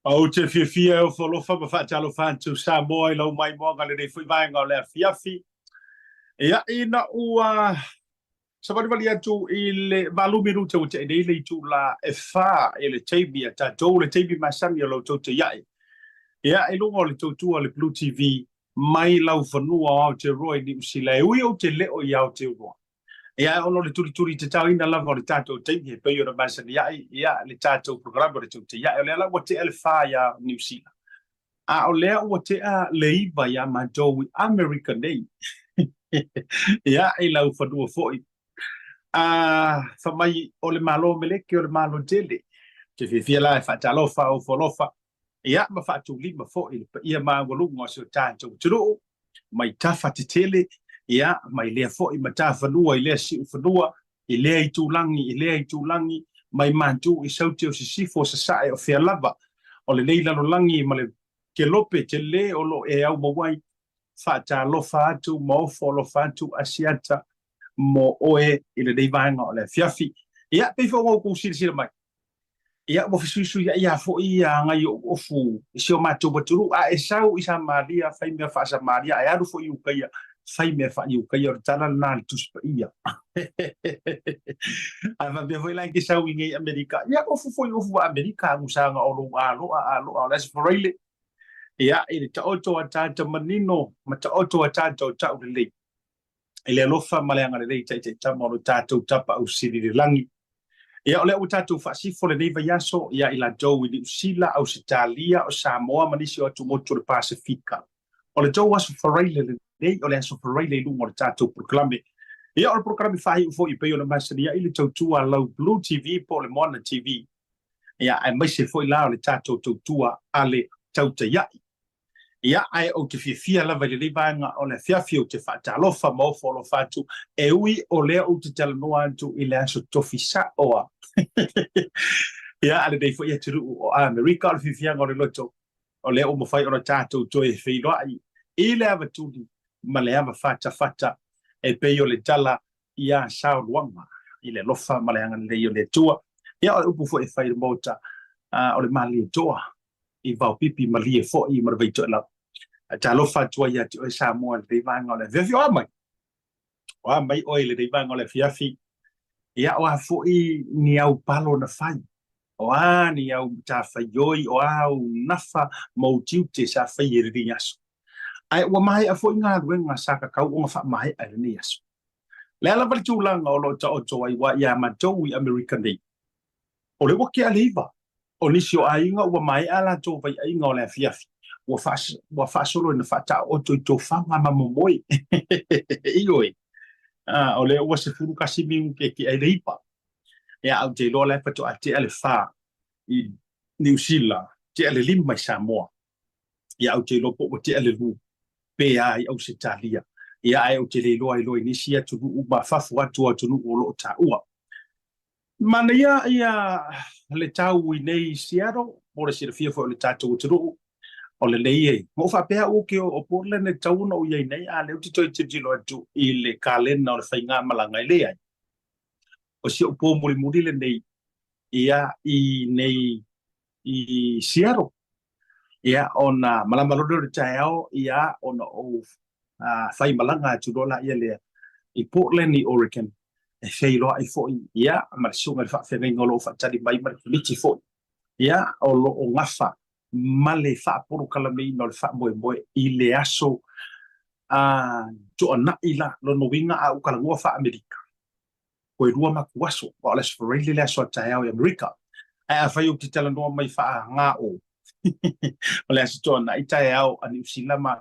Ou te fiafia e ofo alofa ma faatalofa atu Samoa i lau maimoaga lenei foi vaega o le afiafi. Ia, ina ua savalivali atu i le 8 minute ua tea nei le itula e 4 i le taimi a tatou, le taimi masani o la outou taiai. Ia, i luga o le tautua a le Blue TV mai laufanua o Aotearoa i Niu Sila, e ui ou te le o i Aotearoa. Ia, ona o le tulituli tataoina lava o le tatou taimi e pei ona masani ai, ia, le tatou polokalame o le Tautai Ae, o lea la ua tea le 4 iā Niu Sila, a o lea ua tea le 9 iā matou i Amerika nei. Ia, i laufanua foi. A fai mai o le Malo Meleki o le Malo tele. Ou te fiafia la e faatalofa, ofo alofa, ia, ma faatulima foi i le paia maualuga o si o tatou atunuu, mai tafa tetele, ia, mai lea foi matafanua i lea siufanua, i lea itulagi, i lea itulagi, mai matu i saute o sisifo o sasae o fea lava o lenei lalolagi ma le kelope tele o lo o e aumau ai, faatalofa atu ma ofo alofa atu Asiata mo oe i lenei vaega o le afiafi. Ia, pei foi ona outou silasila mai, Ia, ua fesuisuiaʻi lava foi agai o ofu i si o matou atunuu. A e sau i Samaria, fai mea faa-Samaria, ae alu foi i Ukaia, fai mea faa-Iukaia. O le tala lena a le Tusi Paia. A faapea foi la e te sau i nei Amerika, ia ofu foi ofu a Amerika, agusaga o lou aloa, aloa o le Aso Faraile. Ia, i le taoto ataata manino ma taoto ataata o taulelei. I le alofa ma le agalelei taitaitama o lo tatou Tapaau Sili i le lagi. Ia, o lea ua tatou faasifo lenei vaiaso ia i latou i Niu Sila, Ausetalia, o Samoa ma nisi o atumotu o le Pasefika. O le tou Aso Faraile lenei, o le Aso Faraile i luga o le tatou polokalame. Ia, o le polokalame faaiu foi e pei ona masani ai le tautua a lau Blue TV po o le Moana TV. Ia, aemaise foi la o le tatou tautua a le Tautaiaʻi. Ia, ae ou te fiafia lava i lenei vaega o le afiafi, ou te faatalofa ma ofo alofa atu, e ui o lea ou te talanoa atu i le aso tofi sa'o a ia, a lenei foi atunuu o Amerika. O le fiafiaga o le loto, o lea ua mafai ona tatou toe feiloai i le ava tuli ma le ava fatafata e pei o le tala iā Saoluaga i le alofa ma le agalelei o le Atua. Ia, o le upu foi e fai i le Maota, o le malie toa i vaopipi malie foi ma le Vaitoelau. Talofa atu ai ia te oe Samoa i lenei vaega o le afiafi. O a mai? O a mai oe i lenei vaega o le afiafi? Ia, o a foi ni au palo na fai? O a ni au matafaioi? O a au nafa ma ou tiute sa fai i lenei aso? Ae ua maea foi galuega sa tatau ona faamaea i lenei aso. Le a lava le tulaga o lo o taoto ai ua iā matou i Amerika nei, o lea ua tea le 9. O nisi o aiga ua maea a latou vaiaiga o le afiafi, ua ua faasolo ina faataooto i tofaga ma momoe. Ioe, o lea ua 11 minute e tea ai le 9. Ia, ae ou te iloa la e faatoa tea le 4 i Niu Sila, tea le 5 i Samoa. Ia, ou te iloa po ua tea le 2 pe a i Ausetalia. Ia, ae ou te le iloa iloa i nisi atunuu ma fafo atu o atunuu o lo o taua. Manaia ia le tau i nei Seattle, mo le silafia foi o le tatou atunuu, o lenei e. Ma ou faapea au ke o Portland e tatau ona ou i ai nei, a lea ou te toe tilotilo atu i le kalena o le faigamalaga e leai. O si ou pō mulimuli lenei ia i nei i Seattle. Ia, ona malama loa lea o le taeao, ia, ona ou faimalaga atu loa laia lea i Portland i Oregon, e feiloai foi, ia, ma le susuga i le faafeagaiga o lo o faatali mai ma le Komiti foi, ia, o lo o gafa ma le faapolokalameina o le faamoemoe i le aso Toanai la, lona uiga a ou talanoa faa-Amerika, Toe lua matou aso, aua o le Aso Faraile le aso a taeao i Amerika. Ae afai ou te talanoa mai faagao, o le Aso Toanai taeao a Niu Sila ma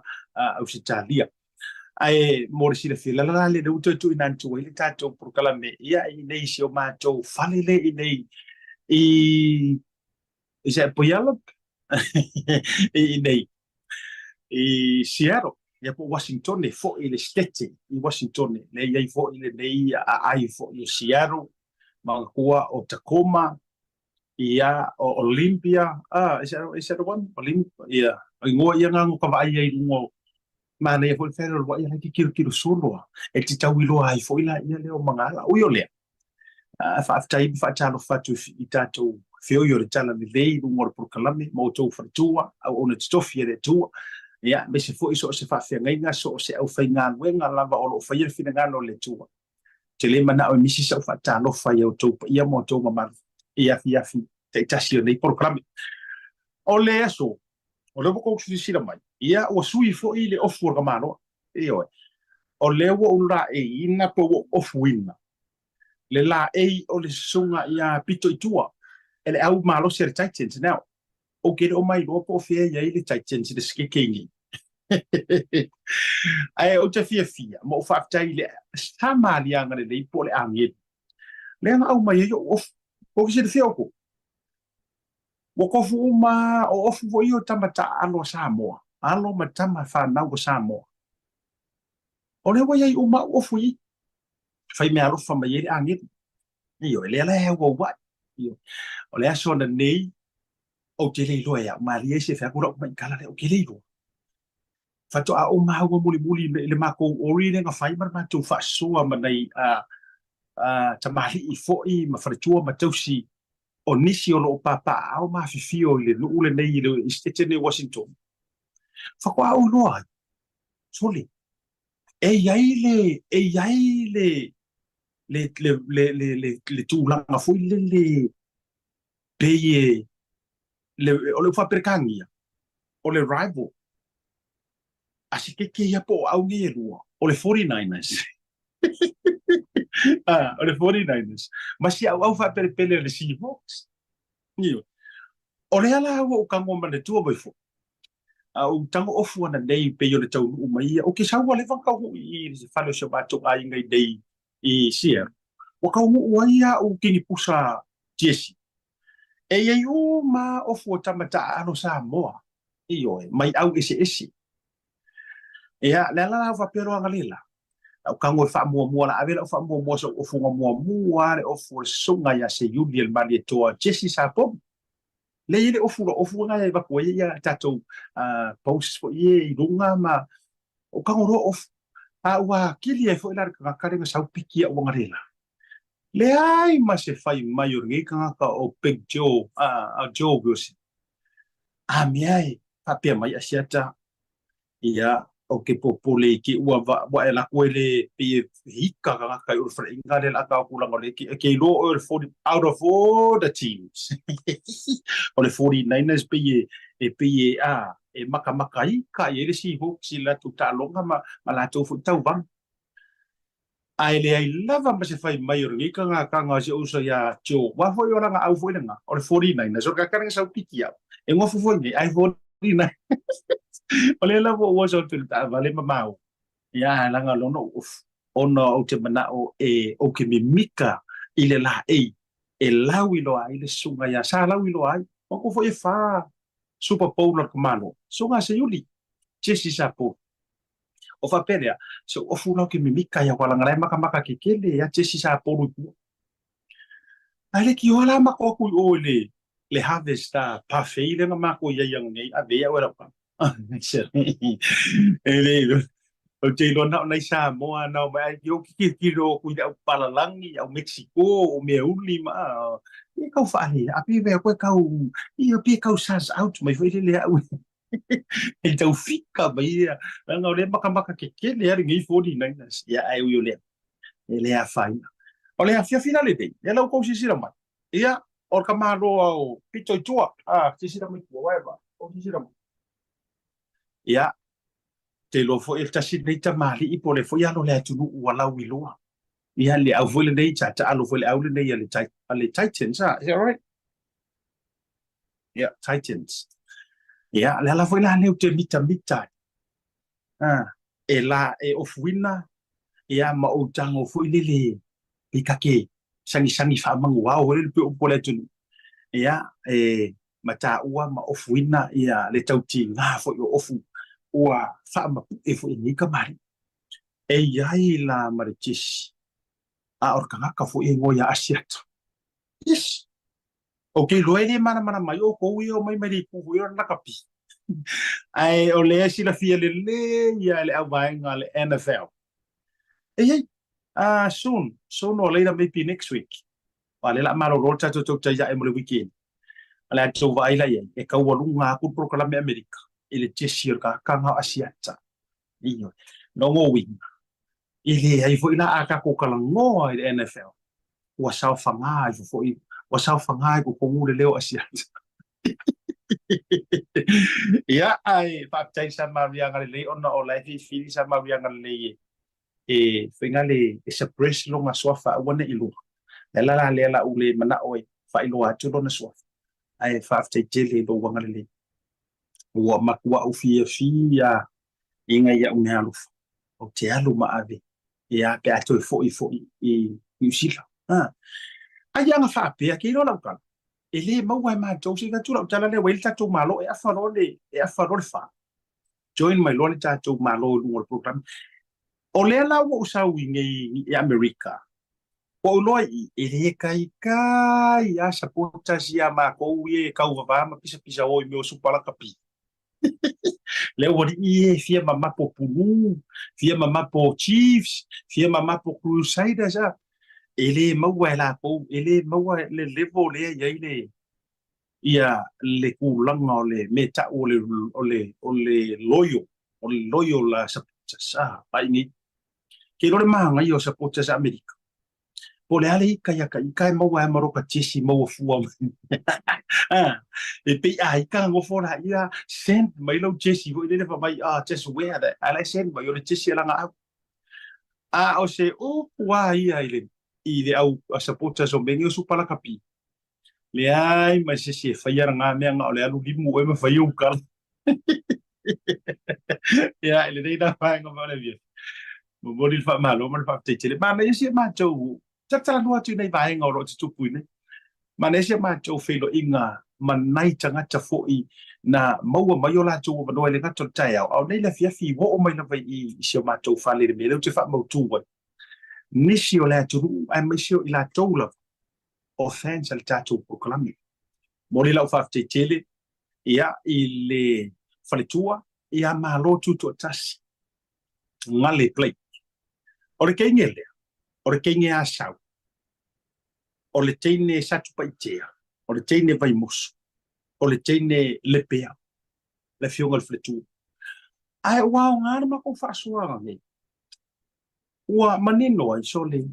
Ausetalia. Ae mo le silafia, le ala la lea ua toe tuuina atu ai le tatou polokalame ia i inei i si o matou fale lea i inei i Is that Puyallup? I inei i Seattle, ia po o Washingtone foi le Setete i Washingtone, lea e i ai foi lenei aai foi o Seattle, manatua o Tacoma, ia, o Olympia, ah, is that the one? Olympia, ia, o igoa ia na ka vaai ai i luga o manaia foi le fealualuai la e te tilotilo solo a, e te tau iloa ai foi la ia lea o magaala. Ui o lea, faafetai ma faatalofa atu i tatou feoi o le Talalelei i luga o le polokalame ma outou faletua, auauna totofi a le Atua, ia, aemaise foi so o se faafeagaiga, so o se aufaigaluega lava o lo o faia le finagalo o le Atua. Ou te le manao e misi sau faatalofa i a outou paia ma outou mamalu i afiafi taitasi o lenei polokalame. O le aso, o lea ua outou silasila mai, ia, ua sui foi le ofu o le tamaloa. Ioe. O lea ua ou laeiina po ua ou ofuina le laei o le susuga ia pito i tua e le au malosi a le Titans. Now, ou te le o mailoa po o fea e i ai le Titans i le sekeke nei. Ae ou te fiafia ma ou faafetai i le Samaria lelei po o le agelu lea na aumai ai ou ofu. Ou te silafia outou, ua tofu uma o ofu foi ia o tama taaalo a Samoa, alo ma tama fanau a Samoa. O lea ua i ai uma au ofu i i. Fai mea alofa mai ai le agelu. Ioe, lea la e auauai. Ioe. O le aso ananei, ou te le iloa e au malie ai se fai atu lau maikala lea, ou te le iloa. Faatoa ou maua mulimuli i le matou ori lea na fai ma le matou faasoa ma nai tamalii foi ma faletua ma tausi o nisi o lo o papaaao ma afifio i le nuu lenei i le Setete nei o Washington. Faatoa ou iloa ai, sole, e i ai le, e i ai le, le, le, le, le, le, le tulaga foi lele pei e, le, o le faa-Peretania, o le rival, a se keke ia po o au nei e lua, o le 49ers. Ah, o le 49ers. Ma si auau faapelepele o le Seahawks. Ioe. O lea la ua ou tago manatua mai foi, a ou tago ofu ananei pei o le taunuu mai ia, ou te sau ua leva ona taunuu i i le fale o si o matou aiga i nei i Seattle. Ua taunuu ai au kinipusa tiesi. E i ai uma ofu o tama taaalo Samoa, ioe, mai au eseese. Ia, le ala la ua faapea loa analeila, lau tago e faamuamua la ave lau faamuamua sa ou ofuga muamua le ofu o le susuga ia Seiuli e le Malietoa Jesse Sapolu. Lea e i ai le ofu, lau ofu lena e avatu ai ia tatou posts foi ia i luga ma ou tago loa ofu. A ua atili ai foi la le tagata lea na sau piki iaʻu analeila. Leai ma se fai mai o lenei tagata o Big Joe, Joe Wilson. A mea e faapea mai Asiata, ia, ou te popole i te ua ua e alu atu e le pei e hika tagata i o le faleaiga lea o le a tau atu leaga o lea e te iloa oe o le 40 out of all the teams o le 49ers pei e e pei e a e makamaka ika i ai le Seahawks i le latou taaloga ma ma latou foi tauvaga. Ae leai lava ma se fai mai o lenei tagataga o si ou uso ia Joe, aua foi o lana au foi lena, o le 49ers, o le tagata lea na sau piki au, e nofo foi nei, ae 49ers. O lea lava ua ou oso atu i le taavale ma maua, ia leaga lona ou ofu, ona ou te manao e ou te mimika i le laei e lauiloa ai le susuga ia sa lauiloa ai. Manatua foi e fa Super Bowl a le tamaloa, susuga a Seiuli, Jesse Sapolu. O faapea lea, se ofu lau ke mimika ia walanga lai makamaka ke kele ia Jesse Sapolu i tua. Ae le kioa la mako aku i o i le, le harvest a parfait lea na mako i ai ananei, ave ia oe lau kama. E le iloa. Ou te iloa na o nai Samoa na omai ai ki tilotilo atu i le au papalalangi, au Mexico, o mea uli ma e kau faale, a pe vea koe kau, ia pe kau suss out mai foi lele au. E tau fika mai ia, leaga o lea e makamaka kekele lava lenei 49ers. Ia ae ui o lea, e le afaina. O le afiafi la lenei, lea la ua tou silasila mai, ia, o le tamaloa o pito i tua, a, silasila mai tua, uaea va, o silasila mai. Ia, te iloa foi e le tasi lenei tamalii po o le foi alo o le atunuu ua lauiloa. Ia, le au foi lenei, sa taalo foi le au lenei a le, a le Titans, a, is that right? Ia, Titans. Ia, le ala foi la lea ou te mitamita ai. Ah, e la e ofuina, ia ma ou tago foi lele pe take sagisagi faamanuao foi lele pei o upu a le atunuu. Ia, e mataua ma ofuina ia le tautiga foi o ofu ua faamapue foi e lenei kamali'i. E i ai la ma le tiesi, a o le tagata foi e igoa ia Asiata. Yes! Ou te iloa e le malamalama ai outou ia omai mai le itu foi o le lakapi. Ae o lea e silafia lelei ia e le auvaega a le NFL. E i ai, soon, soon or later maybe next week. Aua o lea o le a malolo le tatou tautai ae mo le weekend. O le a tou vaai la i ai, e taualuga atu le polokalame Amerika i le tiesi o le tagata o Asiata. Ioe. Lona uiga, e leai foi la a tatou talanoa i le NFL, ua saofaga ifo foi, ua saofaga i totonu le leo o Asiata. Ia, ae faafetai i Samaria agalelei ona o la e filifili Samaria agalelei e e foi na le e suppress lona suafa aua ne i iloa. O le ala la lea la ou le manao e faailoa atu lona suafa, ae faafetai tele i lou agalelei. Ua matuaʻu fiafia iga i au meaalofa, ou te alu ma ave, ia, pe a toe foi foi i Niu Sila. Ha. Ai ana faapea, ke iloa lau tala, e le maua e matou, se i atu lau tala lea, ua i ai le tatou Malo, e afa loa le, e afa loa le fa. Join mai loa le tatou Malo i luga o le polokalame. O lea la ua ou sau i nei i Amerika, ua ou iloa i i, e le taitai lava supporters ia a matou ia e tauvava ma pisapisa o i mea o Supa Lakapi. Le aualii e fia mamapo pulū, fia mamapo Chiefs, fia mamapo Crusaders, a. E le maua e latou, e le maua le level lea e i ai le, ia le tulaga o le mea e tau o le, o le, o le loyal, o le loyal supporters, a, ai nei. Ke iloa le manaia o supporters a Amerika. Po o le a le ika ia ka ika e maua ai ma roka tiesi maua fua mai. Ah, e pei a ika ngofo la ia send mai lau tiesi foi lele fa mai ah just wear that. A la send mai o le tiesi a langa au. A o se upu a ia i le i le au a supporters o mea nei o Supa Lakapi. Leai ma se isi e faia lana mea na o le alu limu oe ma fai ou kala. Ia, i lenei la vaega ma le afiafi. Momoli le faamalo ma le faafetai tele. Manaia si a matou talatalanoa atu i nai vaega o lo o tutupu i nei. Manaia si a matou feiloaiga ma nai tagata foi na maua mai o latou avanoa i le gata o le taeao, a o nei le afiafi ua oo mai lava i si o matou fale i le mea lea ou te faamautu ai. Nisi o le atunuu aemaise o i latou lava o fans a le tatou polokalame. Momoli lau faafetai tele ia i le faletua ia Malo Tutoatasi Gale Blake. O le teine lea, o le teine Asau, o le teine Satupaitea, o le teine Vaimoso, o le teine Lepea, le afioga i le faletua. Ae ua aoga le matou faasoaga nei. Ua manino ai sole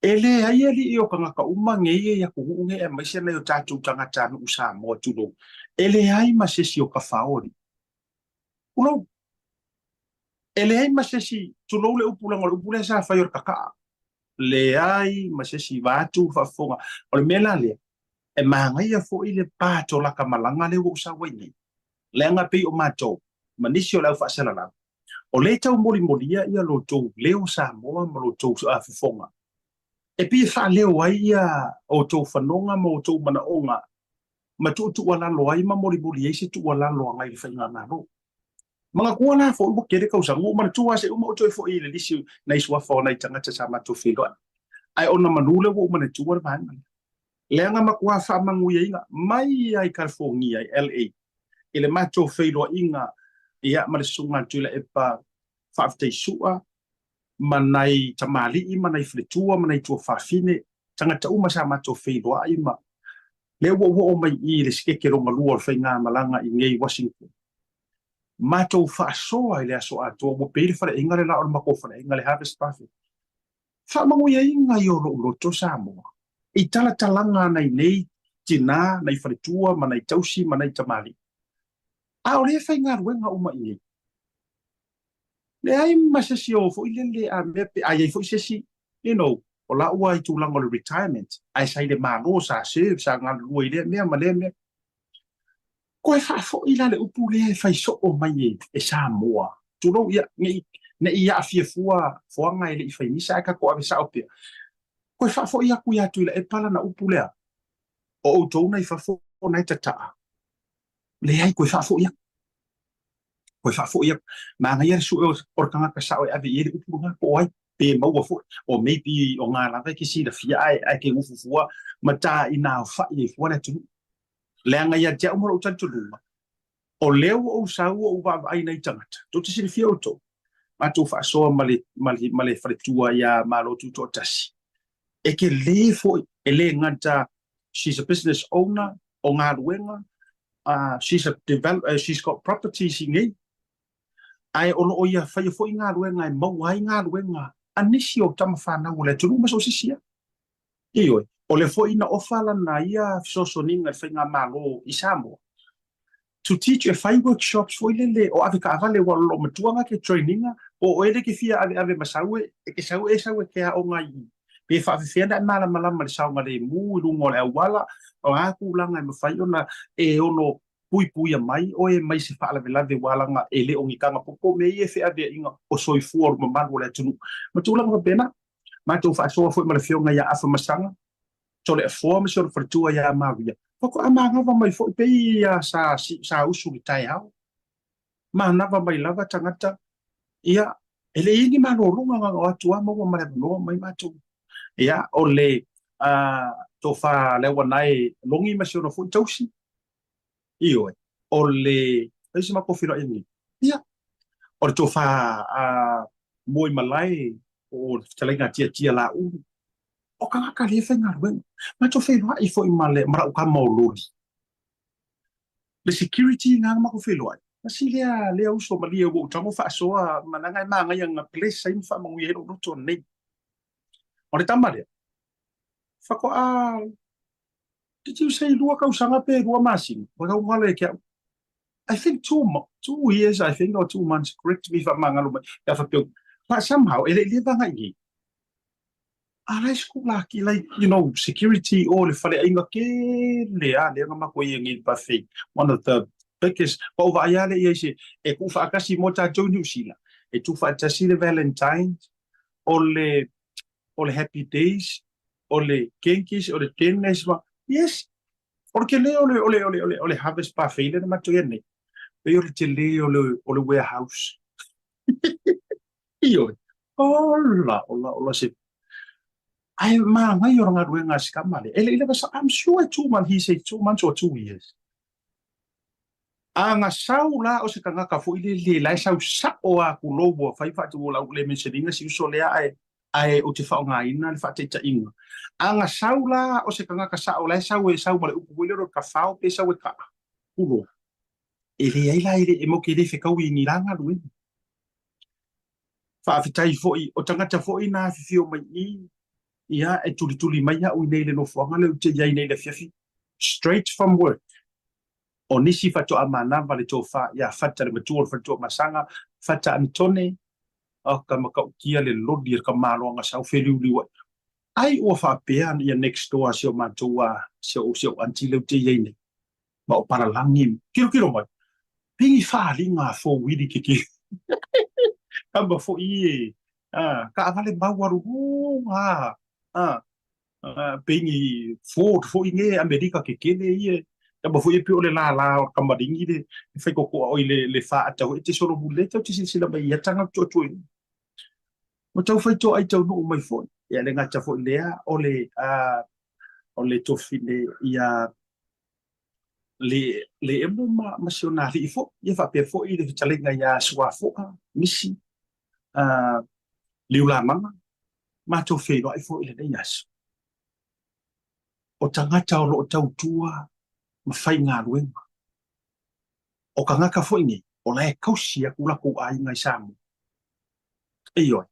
E leai alii o tagata uma nei i atunuu nei aemaise nai o tatou tagatanuu Samoa tulou, e leai ma se isi o tafao alii. Tulou. E leai ma se isi, tulou le upu leaga o le upu lea sa fai o le kakaa. Leai ma se isi vaeatu le faafofoga. O le mea la lea, e manaia foi le pa tolaka malaga lea ua ou sau ai nei, leaga pei o matou ma nisi o le au faasalalau, O lea e taumolimoli ia lo outou leo Samoa ma lo outou fofoga, e pei e faaleo ai ia outou fanoga ma outou manaoga ma tuutuualalo ai ma molimoli ai se tuualalo agai i le faigamalo. Manatua la foi ua tele tausaga, ua ou manatua lava se uma ou toe foi i le lisi nai suafa o nai tagata sa matou feiloai, ae ona manu lea ua ou manatua le vaega lea. Leaga matua faamanuiaina mai lava i California i LA i le matou feiloaiga ia ma le Susuga a Tuilaepa Faafetai Sua ma nai tamalii ma nai faletua ma nai tuafafine, tagata uma sa matou feiloai ma lea ua ou oo mai i i le sikeke lona lua o le faigamalaga i nei Washington. Matou faasoa i le aso atoa ua pei le faleaiga le la o le matou faleaiga le Harvest Buffet. Faamanuiaina i o lou loto Samoa i talatalaga a nai nei tina, nai faletua ma nai tausi ma nai tamalii. A o lea e faigaluega uma i nei. Leai ma se isi o foi lele a mea pe a i ai foi se isi, you know, o la ua i tulaga o le retirement, ae sa i le Malo, sa serve, sa galulue i lea mea ma lea mea. Toe faafoi la le upu lea e fai soo mai e Samoa, tulou, ia, ne i aafia fua foaga e le i fai misa ae tatou ave sao pea. Toe faafoi atu ia Tuilaepa lana upu lea, o outou na i fafo na e tataa, leai, toe faafoi atu. Toe faafoi atu. Manaia le sue o le tagata sao e ave i ai le upu lena, po o ai, pe maua foi, or maybe o ngā lava e ke silafia ae, ae ke ufu fua ma tā ina aofai ai fua le atunuu. Leaga ia te au ma lou talitonuga, o lea ua ou sau ua ou vaavaai i nai tagata, tou te silafia outou, matou faasoa ma le, ma le, ma le faletua ia Malo Tutoatasi, e tele foi, e le gata, she's a business owner, O galuega, she's a develop, she's got properties i nei, ae o lo o ia faia foi galuega e maua ai galuega a nisi o tama fanau o le atunuu ma so o se isi lava. Ioe, o lea foi na ofa lana ia fesoasoaniga i le faigamalo i Samoa to teach e fai workshops foi lele o ave taavale aua o lo o matua na ke training po o oe le ke fia aveave ma sau e ke sau e sau e ke aoga i pe faafefea ona e malamalama i le saogalemu i luga o le auala, o a tulaga e mafai ona e ono puipuia mai oe mai se faalavelave ua alaga e le o ni taga popo mea ia e feaveaiga o soifua o le mamalu o le atunuu ma tulaga faapena. Matou faasoa foi ma le afioga ia Afa Masaga, Toleafoa ma si ona faletua ia Maria, faatoa manava mai foi pei ia sa, sa usu i le taeao. Manava mai lava tagata, ia, e le i ai ni malologa na ona o atu lava maua ma le avanoa mai matou. Ia, o le uh, tofa Leauanae Logi ma si ona foi tausi, Ioe, o le, ai se matou feiloaiga nei, ia, o le tofa a Moemalae o le fetalaiga a Tiatia Laulu, o tagata lea e faigaluega. Matou feiloai foi ma le, ma lau tama o Loli. Le security na na matou feiloai, tasi lea, lea uso malie ua ou tago faasoa ma leaga e manaia na bless ai ma faamanuia ai lou loto nei. O le tama lea, faatoa Did you say lua tausaga pe lua masina? Ua tau galo ia te au. I think 2 years, I think, or 2 months, correct me if I'm magalo mai. Pe a faapea, but somehow, e le i leva agai nei. A la e sikulaki, like, security o le faleaiga tele a lea na matou i ai nei i le buffet. One of the biggest, ua ou vaai lava lea i ai se, e tuufaatasi mo tatou i Niu Sila. E tuufaatasi le Valentine's, o le Happy Days, o le Genghis, o le Dennis, ma, yes, o le tele o le Harvest Buffet lea na matou i ai nei. Pei o le tele o le warehouse. Ioe, ola, ola, ola se ae manaia o le galuega a si tama lea. E le i lava sa, I'm sure 2 months, he said 2 months or 2 years. A na sau la o se tagata foi lele la e sau sa'o a tulou ua fai faatu lau le mention-ina si uso lea ae ou te faaaogaina le faataitaiga. A na sau la o se tagata sa'o la e sau e sau ma le upu foi lea o le tafao pe sau e kaa, tulou. E leai la e le e matou te le fetaui i ni la galuega. Faafetai foi o tagata foi na afifio mai i ia e tulituli mai au i nei le nofoaga lea ou te i ai nei i le afiafi straight from work. O nisi faatoa manava le tofa ia Fata le matua o le faletua Masaga, Fata Anitone, o ka matautia le loli a le tamaloaga sa ou feliuliu ai. Ai ua faapea ia next door a si o matou a si ou aunty lea ou te i ai nei, ma o palalagi, tilotilo mai, pei ni faaaliga a four-wheelie keke. Tama foi e, a, taavale maualuluga, a, pei ni Ford foi nei Amerika kekele ia tama foi e pei o le lālā o le kamaligi le faikokoa oi le faata foi e te solomuli ai tau te silasila mai ia taga tuatua i ua tau fai toai taunuu mai foi. Ia le gata foi lea o le tofine ia le emo ma si ona alii foi ia faapea foi le fetalaiga ia Suafoa Misi Liulamaga matou feiloai foi i lenei aso. O tagata o lo o tautua ma faigaluega. O tagata foi nei, o la e tausi atu latou aiga i Samoa. Ioe,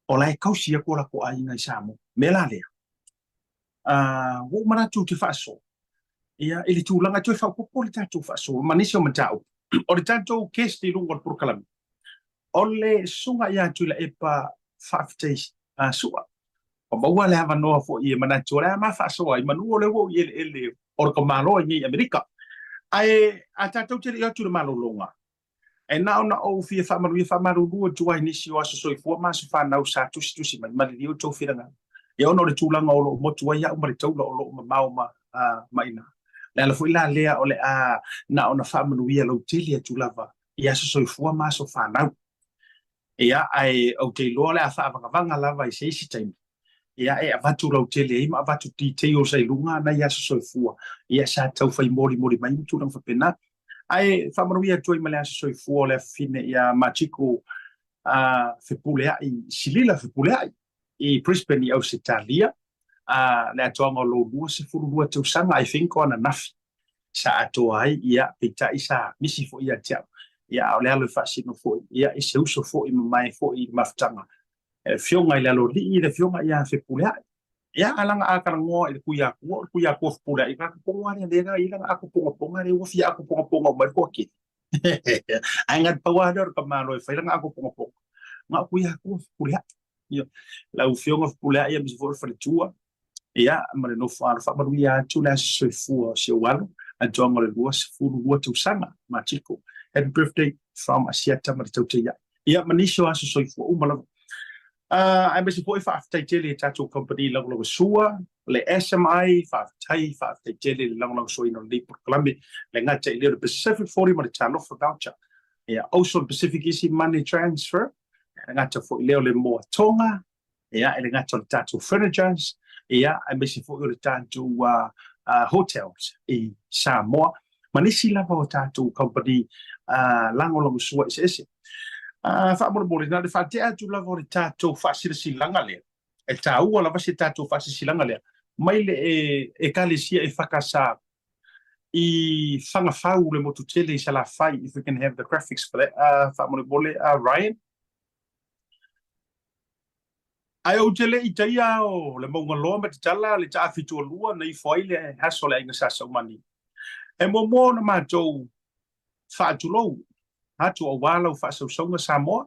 o la e tausi atu o latou aiga i Samoa. Mea la lea, ua ou manatu ou te faasoa, ia, i le tulaga e toe faaopoopo le tatou faasoa ma nisi o mataupu. O le tatou guest i luga o le polokalame, O le susuga ia Tuilaepa faafetai Su'a. Ua maua le avanoa foi e manatu o le a ma faasoa ai manu o lea ua ou i eleele o le tamaloa i nei Amerika. Ae a tatou te le i o atu i le malologa, e na ona ou fia faamanuia faamalulu atu ai i nisi o aso soifua ma aso fanau sa tusitusi mai, malilie outou finagalo. Ia ona o le tulaga o lo o motu ai au ma le taula o lo o mamao ma ina. O le ala foi la lea o le a na ona faamanuia lautele atu lava i aso soifua ma aso fanau. Ia, ae ou te iloa o le a faavagavaga lava i se isi taimi, ia, e avatu lautele ai ma avatu details ai luga nai aso soifua, ia, sa tau fai molimoli mai ma tulaga faapena. Ae faamanuia atu ai ma le aso soifua o le afafine ia Machiko Fepuleai, Silila Fepuleai i Brisbane i Ausetalia. Le atoaga o lou 22 tausaga, I think o ananafi sa atoa ai, ia, peitai sa misi foi ia te au. Ia, a o le alo e faasino foi, ia, i se uso foi mamae foi i le mafutaga. E Afioga i le Aloalii, le Afioga ia Fepuleai. Ia, a laga a talanoa i le Tuiatua, o le Tuiatua Fepuleai, ka kupoga lea, lea i laga akupogapoga lea ua fia akupogapoga uma ai le toatele. Ae na pau lava lea o le tamaloa e fai lana akupogapoga, na o Tuiatua Fepuleai. Ia, lau Afioga Fepuleai aemaise foi o le faletua, ia, ma le nofo alo, faamanuia atu le aso soifua o si ou alo, atoaga o le 22 tausaga, Matiko. Happy birthday from Asiata ma le Tautaia'i. Ia, ma nisi o aso soifua uma lava. Aemaise foi faafetai tele i tatou kamupani lagolagosua, le SMI, faafetai, faafetai tele i le lagolagosuaina o lenei polokalame, le gata i lea o le Pacific 40 ma le Talofa Voucher. Ia, also le Pacific Easy Money Transfer, le gata foi lea o le Moa Tonga, ia, e le gata o le tatou furnitures, ia, aemaise foi o le tatou hotels i Samoa, ma nisi lava o tatou kamupani lagolagosua eseese. Faamolemole, na o le faatea atu lava o le tatou faasilasilaga lea, e taua lava se tatou faasilasilaga lea, mai le Ekalesia EFKS i Fagafau, le motu tele i Salafai, if we can have the graphics for that, faamolemole, Ryan. Ae ou te le i taia o le mauga loa ma tatala le taafitualua na ifo ai le aso o le aiga Sa Saumani. E muamua ona matou faatulou atu aua lau faasausauga Samoa,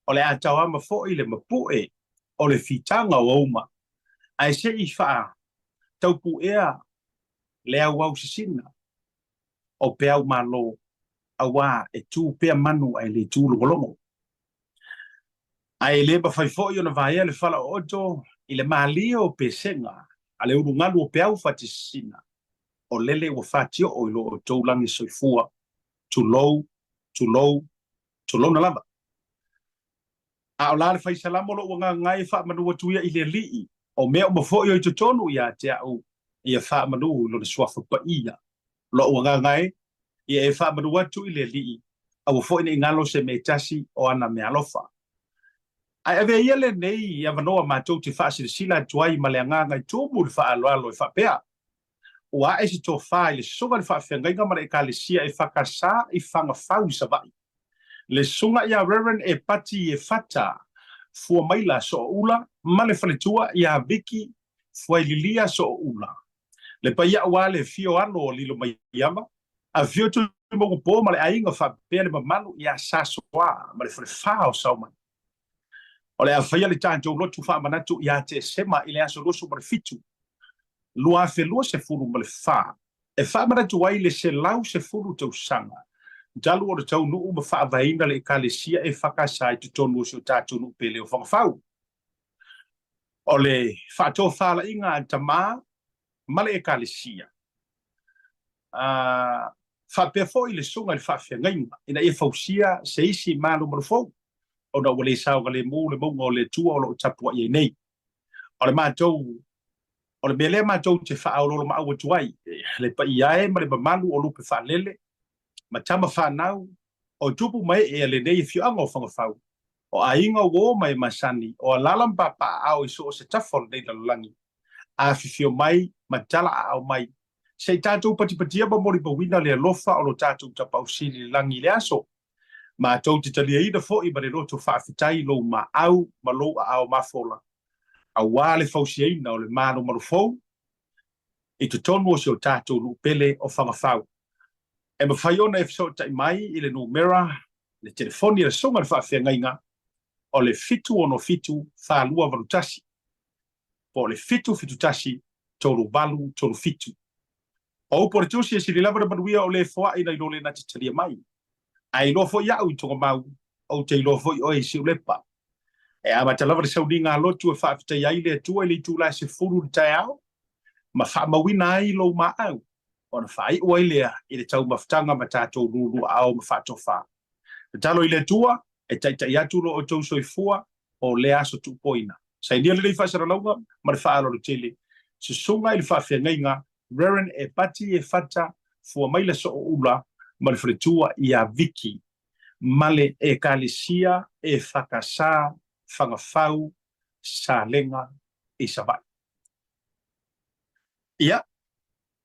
o le a taoama foi le mapu'e o le fitaga o auma, ae se i faataupu'ea le auau sisina o peau malo aua e tu pea manu ae le tu logologo. Ae le mafai foi ona vaea le falaooto i le malie o pesega a le ulugalu o peau fatisisina, o lele ua fatioo i lo outou lagi soifua, tulou, tulou, tulouna lava. A o la le faisalamo lou agaga e faamanu atu ia i le Alii, o mea uma foi o i totonu ia te au, ia faamanu i lona suafa paia. Lou agaga e, ia e faamanu atu i le Alii, aua foi ne i galo se mea e tasi o ana meaalofa. Ae avea ia lenei avanoa matou te faasilasila atu ai ma le agaga i tumu i le faaaloalo e faapea, Ua ae se tofa i le Susuga i le Faafeagaiga ma le Ekalesia EFKS i Fagafau i Savaii. Le Susuga ia Rev. Epati Efata Fuamaila Sooula ma le faletua ia Viki Fuaililia Sooula. Le paia aua le afio alo o Lilomaiava, afio Tuimaugapo ma le aiga faapea le mamalu ia Sasoa ma le falefa o Saomani. O le a faia le tatou lotu faamanatu ia Tesema i le aso 27, 2024 e faamanatu ai le 110 tausaga talu ona taunuu ma faavaeina le Ekalesia EFKS i totonu o si o tatou nuu pele o Fagafau. O le faatofalaiga a tama ma le Ekalesia, a faapea foi le susuga i le faafeagaiga ina ia fausia se isi malumalu fou ona ua le saogalemu le mauga o le Atua o lo o tapuai ai nei. O le matou O le mea lea matou te faaoloolomaau atu ai le paia e ma le mamalu o lupe faalele ma tama fanau o tupu ma ee a lenei afioaga o Fagafau, o aiga uo ma e masani, o alala ma papaaao i so o se tafa o lenei lalolagi. Afifio mai ma tala aao mai, se i tatou patipatia ma molimauina le alofa o lo tatou Tapaau Sili i le lagi i le aso. Matou te taliaina foi ma le loto faafetai lou maau ma lou aao mafola, aua le fausiaina o le malumalu fou i totonu o si o tatou nuu pele o Fagafau. E mafai ona e fesootai mai i le numera le telefoni a le Susuga i le Faafeagaiga o le 767 4281 po o le 771 3837. O upu o le Tusi e sili lava le manuia o le foai nai lo le na te talia mai. Ae iloa foi au i Togamau, ou te iloa foi oe i Siulepa. E amata lava le sauniga a lotu e faafetaia ai le Atua i le itula e 10 i le taeao, ma faamauina ai lou maau, ona faaiu ai lea i le taumafataga ma tatou luluaao ma faatofa. Tatalo i le Atua e taitai atu lo outou soifua o lea aso tuupoina. Sainia lenei faasalalauga ma le faaaloalo tele. Susuga i le Faafeagaiga Rev. Epati Efata Fuamaila Sooula ma le faletua ia Viki ma le Ekalesia EFKS Fagafau Salega i Savaii. Ia,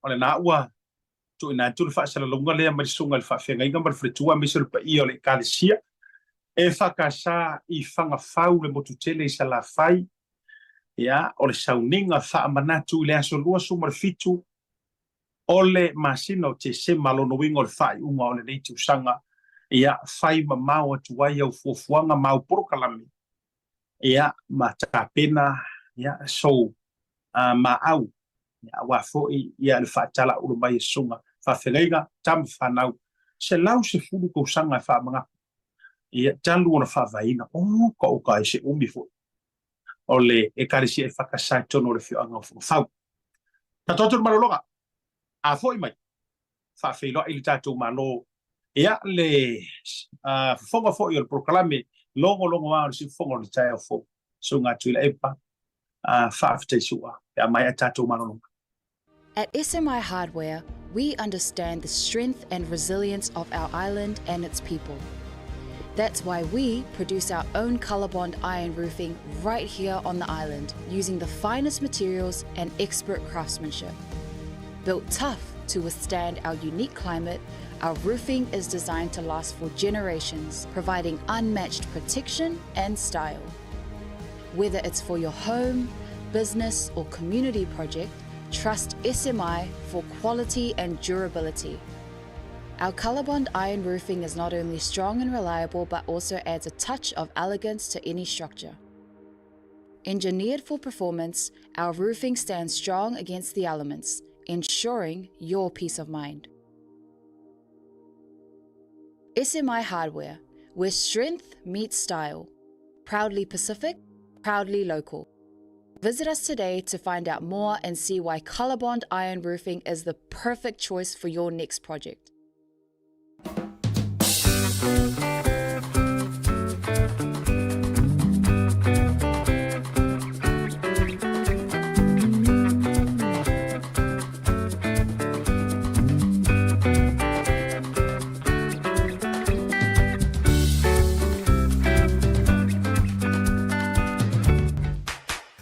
o lena ua tuuina atu le faasalalauga lea mai le susuga i le faafeagaiga ma le faletua aemaise o le paia o le Ekalesia EFKS i Fagafau le motu tele i Salafai. Ia, o le sauniga faamanatu i le aso 27 o le masina o Tesema, lona uiga o le faaiuga o lenei tausaga, ia, fai mamao atu ai au fuafuaga ma au polokalame, ia, ma tapena, ia, sou maau, aua foi ia le faatalauula mai e susuga faafeagaiga tama fanau 110 tausaga e faamanatu ia talu ona faavaeina. O ka oka ai se umi foi o le Ekalesia EFKS i totonu o le afioaga o Fagafau. Tatou atu i le malologa, a foi mai, faafeiloai le tatou Malo ia le fofoga foi o le polokalame logologoa o le siufofoga o le taeao fou. Susuga Tuilaepa, faafetai sua pe a maea tatou malologa. At SMI Hardware, we understand the strength and resilience of our island and its people. That's why we produce our own Colorbond iron roofing right here on the island, using the finest materials and expert craftsmanship. Built tough to withstand our unique climate, our roofing is designed to last for generations, providing unmatched protection and style. Whether it's for your home, business, or community project, trust SMI for quality and durability. Our Colorbond iron roofing is not only strong and reliable, but also adds a touch of elegance to any structure. Engineered for performance, our roofing stands strong against the elements, ensuring your peace of mind. SMI Hardware, where strength meets style. Proudly Pacific, proudly local. Visit us today to find out more and see why Colorbond Iron Roofing is the perfect choice for your next project.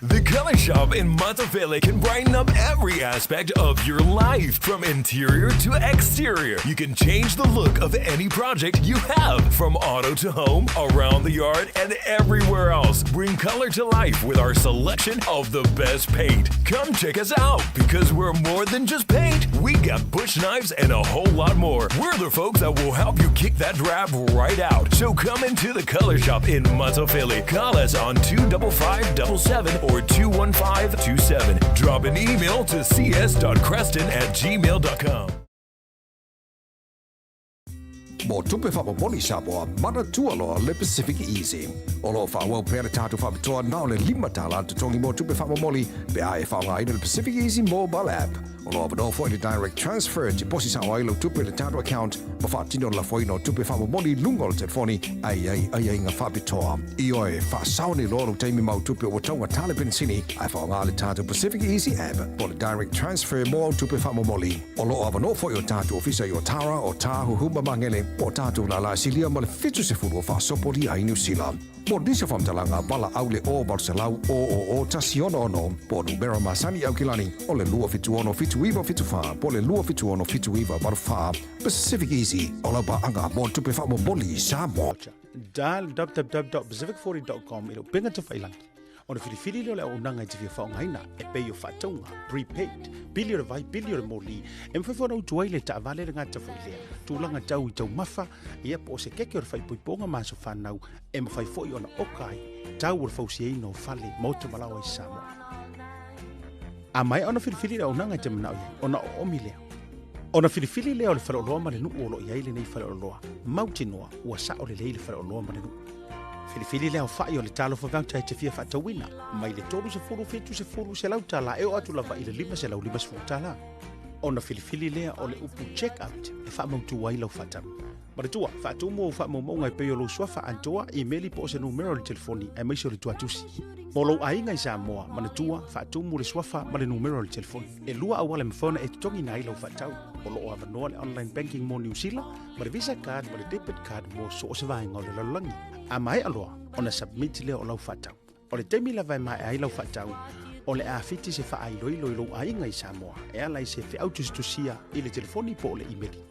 The Color Shop in Matafele can brighten up every aspect of your life, from interior to exterior. You can change the look of any project you have, from auto to home, around the yard, and everywhere else. Bring color to life with our selection of the best paint. Come check us out because we're more than just paint. We got bush knives and a whole lot more. We're the folks that will help you kick that drab right out. So come into the Color Shop in Matafele. Call us on 25577 or 21527. Drop an email to cs.creston@gmail.com. Mo tupe faamomoli Samoa, manatua loa le Pacific Easy. O lo o faaauau pea le tatou faapitoa na o le $5 le totogi mo tupe faamomoli pe a e faaaogaina le Pacific Easy mobile app. O lo o avanoa foi le direct transfer e tiposi sao ai lau tupe i le tatou account ma faatino le lafoina o tupe faamomoli i luga o le telefoni a i ai aiaiga faapitoa. Ioe, faasao nei loa lou taimi ma au tupe ua taugata le penisini ae faaaoga le tatou Pacific Easy app po o le direct transfer mo au tupe faamomoli. O lo o avanoa foi o tatou ofisa i Otara, Otāhuhu ma Magele, po o tatou lālā silia ma le 70 o faasopolia ai Niu Sila. Mo nisi o faamatalaga, valaau le 0 800 000 166 po o numera masani i Aukilani o le 276 7974 po o le 276 7984. Pacific Easy, o lau paaga mo tupe faamomoli i Samoa. Dial www.pacific40.com i le upega tafailangi. Ona filifili lea o le auaunaga e te fia faaaogaina, e pei o faatauga, prepaid, pili o le vai, pili o le moli, e mafai foi ona utu ai le taavale le gata foi lea, tulaga tau i taumafa, ia po o se keke o le faaipoipoga ma aso fanau, e mafai foi ona oka ai tau o le fausiaina o fale, maota ma laoa i Samoa. A maea ona filifili le auaunaga e te manao i ai, ona oomi lea. Ona filifili lea o le faleoloa ma le nuu o lo o i ai lenei faleoloa, mautinoa ua sao lelei le faleoloa ma le nuu. Filifili le aofai o le talofa voucher e te fia faatauina, mai le 30, 70, 100 tala e oo atu lava i le 550 tala. Ona filifili lea o le upu check out e faamautu ai lau faatau. Manatua, faatumu ou faamaumauga e pei o lou suafa atoa, imeli po o se numera o le telefoni aemaise o le tuatusi. Mo lou aiga i Samoa, manatua, faatumu le suafa ma le numera o le telefoni. E lua auala e mafai ona e totogiina ai lau faatau. O lo o avanoa le online banking mo Niu Sila, ma le Visa card ma le debit card mo so o se vaega o le lalolagi. A maea loa ona submit lea o lau faatau. O le taimi lava e maea ai lau faatau, O le a fiti se faailoilo i lou aiga i Samoa e ala i se feau tusitusia i le telefoni po o le imeli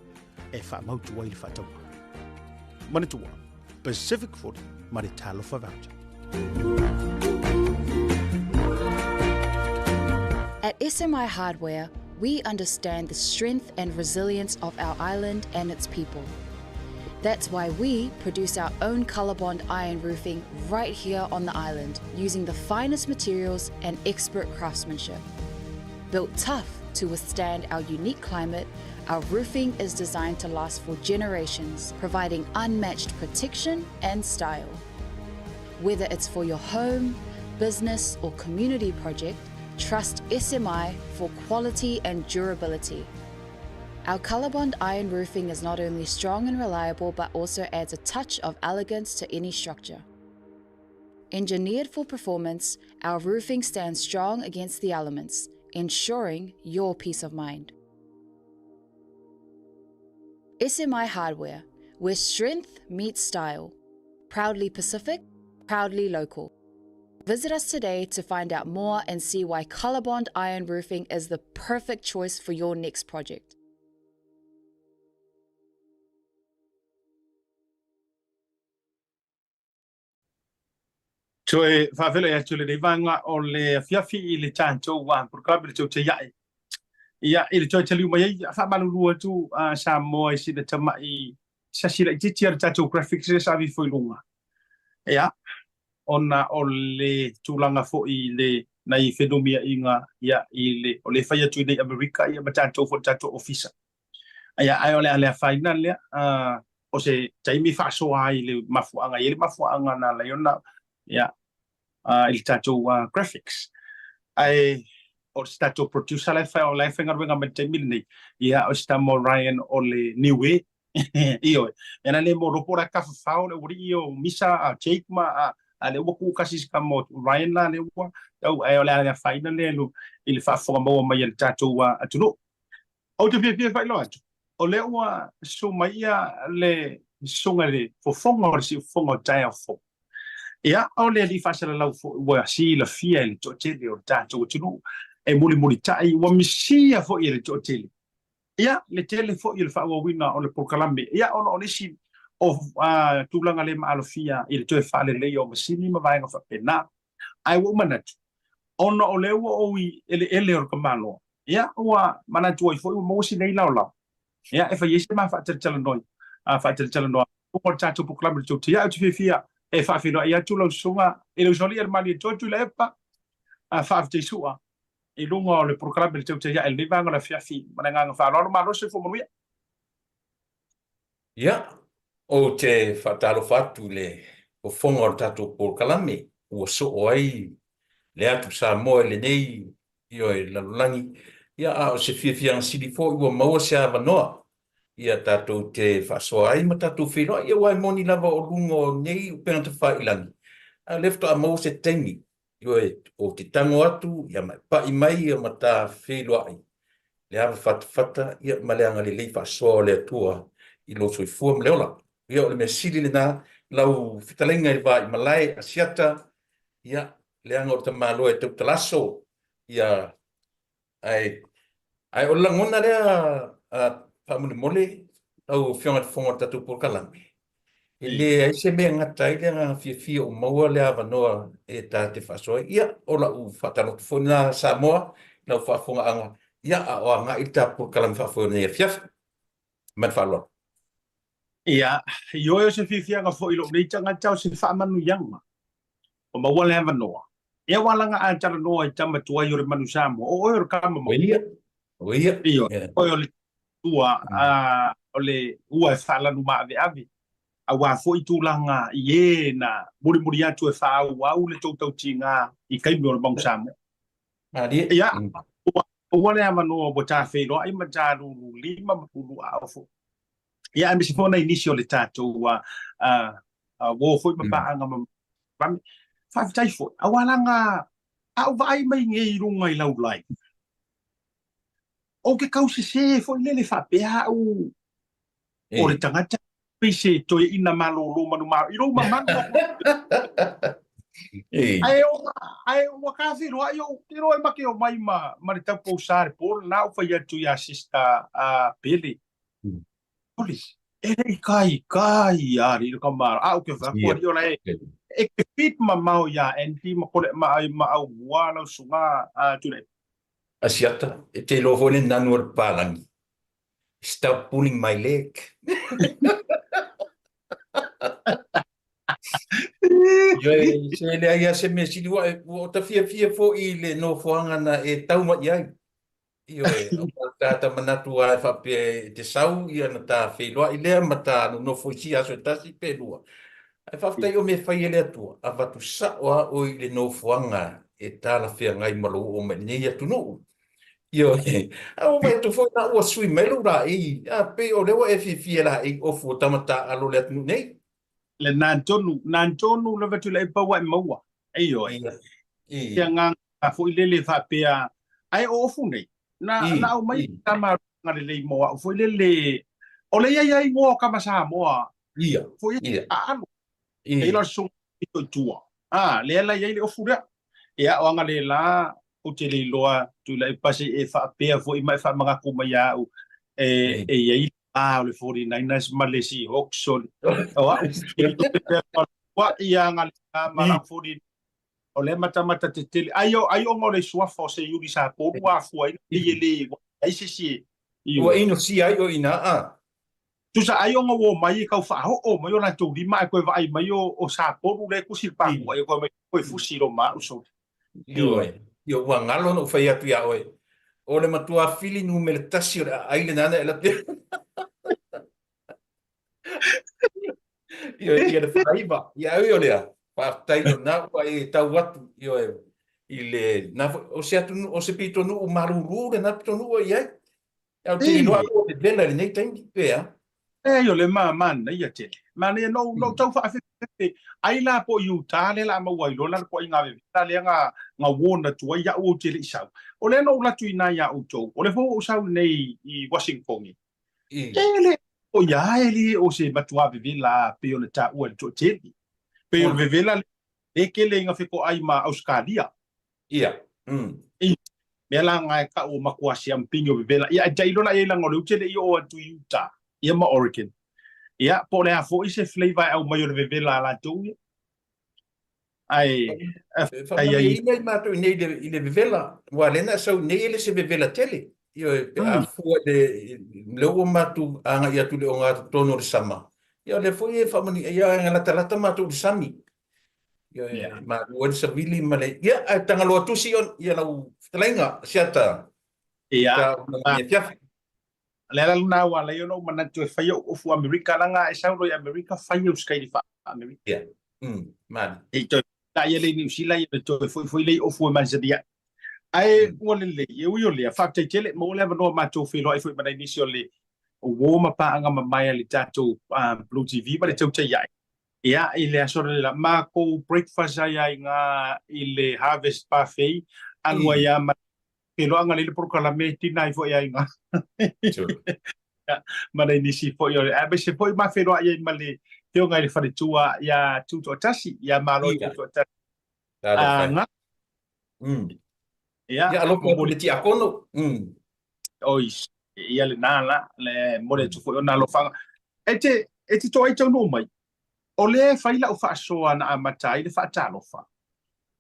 e faamautu ai le faatauga. Manatua, Pacific 40 ma le Talofa Voucher. At SMI Hardware, we understand the strength and resilience of our island and its people. That's why we produce our own Colorbond iron roofing right here on the island using the finest materials and expert craftsmanship. Built tough to withstand our unique climate, our roofing is designed to last for generations, providing unmatched protection and style. Whether it's for your home, business, or community project, trust SMI for quality and durability. Our Colorbond iron roofing is not only strong and reliable, but also adds a touch of elegance to any structure. Engineered for performance, our roofing stands strong against the elements, ensuring your peace of mind. SMI Hardware, where strength meets style. Proudly Pacific, proudly local. Visit us today to find out more and see why Colorbond Iron Roofing is the perfect choice for your next project. Toe faafeiloai atu i lenei vaega o le afiafi i le tatou polokalame le Tautai Ae. Ia, i le toe taliu mai ai, faamalulu atu Samoa i sina tamai sasi laitiiti a le tatou graphics lea sa aveifo i luga. Ia, ona o le tulaga foi i le nai fenumiaiga ia i le o le fai atu i nei Amerika ia ma tatou foi le tatou ofisa. Ia, ae o le a le afaina lea, o se taimi faasoa ai i le mafuaaga, e i ai le mafuaaga na ala ai ona, ia, i le tatou graphics. Ae o se tatou producer la e fai, o la e faigaluega mai i le taimi lenei, ia, o si tama o Ryan o le Niue, ioe, ena le mo ropo la tafafao le ualii o Misa a Jake ma a a le ua ku kasi si tama o Ryan la le ua tau ae o le a le afaina lea i le faafofoga maua mai a le tatou atunuu. Ou te fiafia e faailoa atu, o lea ua susu mai ia le susuga i le fofoga o le siufofoga o taeao fou. Ia, o le alii faasalalau foi ua silafia e le toatele o le tatou atunuu, e mulimulitai, ua misia foi e le toatele. Ia, le tele foi o le faaauauina o le polokalame, ia, ona o le isi o tulaga le maalofia i le toe faaleleia o masini ma vaega faapena. Ae ua ou manatu, ona o lea ua ou i eleele o le tamaloa, Ia, ua manatu ai foi ua maua si nei laolao, ia, e fai ai se ma faatalatalanoa, faatalatalanoa o le tatou polokalame o le Tautia. Ia, ou te fiafia e faafeiloai atu lau susuga i le usoalii a le Malietoa Tuilaepa, faafetai sua i luga o le polokalame o le Tautia i lenei vaega o le afiafi. Ma le agaga faaaloalo, malo le soifua manuia. Ia, ou te faatalofa atu i le fofoga o le tatou polokalame ua soo ai le atu Samoa i lenei ioe lalolagi, ia a o se fiafiaga sili foi ua maua se avanoa ia tatou te faasoa ai ma tatou feiloai, ia aua e moni lava o luga o nei upega tafailagi, a o lea faatoa maua se taimi Ioe, ou te tago atu, ia ma e pai mai ia ma ta feiloai le ava fatafata ia ma le agalelei faasoa o le Atua i lou soifua ma le ola. Ia o le mea sili lena, lau fetalaiga i le va i malae Asiata, ia, leaga o le tamaloa e tautalaso, ia, Ae, ae o le lagona lea faamolemole lau Afioga i le Fofoga o le tatou polokalame, e leai se mea e gata ai le agaga fiafia ua maua le avanoa e ta te faasoa ai. Ia, o lau faatalofa foi lena Samoa i lau faafofogaaga, ia, a o agai le ta polokalame faafoe o lenei afiafi. Ma le faaaloalo. Ia, ioe o se fiafiaga foi i lou nei tagata o se faamanuiaga ua maua le avanoa. Ia ua laga a talanoa i tama tuai o le manu Samoa, o oe o le tama maua. O ia, o ia. Ioe, o oe o le tua, o le ua e faalanu maaveave, aua foi tulaga i e na mulimuli atu e faaauau le tou tautiga i taimi o le manu Samoa. Malie. Ia, ua maua le avanoa ua ta feiloai ma ta lulu lima ma lulu aao foi. Ia, aemaise foi nai nisi o le tatou uo foi ma paaga ma Rami. Faafetai foi, aua laga a ou vaai mai nei i luga i lau live, ou te tau sese foi lele faapea au o le tagata pei se toeaina malolo manumalo i lou mamalu. Ae ae ua ka feiloai ou te iloa e make omai ma ma le taupousa le po lena ou fai atu ia sister a Pele. Oli, e le i kai kai a li ka ma a ou ke fai atu ali ola e e ke fit mamao ia Andy ma kole ma ai ma au mua lau suga a tule. Asiata, e te iloa foi le nanu o le papalagi. Stop pulling my leg. Ioe, se leai lava se mea sili, ua ua ota fiafia foi i le nofoaga na e tau mai i ai. Ioe, o ta manatu lava e faapea e te sau ia ona ta feiloai lea ma ta nonofo i sia aso e tasi pe lua. Ae faafetai o mea fai e le Atua, avatu sao lava oe i le nofoaga e talafeagai ma lou oo mai i lenei atunuu. Ioe, a ua vaai atu foi la ua sui mai lou laei, a pei o lea ua e fiafia e laei ofu o tama taaalo o le atunuu nei. Le nantonu, nantonu lava tulai pau ae maua. Ioe. Ia. I. Te agaga foi lele faapea, ae o ofu nei, na, I. na aumai I. tama lelei mo au foi lele, o le ia ia ingoa o kama Samoa, Ia. foi Ia. aalo. I. E ila susu i tua. Ah, lea la iai le ofu lea. Ia, o aga le la, ou te le iloa tulai pasi e faapea foi ma e faamanatu mai ia au e, e iai a o le 49ers ma le Seahawks o le o au wa ia nga le ma la 49 o le matamata tetele ai o ai ona o le suafa o se iuli sa polu afua ai e le ai se si Ua inosia ai o ina a. Tusa ai ona ua omai e tau faaoo mai o latou lima ae toe vaai mai o, o Sapolu lea e tusi le paku ai toe mai toe fusi i loma au sole. Ioe, ioe, ua galo ona ou fai atu iā oe, o le matua fili numera tasi o le aai lena na e alu atu Ioe, ia le faaiva. Ia ai o lea, faafetai o lena ua e tau atu, ioe, i le, na foi, o se atunuu, o se pitonuu malulu lena pitonuu e i ai. Ae ou te le iloa ua vevela i lenei taimi, pe a? Leai, o le ma, manaia tele. Manaia, na ou, na ou tau faafefefe, ai la po o Utah lea o le a maua ai loa la le toaiga vevela lea na, na warn atu ai au ou te le i sau. O lea na ou alu atu i ina ia outou, o lea foi ua ou sau nei i Washington, I. e le o ia e le o se matuā vevela pei ona taua e le toatele. Pei o le vevela lea e tele ina fetoai ma Ausetalia. Ia. Mm. I mea la nga e kau o matua siampini o vevela. Ia, e tailo la i ai langa o le ute le i oo atu i Utah, ia ma Oregon. Ia, po o le a foi se flavour e aumai o le vevela a latou ia. Ae, E faamalieina i matou i nei i le vevela, aua lea na sau nei e le se vevela tele. Ioe, pe a fua i le, lea ua matou agai atu i le ogatotonu o le sama, ia o lea foi e faamanuia, ia e latalata matou i le sami. Ia, Yeah. malu ai le savili ma le... Ia, ae Tagaloa Tusi on, ia lau fetalaiga, Asiata, Ia, ta una i afiafi. le ala lena ua ala ai ona ou manatu e fai ou ofu Amerika, leaga a e sau loa i Amerika, fai au sikaili faa-Amerika. Ia, mm, mali. E toe la ia le i Niu Sila, ia toe foi foi le i ofu e masani ai. Ae ua lelei, e ui o lea, faafetai tele, maua le avanoa matou feiloai foi ma nai nisi o le uo ma paaga mamae a le tatou Blue TV ma le tautai ae. Ia, i le aso lea, matou breakfast ai ai ngā i le Harvest Buffet, alu ai a ma feiloaga lea i le polokalame tina ai foi ai ngā. Sure. Ma nai nisi foi o le, aemaise foi ma feiloai ai ma le afioga i le faletua ia Tutoatasi, ia Malo Ia. Tutoatasi. Talofa e. Ngā. Ia, Ia, alofa atu i le tiakono. Mm. Oi, ia lena la, le momoli atu foi ona alofaga. E te, e te toai taunuu mai, o lea e fai lau faasoa na amata ai le faatalofa.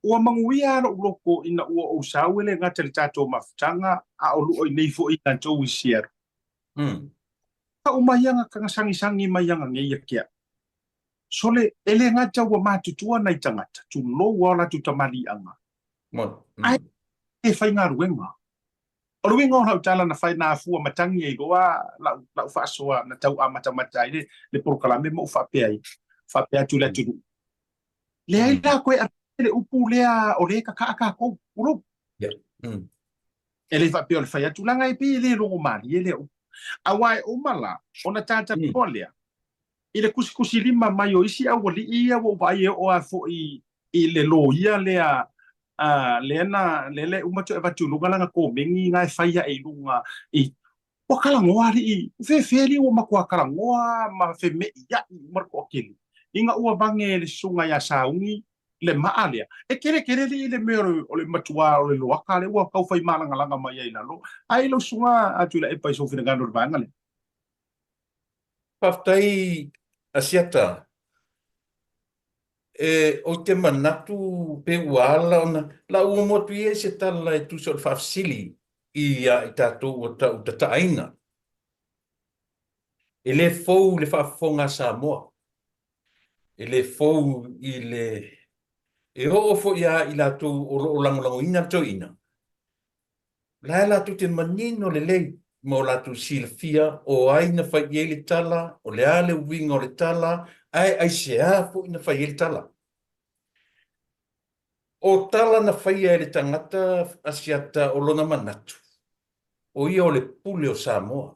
Ua manuia lou loto ina ua ou sau e le gata i le tatou mafutaga, a o lua i nei foi i latou i Seattle. Mm. Kau mai aga ka sagisagi mai aga nei ia ke au. Sole, e le gata ua matutua nai tagata, tulou a o latou tamaliiaga. Moni. Mm. Ae e faigaluega. O le uiga o lau tala na fai na afua matangi ai loa lau, lau faasoa na tau amatamata ai le, le polokalame ma ou faapea ai, faapea atu i le atunuu. Leai la koe ave le upu lea o lea e kakaa kākou, ulou. Yeah. Mm. E le faapea o le fai atu, leaga e pei e le logomalie lea upu. Aua e uma la, ona talanoa lea, i le kusikusilima mai o isi aualii ia ua ou vaai e oo lava foi i le loia lea, lea na, lea le uma toe avatu i luga lana komeni na e fai ae i luga i, ua talanoa alii, fefe alii ua matua talanoa ma feme'ia'i uma le toatele, ina ua vage e le susuga ia Sauni. le maa lea, e kerekere alii le mea o le matuā o le loaka lea ua tau fai malagalaga mai ai i lalo. Ai lau susuga a Tuilaepa i sou finagalo i le vaega lea. Faafetai Asiata. E, ou te manatu pe ua ala ona lau omo atu ia i se tala e tusa o le faafesili ia i tatou ua tau tataaina. E le fou le faafofoga a Samoa. E le fou i le... E oo foi ia i latou o lo o lagolagoina le toeaina, la e latou te manino lelei ma o latou silafia o ai na fai i ai le tala, o le a le uiga o le tala, ae aisea foi na fai ai le tala. O tala na faia e le tagata Asiata o lona manatu, o ia o le pule o Samoa.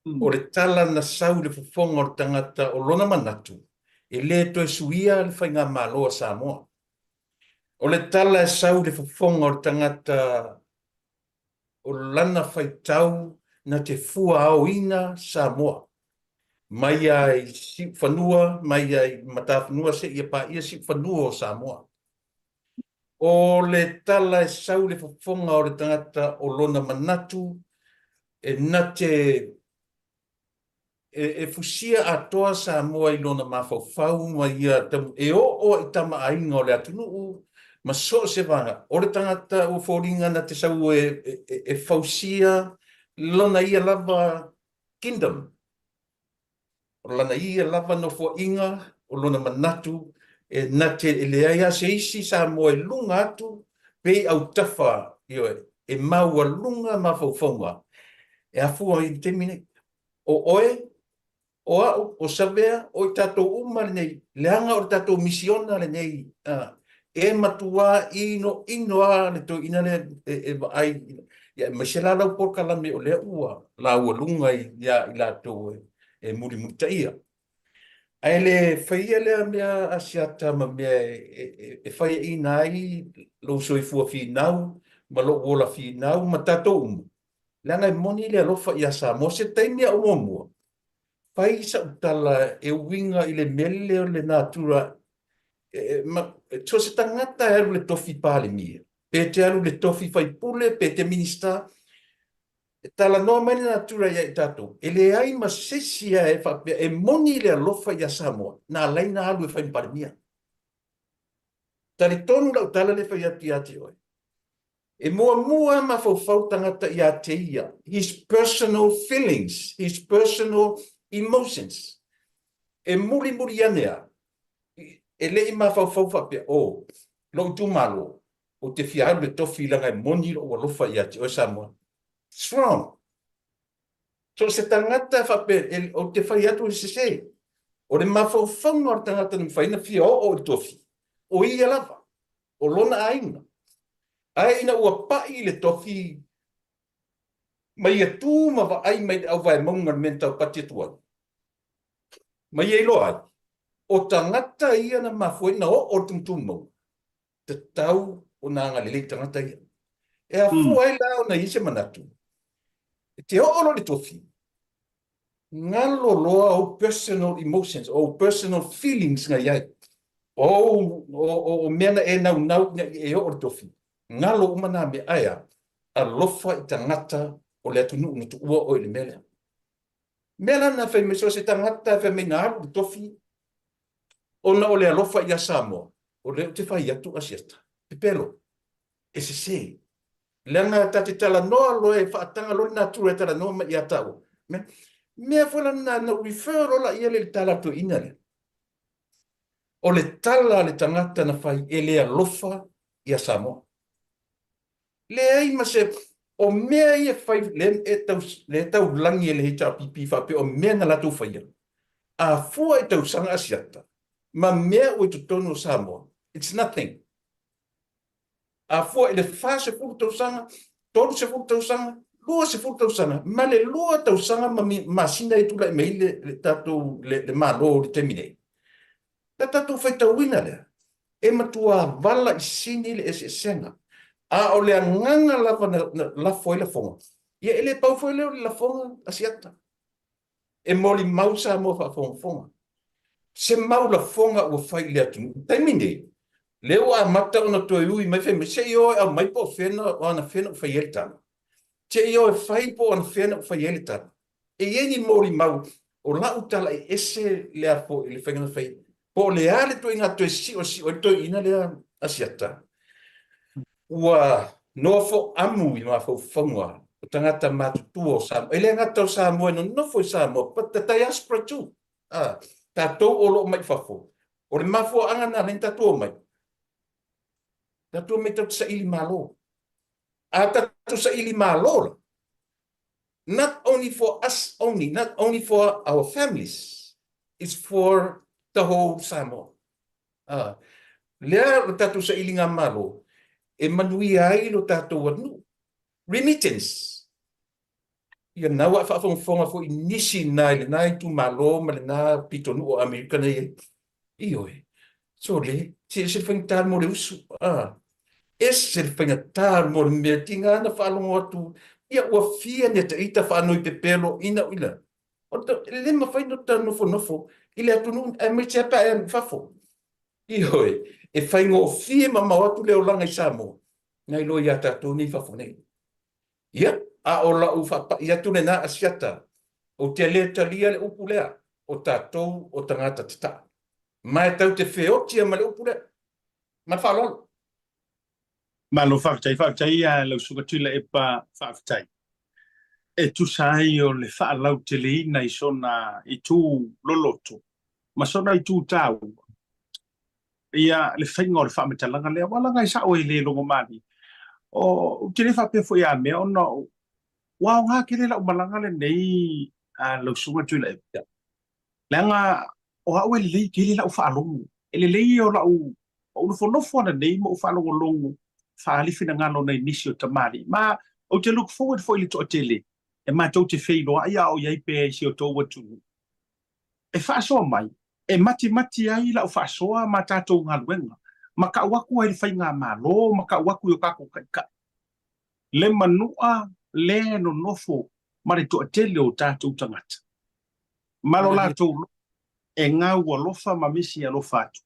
O le tala na sau i le fofoga o le tagata o lona manatu, e le toe suia le faigamalo a Samoa. O le tala e sau i le fofoga o le tagata o lana faitau na te fua aoina Samoa, mai lava i siufanua, mai lava i matafanua seia paia siufanua o Samoa. O le tala e sau i le fofoga o le tagata o lona manatu e na te e fusia atoa Samoa i lona mafaufau ma ia e oo i tama aiga o le atunuu ma so o se vaega. O le tagata ua foliga na te sau e fausia lona ia lava kingdom, o lana ia lava nofoaiga, o lona manatu e na te e leai lava se isi Samoa i luga atu pe i autafa, ioe, e maualuga mafaufauga e afua i le taimi nei. O oe, o au, o Savea, o i tatou uma lenei, leaga o le tatou misiona lenei, e matuā inoino lava le toeaina lea e vaai, aemaise la lau polokalame o lea ua laualuga ia i latou e mulimulitaia. Ae le faia lea mea Asiata ma mea e faiaina ai lou soifua finau ma lou ola finau ma tatou uma, leaga e moni le alofa ia Samoa. Se taimi a'u muamua, fai sa'u tala e uiga i le mele o le natura, so o se tagata e alu i le tofi Palemia, pe te alu i le tofi faipule, pe te Minisita, e talanoa mai le natura ia i tatou, e leai ma se isi lava e faapea e moni le alofa ia Samoa na ala ai ona alu e fai ma Palemia. Talitonu lau tala lea e fai atu ia te oe. E muamua lava mafaufau tagata ia te ia, his personal feelings, his personal emotions. E mulimuli ane lava, e le i mafaufau faapea, oh, lou itumalo, ou te fia alu i le tofi leaga e moni lou alofa ia te oe Samoa. It's wrong. So o se tagata e faapea, ou te fai atu e sese. O le mafaufauga o le tagata na mafai ona fia oo i le tofi, o ia lava. o lona aiga. Ae ina ua pai le tofi ma ia tu ma vaai mai le auvae mauga i le mea na taupati atu ai, ma ia iloa ai, o tagata ia na mafua ai ona oo le tumutumu mauga, tatau ona agalelei tagata ia. E afua ai la ona i ai se manatu, e te oo loa i le tofi, Galo loa ou personal emotions, ou personal feelings na i ai. O ou, o, o mea na e naunau ina ia e oo i le tofi. Galo uma nā mea, ae a? Alofa i tagata o le atunuu na tuua oe i le mea lea. Mea la na fai mai, so o se tagata e fai mai na alu i le tofi ona o le alofa ia Samoa, o lea ou te fai atu Asiata, pepelo. E sese. Leaga ta te talanoa loa e faataga loa le natura e talanoa mai ia tāua. Mea, mea foi la na, na refer loa la ia le tala a toeaina lea. O le tala a le tagata na fai e le alofa ia Samoa. Leai ma se, o mea ia fai, le e tau, le taulagi e le HRPP faapea o mea na latou faia. A fua i tausaga Asiata, ma mea ua i totonu o Samoa, it's nothing. A fua i le 40 tausaga, 30 tausaga, 20 tausaga, ma le 2 tausaga ma masina e tulai mai le, le tatou le, le Malo i le taimi nei. Na tatou faitauina lea, e matuā vala i sini le eseesega. A o le agaga lava na, na lafo ai lafoga, ia e le pau foi lea o le lafoga a Asiata. E molimau Samoa faafogafoga. Se mau lafoga ua fai i le atunuu. I le taimi nei, Lea ua amata ona toe ui mai fai mai, se i o e aumai po o fea na, o anafea na ou fai ai le tala. Se i o e fai po o anafea na ou fai ai le tala. E i ai ni molimau o lau tala e ese le a foi le faiga na fai, po o le a le ituaiga toe siosio ai le toeaina lea Asiata. Ua nofo amu i mafaufauga o tagata matutua o Samoa. E le gata o Samoa e nonofo i Samoa, but the diaspora too. Ah, tatou o lo o mai i fafo. O le mafuaaga na ala ai ona tatou omai, tatou omai tatou te saili malo. A tatou saili malo la, not only for us only, not only for our families, it's for the whole Samoa. Ah, lea lo tatou sailiga malo e manuia ai lo tatou atunuu. Remittance, Ia na ua e faafogafoga foi i nisi na i lena itumalo ma lena pitonuu o Amerika na i ai. Ioe. Sole, se ese le faigata mo le usu. Ah. Ese le faigata mo le mea tiga na faalogo atu. Ia ua fia ni ata ita faanoi pepelo ina ila. O te le mafai no ta nofonofo i le atunuu aemaise lava pe a e alu i fafo. Ioe, e faigofie mamao atu le olaga i Samoa nai lo ia tatou nei i fafo nei. Ia, a o lau faapai atu lena Asiata, ou te le talia le upu lea, o tatou o tagata tataa. Ma e tau te feotia ma le upu lea. Ma le faaaloalo. Malo faafetai, faafetai ia lau Susuga Tuilaepa, faafetai. E tusa ai o le faalauteleina i sona itu loloto ma sona itu taua, ia le faiga o le faamatalaga lea. Aua leaga e sao e le logomalie. O, ou te le faapea foi ia mea ona ua aoga tele lau malaga lenei a lau Susuga Tuilaepa. Leaga o au e lelei tele lau faalogo. E lelei o lau ou nofonofo ananei ma ou faalogologo faaali finagalo nai nisi o tamalii. Ma ou te look forward foi i le toatele e matou te feiloai a o i ai pea i si o tou atunuu. E faasoa mai, e matimati ai lau faasoa ma tatou galuega, ma kau aku ai le faigamalo, ma kau aku i o kakou taitai. Le manua lea e nonofo ma le toatele o tatou tagata, ma lo latou loto e gau alofa ma misi alofa atu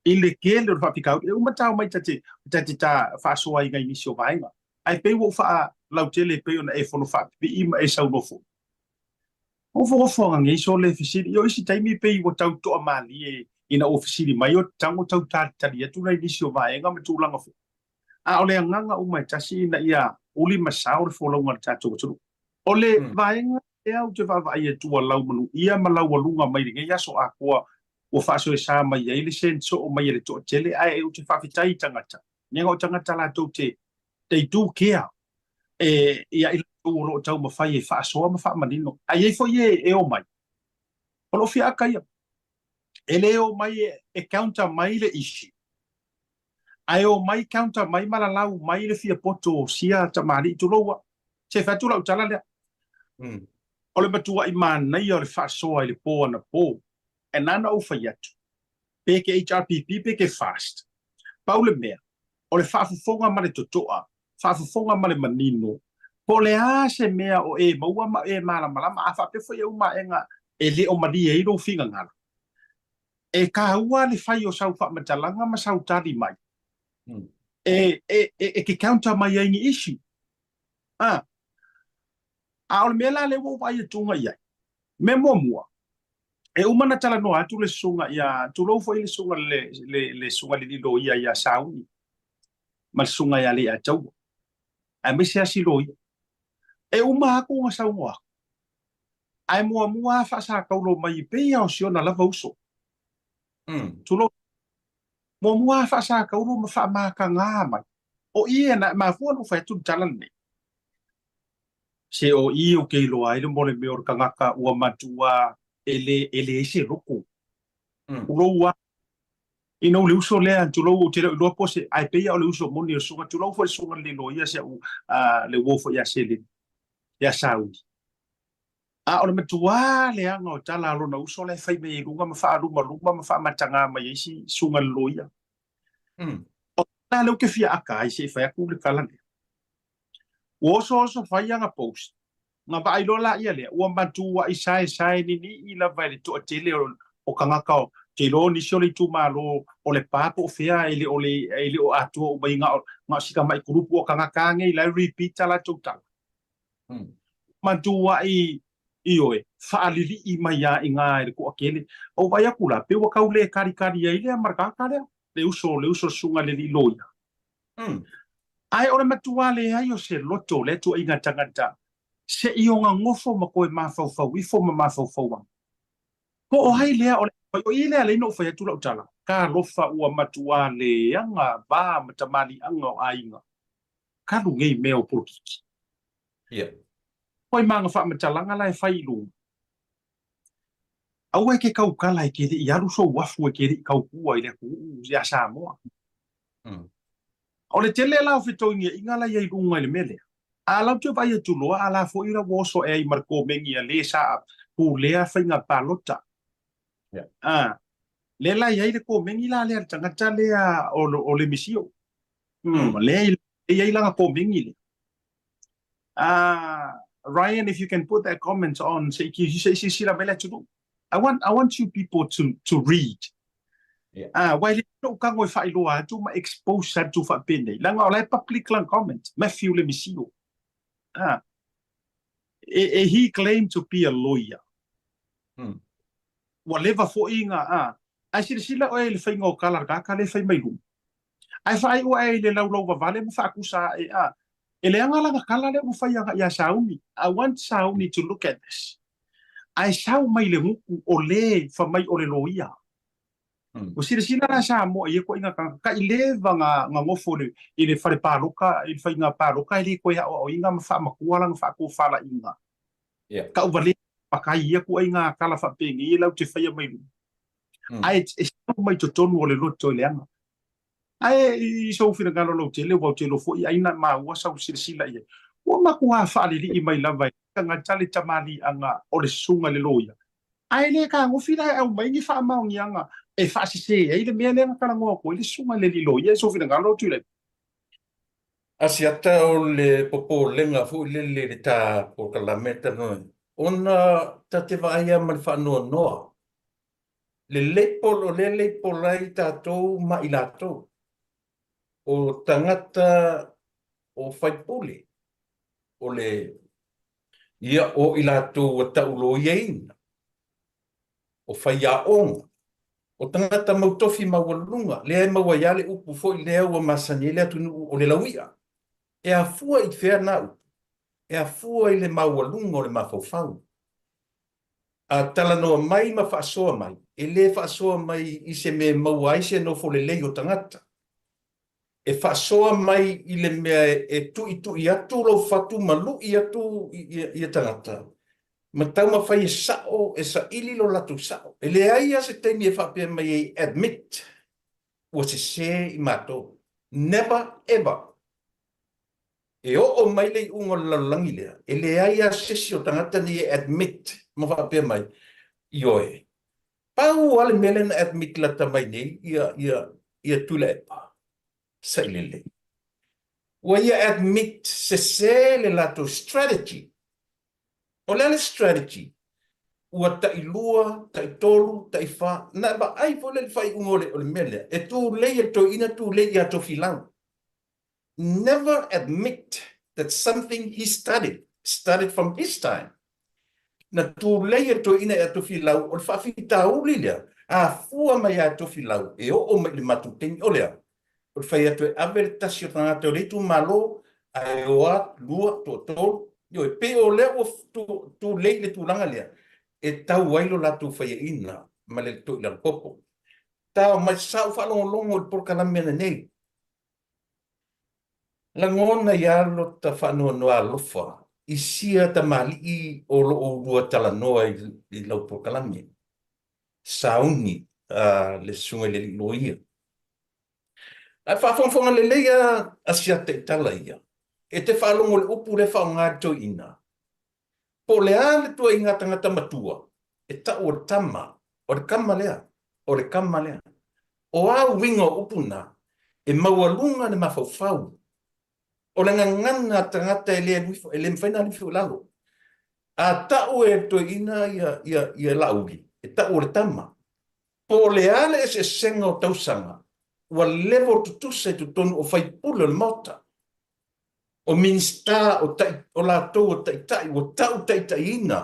i le tele o le faafitauli. E uma tau mai ta te ta te ta faasoa ai nai nisi o vaega, ae pei ua ou faalautele e pei ona e fono faapipii ma e saunoa foi. Nofonofo ana nei sole fesili. O isi taimi pei ua tau toamalie ina ua fesili mai o tago tau talitali atu nai nisi o vaega ma tulaga foi. A o le agaga uma e tasi ina ia uli ma sao le folauga a le tatou atunuu. O le vaega lea ou te vaavaai atu ua laumanuia ma laualuga mai lenei aso atoa ua faasoesa mai ai le send soo mai e le toatele ae ou te faafetai i tagata leaga o tagata latou te they do care e ia i latou o lo o taumafai e faasoa ma faamanino. Ae i ai foi e e omai, o lo o fiaaka ia. E le omai e counter mai le issue, ae omai counter mai ma lalau mai le fia poto o sia tamalii, tulou a. Se fai atu lau tala lea. O le matuai manaia o le faasoa i le po anapo, e na ona ou fai atu, pe ke HRPP pe ke FAST. Pau le mea, o le faafofoga ma le totoa, faafofoga ma le manino, po o le a se mea o e maua ma e malamalama, a faapea foi e uma aega e le o malie ai lou finagalo. E taua le fai o sau faamatalaga ma sau tali mai e, e, e, e te counter mai ai ni issue. A, a o le mea la lea ua ou vaai atu i ai, mea muamua, e uma na talanoa atu le susuga ia, tulou foi le susuga le, le, le susuga le loia ia Sauni ma le susuga ia Leiataua, aemaise lava si loia. E uma atu ona saunoa atu, ae muamua lava faasataulo mai e pei lava o si ona lava uso. Tulou. Muamua lava faasataulo ma faamatagā mai. O i e na, mafua ona ou fai atu le tala lenei. Se o i ou te iloa ai le mo le mea o le tagata ua matua e le, e leai se loko. Tulou lava. Ina o le uso lea, tulou ou te le o iloa po o se, ae pei lava o le uso moni o le susuga, tulou foi le susuga le loia si au, le uo foi ia Seleni, ia Sauli. A o le matuā leaga o tala a lona uso la e fai mai ai i luga ma faalumaluma ma faamatagā mai ai si susuga le loia. O le lea ou te fia aka ai se i fai atu le tala lea. Ua osooso fai ana post, ona vaai loa laia lea, ua matuai saesae ninii lava e le toatele o tagata. te iloa nisi o le itumalo o Lepa po o fea e le o le e le o atoa uma i na o na o si tamai kulupu o tagata nei la e repeat a latou tala. Matuai ioe, faalilii mai lava i ina i le toatele. Ou vaai atu la, pei ua tau le kalikali ai lea ma le tagata lea, le uso, le uso susuga i le alii loia. Ae o le matua leai o se loto o lea tuuaiga tagata, se i ona nofo ma toe mafaufau ifo ma mafaufau ane. Po o ai lea o le o i lea lea na ou fai atu lau tala, talofa ua matua leaga va ma tamaliiaga o aiga, talu nei mea o polokiki. Ia. Oi ma ana faamatalaga la e fai i luga. Aua e te tautala e te le i alu sou afu e te le i tautua i le atunuu ia Samoa. O le tele la o fetoiniaiga la i ai i luga i le mea lea. A lau te vaai atu loa, a la foi la ua oso ae ai ma le komeni a le sa pulea faiga palota. Yeah. A, lea la i ai le komeni la lea le tagata lea o, o le misio. Lea i ai lana komeni lea. Ryan, if you can put that comment on, se i se i silasila mai le atunuu. I want, I want you people to, to read. Yeah. Aua e le lou tago e faailoa atu ma expose atu faapenei. Leaga o la e public lana comment, Matthew Lemisio. E, e, he claimed to be a lawyer. Ua leva foi na, ae silasila oe i le faiga o tala a le tagata lea e fai mai luga. Ae faaiu ae i le laulau vavale ma faatusa ae, a, e leaga lana tala lea ua fai agai ia Sauni. I want Sauni to look at this. Ae sau mai le gutu o le fa mai o le loia. Ua silasila la Samoa i ia ituaiga tagata, kai leva na, na nofo i le, i le fale paloka, i le faiga paloka e le toe aoaoina ma faamatua lana faatofalaiga. Yeah. Tauvalea makai i ia ituaiga tala faapenei e latou te faia mai luga. Ae e sau mai totonu o le loto e leaga. Ae i sou finagalo lautele, ua ou te iloa foi ai na maua sau silasila i ai. Ua matua faalilii mai lava e tagata le tamaliiaga o le susuga i le loia. Ae le tagofi la e aumai ni faamaoniaga e faasese ai le mea lea na talanoa atu ai le susuga i le alii loia i sou finagalo, Tuilaepa. Asiata o le popolega foi lele i le ta polokalame talanoa ai, ona ta te vaai lava ma le faanoanoa Le label, o lea label ai tatou ma i latou, o tagata o faipule, o le, ia, o i latou ua tauloiaina, o faiaoga, o tagata mautofi maualuluga, lea e maua ai lava le upu foi lea ua masani ai le atunuu o le laui'a. E afua i fea na upu? E afua i le maualuga o le mafaufau. A talanoa mai ma faasoa mai, e le faasoa mai i se mea e maua ai se nofo lelei o tagata. E faasoa mai i le mea e tuitui atu lou fatu ma lui atu ia tagata, ma taumafai e sao, e saili lo latou sao. E leai lava se taimi e faapea mai ai admit ua sese i matou. Never ever. E oo mai le iuga o le lalolagi lea, e leai lava se isi o tagata nei e admit ma faapea mai, ioe, pau lava le mea lea na admit lata mai nei ia, ia, ia Tuilaepa, sailele. Ua ia admit sese le latou strategy. O le a le strategy? Ua tailua, taitolu, taifa, na vaai foi lea i le faaiuga o le, o le mea lea, e tulei e le toeaina tulei ia Tofilau. never admit that something he started, started from his time. Na tulei e le toeaina ia Tofilau, o le faafitauli lea, a fua mai ia Tofilau e oo mai i le matou taimi, o le a? O le fai atu e ave le tasi o tagata o le itumalo, ae o a, lua, toatolu, ioe, pei o lea ua tulei i le tulaga lea, e tau ai lo latou faiaina ma le toilalopopo. Tao mai, sa ou faalogologo i le polokalame lenei, Lagona ia lota faanoanoa alofa i sia tamalii o lo o ulua talanoa i lau polokalame. Sauni a le Susuga i le Alii Loia. Ae faafogafoga lelei a a Siata i tala ia, e te faalogo i le upu lea e faaaoga e le toeaina, Po o le a le tuaiga tagata matua e tau o le tama, o le kama lea, o le kama lea. O a uiga o upu na, e maualuga le mafaufau. O le gagana a tagata e le alu ifo, e le mafai ona alu ifo i lalo. A tau e le toeaina ia, ia, ia Laauli, e tau o le tama. Po o le a le eseesega o tausaga, ua level tutusa i totonu o faipule o le Maota, o Minisita, o tai, o latou o taitai, ua tau taitaiina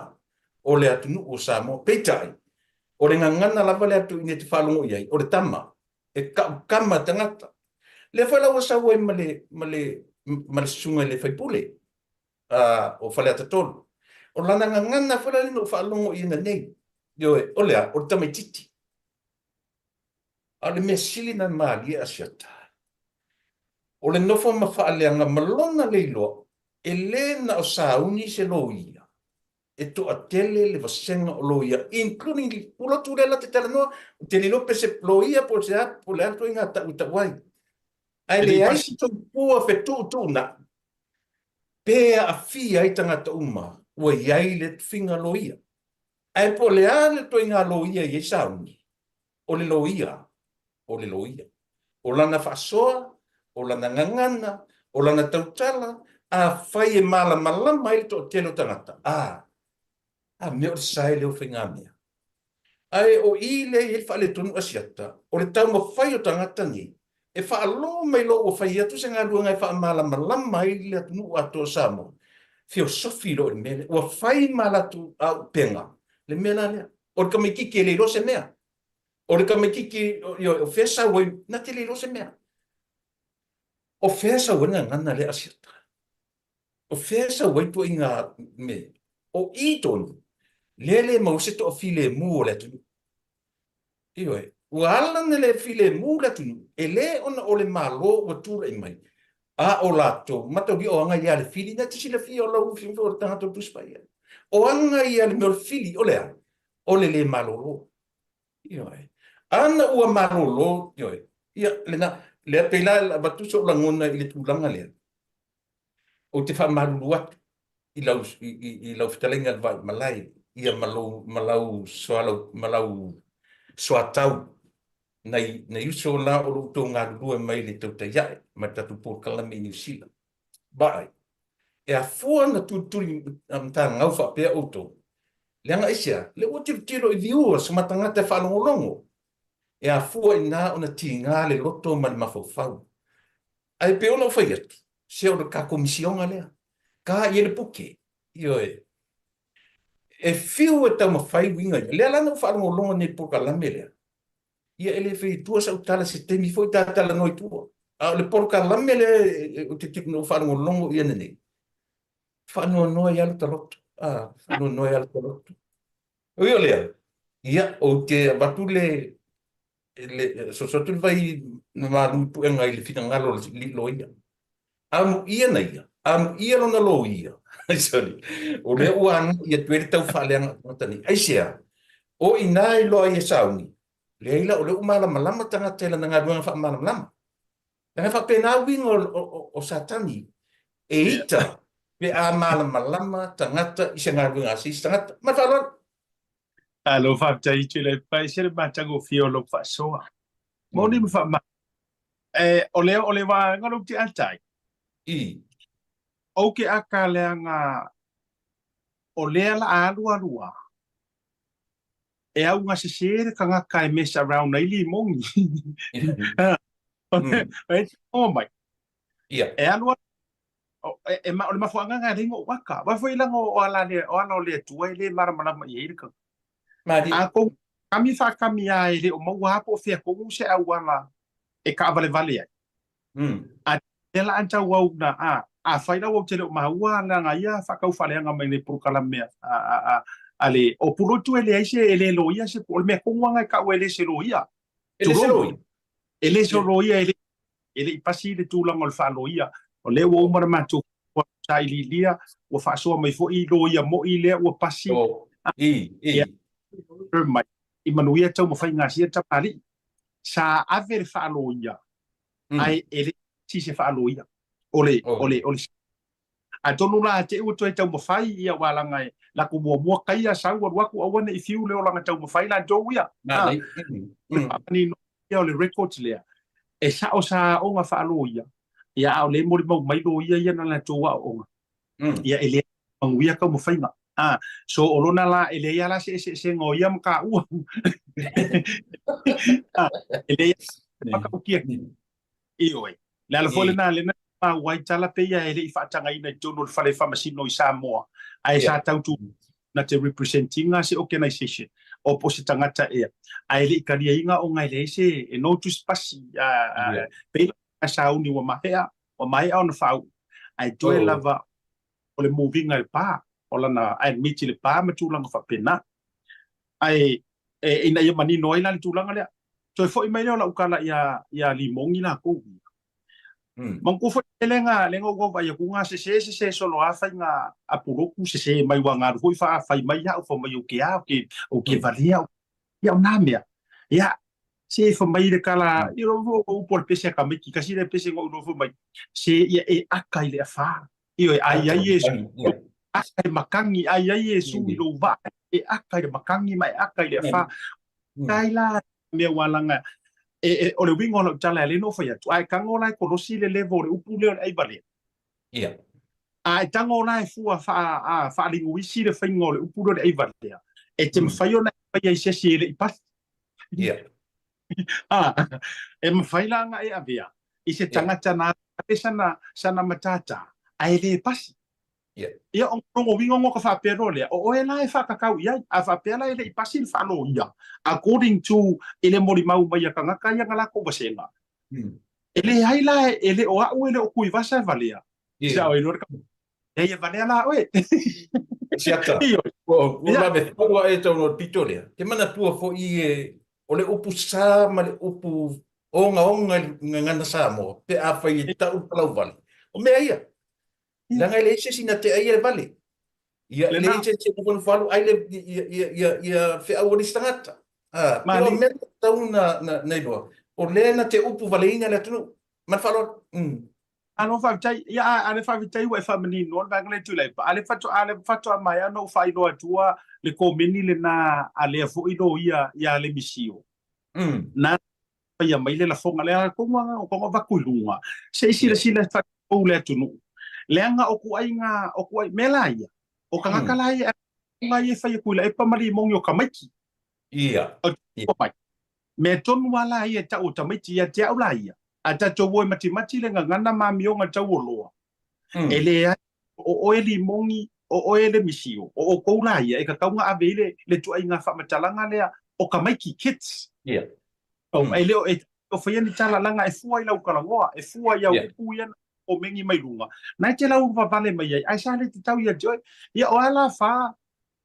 o le atunuu o Samoa. Peitai, o le gagana lava lea atu i te faalogo i ai, o le tama, e ka'u kama tagata. Lea foi la ua sau ai ma le, ma le, ma le susuga i le faipule o Faleata 3. O lana gagana foi la lea na ou faalogo i ai nei, ioe, o le a? O le tamaitiiti. A o le mea sili na malie Asiata, o le nofo ma faaleaga ma lona le iloa, e le na o sauni se loia, e toatele le vasega o loia, including Pulotu lea la te talanoa, ou te le iloa pe se loia po o se a, po o le a le ituaiga tau e tau ai. Ae leai se soifua fetuutuunai pe aafia ai tagata uma ua i ai le tofiga loia. Ae po o le a le ituaiga loia e i ai sauni, o le loia, o le loia. O lana faasoa, o lana gagana, o lana tautala, afai e malamalama ai le toatele o tagata, a, a mea o le sae lea o faigamea. Ae o i lea e i ai le faaletonu Asiata, o le taumafai o tagata nei e faalogo mai loa ua fai atu se galuega e faamalamalama ai le atunuu atoa o Samoa, feosofi loa i le mea lea. Ua fai ma latou auupega le mea la lea. O le tamaitiiti e le iloa se mea. O le tamaitiiti, ioe, o fea sau ai, na te le iloa se mea. O fea sau ai le gagana lea Asiata? O fea sau ai ituaiga mea? O i tonu, lea e le maua se toafilemu o le atunuu. Ioe, ua ala ona le filemu le atunuu, e le ona o le Malo ua tulai mai, a o latou, mataulia o aga ia a le fili, na te silafia o lau Afioga o le tagata o le Tusi Paia. O aga ia a le mea o le fili, o le a? O le le malolo. Ioe. Ana ua malolo, ioe, ia, lena, lea pei la e avatu sou lagona i le tulaga lea, Ou te faamalulu atu i lau, i, i, i lau fetalaiga le Vaimalae, ia ma lou, ma lau soalau, ma lau soatau, nai, nai uso la o lo o outou galulue mai le tautai ae, ma le tatou polokalame i Niu Sila. Vaai, e afua ona tulituli matagau faapea outou, leaga aisea, lea ua tilotilo i viewers ma tagata e faalogologo, e afua i ina ona tiga le loto ma le mafaufau. Ae pei ona ou fai atu, se o le tatou misioga lea. Ka i ai le puke. Ioe. E fiu e taumafai uiga ia. Lea la na ou faalogologo nei i le polokalame lea. Ia e le fai i tua sau tala se taimi foi ta talanoa i tua. A o le polokalame lea ou te na ou faalogologo i ai nei, faanoanoa ai lava lota loto. A, faanoanoa ai lava lota loto. Ui o lea, ia, ou te avatu le, le soso atu le vai malu i puega i le finagalo o le loia. Amuia na ia, amuia lona loia. Sorry. O lea ua agai atu ai le tau faaleaga o tagata nei. Aisea? O i ina e iloa ai e sauni, leai la, o lea ua malamalama tagata i lana galuega faamalamalama. Leaga e faapena uiga o, o, o, o Satani, e ita pe a malamalama tagata i se galuega a se isi tagata. Ma le faaaloalo. Alo, faafetai Tuilaepa, e ese le matagofie o lau faasoa. Moni ma faamama. E, o lea o le vaega lou te atai. I. Ou ke aka leaga o lea la alu alu a. E au nga sese le tagata e mess around ai limogi. E o mai. Ia. E alu alu O, e, e, o le mafuaaga lena e leai ou aka. Aua foi leaga o ala le, o ala o le Atua e le malamalama i ai le tagata. Malie. A kou kami faakami lava e le o maua lava po o fea tonu se auala e taavalevale ai. A lea la a tau au na, a, afai la ua ou te le o maua leaga ia faataufaaleaga mai le polokalame a, a, a, a le, o Pulotu e leai se, e le loia se, o le mea tonu lava lena e tau e le se loia. E le se loia. E le se loia, e le E le i pasi le tulaga o le faaloia, o lea ua uma le matou sailiilia, ua faasoa mai foi loia moi lea ua pasi, ia mai i manuia taumafaiga a sia tamalii. Sa ave le faaloia, ae e le pasi se faaloia. O le, o le, o le Atonu la te i ua toe taumafai ia aua leaga e lako muamua kaia sau alu atu aua ne i fiu le olaga taumafai latou ia. A, o le faamanino ia o le records lea, e sao sa aoga faaloia, ia a o lea e molimau mai loia ia na latou aoaoga, ia e le manuia taumafaiga. A, so o lona la, e leai lava la se eseesega o ia ma kāua. A, e leai matautia. Ioe. Le ala foi lena, lena maua ai tala pei e le i faatagaina i totonu o le fale faamasino i Samoa, ae sa tau tu na te represent ina se organisation o po o se tagata ea, ae le i taliaina ona e leai se, e no tusi pasi, a, pei la sauni ua maea, ua maea ona faauu, ae toe lava o le muviga i le pa, o lana admit i le pa ma tulaga faapena. Ae e, ina ia manino ai la le tulaga lea. Toe foi mai lea o lau tala ia, ia Limogi lakou. Manatua foi le nga, le nga ua vaai atu nga sese sese solo a faiga a puloku sese mai ua galu foi faa fai mai au fai mai o ke a o ke o ke valia ia o nā mea. Ia se fai mai le kala i ro ro o upu o le pese a tamaiti kasi le pese ngo ro fai mai se ia e aka i le afa. Ioe, ai ai Iesu, aka i makangi, ai ai Iesu i lou vaa, e aka i le makangi ma e aka i le afa. Kai la mea ua laga, e, e, o le uiga o lau tala e ala ai ona ou fai atu, a e tago la e kolosi le level o le upu lea o le ai valea. Ia. A e tago la e fua faa, a, faaliguisi le faiga o le upu lea o le ai valea, e te mafai ona e faia i se isi e le i pasi. Ia. A, e mafai la ona e avea i se tagata na ave sana, sana matata, ae le pasi. Yeah. Ia, o lona uiga ona ka faapea loa lea, o oe la e faakakau i ai, a faapea la e le i pasi le faaloia, according to i le molimau mai a tagata ia na latou vasega. E leai la, e le o au e le o Tuivasa e valea. Yeah. Sao e loa le Leai e valea la oe. Siata. Ioe. Ua ua lave fou ae tau no pito lea. Te manatua foi e o le upu sa ma le upu ogaoga i le gagana Samoa pe afai e tau le palau vale. O mea ia. Leaga e leai se isi na te aia le vale. Ia, e leai se isi e nofonofo alu ai le ia ia ia ia feau o le isi tagata. Ah, pe o mea tatau na na na iloa. O lea na te upu valeina le atunuu. Ma le faaaloalo. Mm. Malo faafetai. Ia, a, a le faafetai ua e faamanino le vaega lea Tuilaepa. A le faatoa, a le faatoa maea ona ou faailoa atua le komeni lena a lea foi loia ia Lemisio. Na faia mai le lafoga lea atonu lava o tonu avatu i luga. Se i silasila faatau le atunuu. Leaga o tuaiga, o tuai, mea la ia, o tagata la ia e fai e Tuilaepa ma Limogi o tamaiti. Ia. O te mai. Mea tonu lava la ia e tau o tamaiti ia te au la ia, a tatou o e matimati le gagana ma amioga tauoloa, e leai, o oe Limogi, o oe Lemisio, o outou la ia e tatau ona ave i le le tuaiga faamatalaga lea o tamaiti, kids. Ia. E le o e o faia ni tala laga e fua i lau talanoa, e fua i au upu ia na komeni mai luga, na e te lauluvavale mai ai, ae sa le tatau ia te oe. Ia o a la fa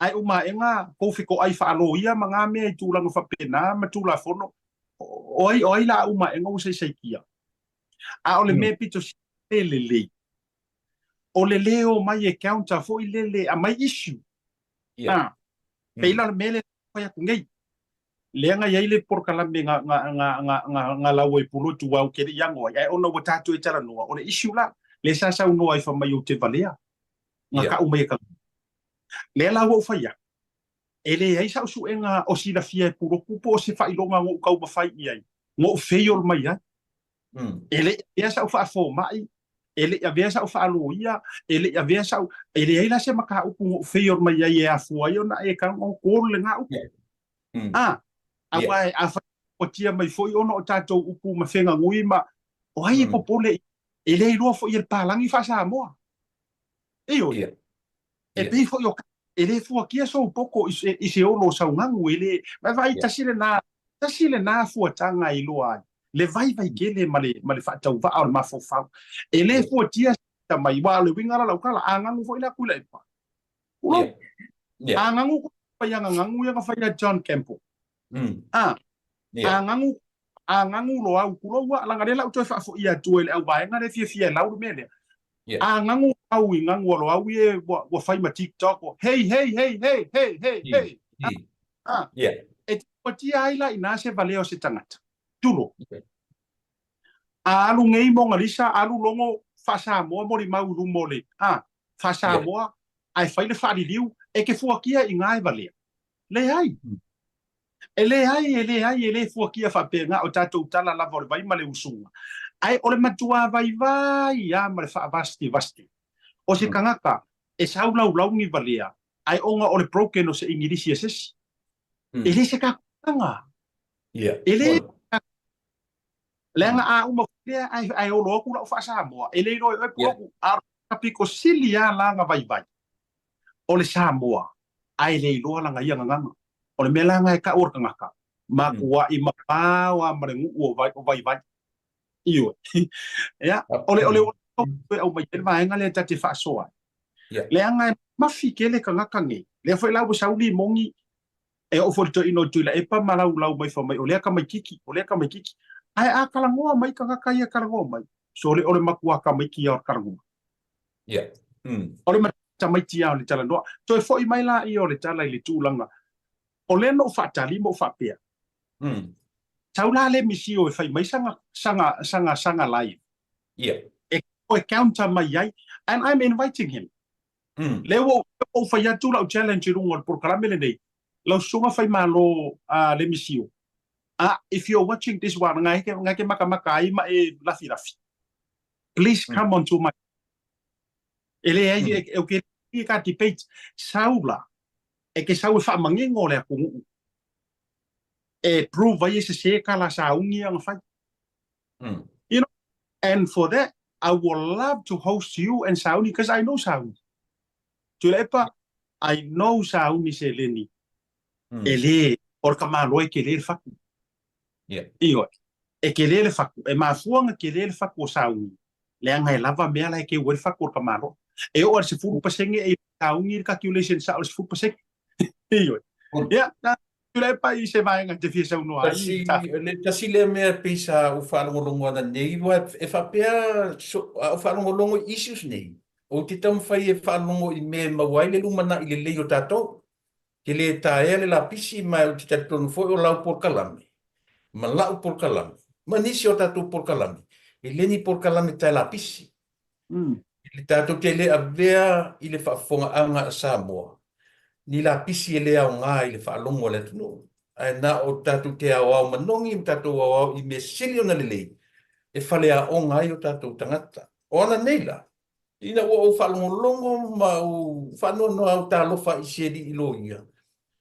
Ae uma aʻega kou fetoʻai faaloia ma ngā mea i tulaga faapena ma Tulafono, o ai, o ai la uma aʻega ua saisaitia. A o le mea pito sili lelei, o le lē omai e counter foi lele, aumai issue. Yeah. A, pei la o le mea lea e fai atu nei, lea na i ai le polokalame na, na, na, na, na, na lau ai Pulotu au ke le i ago ai, ae ona ua tatou e talanoa, o le issue la, lea sa saunoa ai fai mai ou te valea, na Yeah. kau mai e ka Lea la ua ou fai atu, e leai sa'u suega o silafia e Pulotu po o se faailoga na ou taumafai i ai, na ou fail mai ai. E le i avea sa'u faafoma'i, e le i avea sa'u faaloia, e le i avea sa'u... E leai la se mataupu na ou fail mai ai e afua ai ona e tago call lena upu. A, aua e afai ua tia mai foi ona o tatou upu ma feganui ma... O ai e popole i... E le iloa foi e le palagi faa-Samoa. Ioe. E pei foi o e le fuatia sou poto i se, i se olo o saugagu, e le, vaivai tasi lena, tasi lena fuataga e iloa ai le vaivai tele ma le, ma le faatauvaa o le mafaufau. E le fuatia se mai, aua o le uiga la lau tala, a gagu foi la Tuilaepa. Tulou. A gagu fai agagagu ia na fai a John Campbell. A, a gagu, a gagu Loau, tulou a, leaga lea la ou toe faafoia atu ai i le auvaega lea e fiafia e lau le mea lea. A gagu au i gagu a Loau ia ua, ua fai ma TikTok, ua, hey, hey, hey, hey, hey, hey, hey. A, e fuatia ai la i ina se valea o se tagata. Tulou. A alu nei Mogalisa, alu logo faa-Samoa molimau i luma o le, a, faa-Samoa, ae fai le faaliliu, e te fuatia i ina e valea. Leai. E leai, e leai, e le fuakia faapena o tatou tala lava o le vai ma le usuga. Ae o le matuā vaivai lava ma le faavastevaste o se tagata e saulaulau ni valea. Ae ona o le broken o se Igilisi a se isi. E le se tatou Yeah. E le leaga a uma foi lea ae, ae olo atu lau faa-Samoa, e le iloa e oe po au, a o pito sili lava la na vaivai o le Samoa, ae le iloa lana ia gagana. O le mea la na e tau o le tagata, matuai mamao lava ma le nuu o, vai, o vaivai. Ioe. Ia, o le, o le, o le aumai ai le vaega lea ta te faasoa ai. Yeah. Leaga e mafi tele tagata nei. Lea foi la ua sau limoni E oo foi i le toeaina o Tuilaepa ma laulau mai fai mai o lea tamaititi, o lea tamaititi. Ae a talanoa mai tagata ia talanoa mai, sole o le matua tamaiti ia o le talanoa. Yeah. Mm. O le tamaiti ia o le talanoa. Toe foi mai la ia o le tala i le tulaga. O lea na ou faatali ma ou faapea. Mm. Sau la le misio e fai mai sana, sana, sana, sana live. Yeah. E e counter mai ai. And I'm inviting him. Mm. Lea ua ou fai atu lau challenge i luga o le polokalame lenei, lau susuga Faimalo a le misio, a if you're watching this one, nga ke, nga ke makamaka ai ma e lafilafi. Please come on to my E le ai, e, e, ke e ka debate, sau la, e ke sau e whaamangingo le atunuu. E prove ai e se se ka la saungi anga fai. You know, and for that, I would love to host you and Sauni, because I know Sauni. Tuilaepa, I know Sauni Seleni. E le, o le tamaloa e kele le fatu. Yeah. Ioe. E kele le fatu. E mafua na kele le fatu o Sauni. Leaga e lava mea la e keu ai le fatu o le tamaloa. E oo i le 10% e Sauni le calculation sao i le 10%. Ioe. Ia, Tuilaepa i se vaega e te fia saunoa ai. Tasi, le tasi lea mea e pei sa ou faalogologo ana nei, aua e faapea, so, a ou faalogologo i issues nei, ou te taumafai e faalogo i mea e maua ai le lumanai lelei o tatou. Ke le taea le lapisi, ma ou te talitonu foi o lau polokalame, ma la'u polokalame, ma nisi o tatou polokalame, e le ni polokalame tae lapisi. E tatou te le avea i le faafofogaaga a Samoa ni lapisi e le aoga i le faalogo a le atunuu, ae na o tatou te aoao manogi ma tatou aoao i mea sili ona lelei e faleaoga ai o tatou tagata. O ana nei la, ina ua ou faalogologo ma ou faanoanoa au talofa i si alii loia,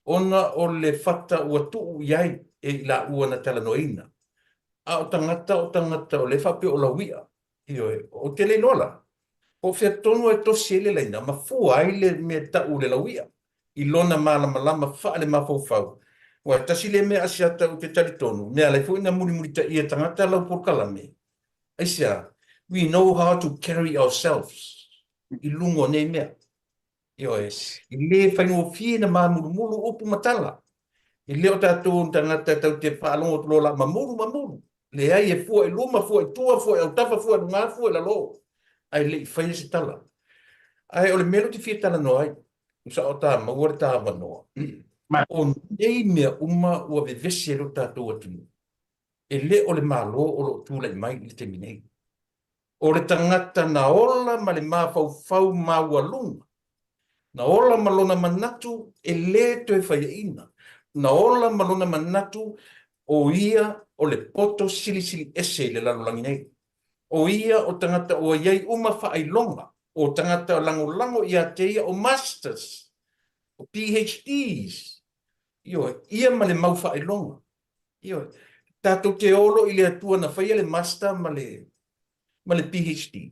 ona o le fata ua tuu i ai e i laua na talanoaina. A o tagata o tagata o lea e faapea o laui'a, Ioe, ou te le iloa la, po o fea tonu e tosi ai le laina ma fua ai le mea tau o le lauia i lona malamalama faale-mafaufau. Aua e tasi lea mea asiata ou te talitonu, mea alai foi na mulimulitaia e tagata lau polokalame. Aisea? We know how to carry ourselves i luga o nei mea. Ioe, e le faigofie na māmulumulu upu ma tala. E le o tatou o ni tagata tatou te faalogo atu loa la mamulu, mamulu. Leai, e fua i luma, fua i tua, fua i autafa, fua i luga, fua i lalo. Ae le i faia se tala. Ae o le mea lea ou te fia talanoa ai, tusa o ta maua le ta avanoa, o nei mea uma ua vevesi ai lo tatou atunuu, e le o le Malo o lo o tulai mai i le taimi nei. O le tagata na ola ma le mafaufau maualuga, na ola ma lona manatu e lē toe faiaina, na ola ma lona manatu o ia o le poto silisili ese i le lalolagi nei. O ia o tagata ua i ai uma faailoga, o tagata lagolago ia te ia o Masters, o PHDs, ioe, ia ma le mau faailoga. Ioe. Tatou te olo i le Atua na faia le Master ma le, ma le PhD.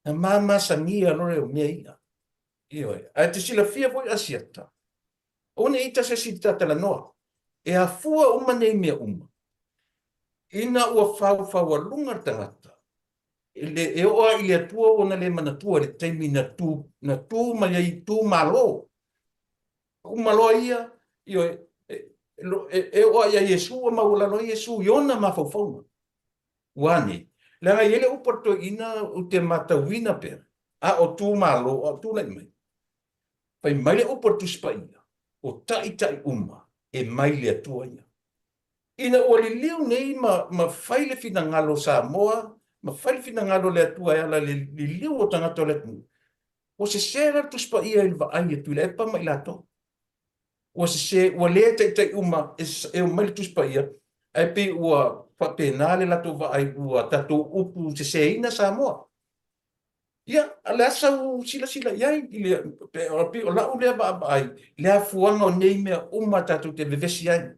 Na mamasagia loa lea o mea ia. Ioe. Ae te silafia foi Asiata, aua ne i ita se isi i ta talanoa. E afua uma nei mea uma, ina ua faufaualuga le tagata, e, le, e oo lava i le Atua ona le manatua i le taimi na tu, na tu mai ai tu malo. Uma loa ia, ioe, e, e, e oo lava ia Iesu ua maualalo ai Iesu i ona mafaufauga. Ua ane? Leaga e i ai le upu a le toeaina ou te matauina pea, a o tu malo, a o tulai mai. Fai mai le upu a le Tusi Paia, o taitai uma e mai le Atua ia. Ina ua liliu nei ma, ma fai le finagalo o Samoa, ma fai le finagalo o le Atua e ala i le liliu o tagata o le atunuu, Ua sese la le Tusi Paia i le vaai a Tuilaepa ma i latou. Ua sese, ua le taitai uma e, e omai le Tusi Paia, ae pei ua faapena le latou vaai ua tatou upu seseina Samoa. Ia, o le a sau silasila i ai, i le, pe, o, pei o lau lea vaavaai, i le afuaga o nei mea uma tatou te vevesi ai.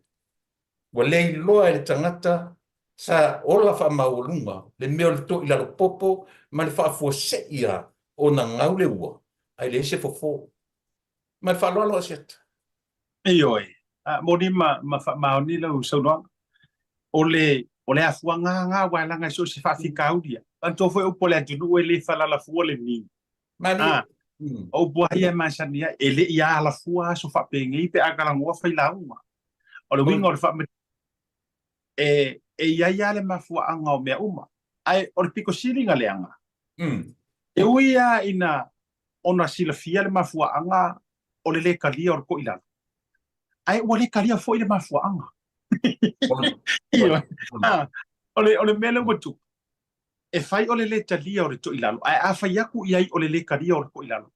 Ua le iloa e le tagata sa ola faamaualuga le mea o le to'i lalo popo ma le faafuasei lava ona gau le ua, ae leai se fofo. Ma le faaaloalo Asiata. Ioe, moni ma, ma faamaoni lau saunoaga. O le, o le afuaga lava lena, aua leaga e so o se faafitauli lava. Manatua foi upu a le atunuu e le falalafua le niu. Malie. A, o upu lava ia e masani ai, e le i alafua aso faapenei pe a talanoa fai lauga. O le uiga o le faamatalaga, e, e i ai lava le mafuaaga o mea uma. Ae o le pito sili ona leaga, e ui lava ina ona silafia le mafuaaga o le lē talia o le toʻilalo, ae ua lē talia foi le mafuaaga. O le, o le mea lea ua tupu, e fai o le lē talia o le toʻilalo, ae a fai atu i ai o le lē talia o le toʻilalo,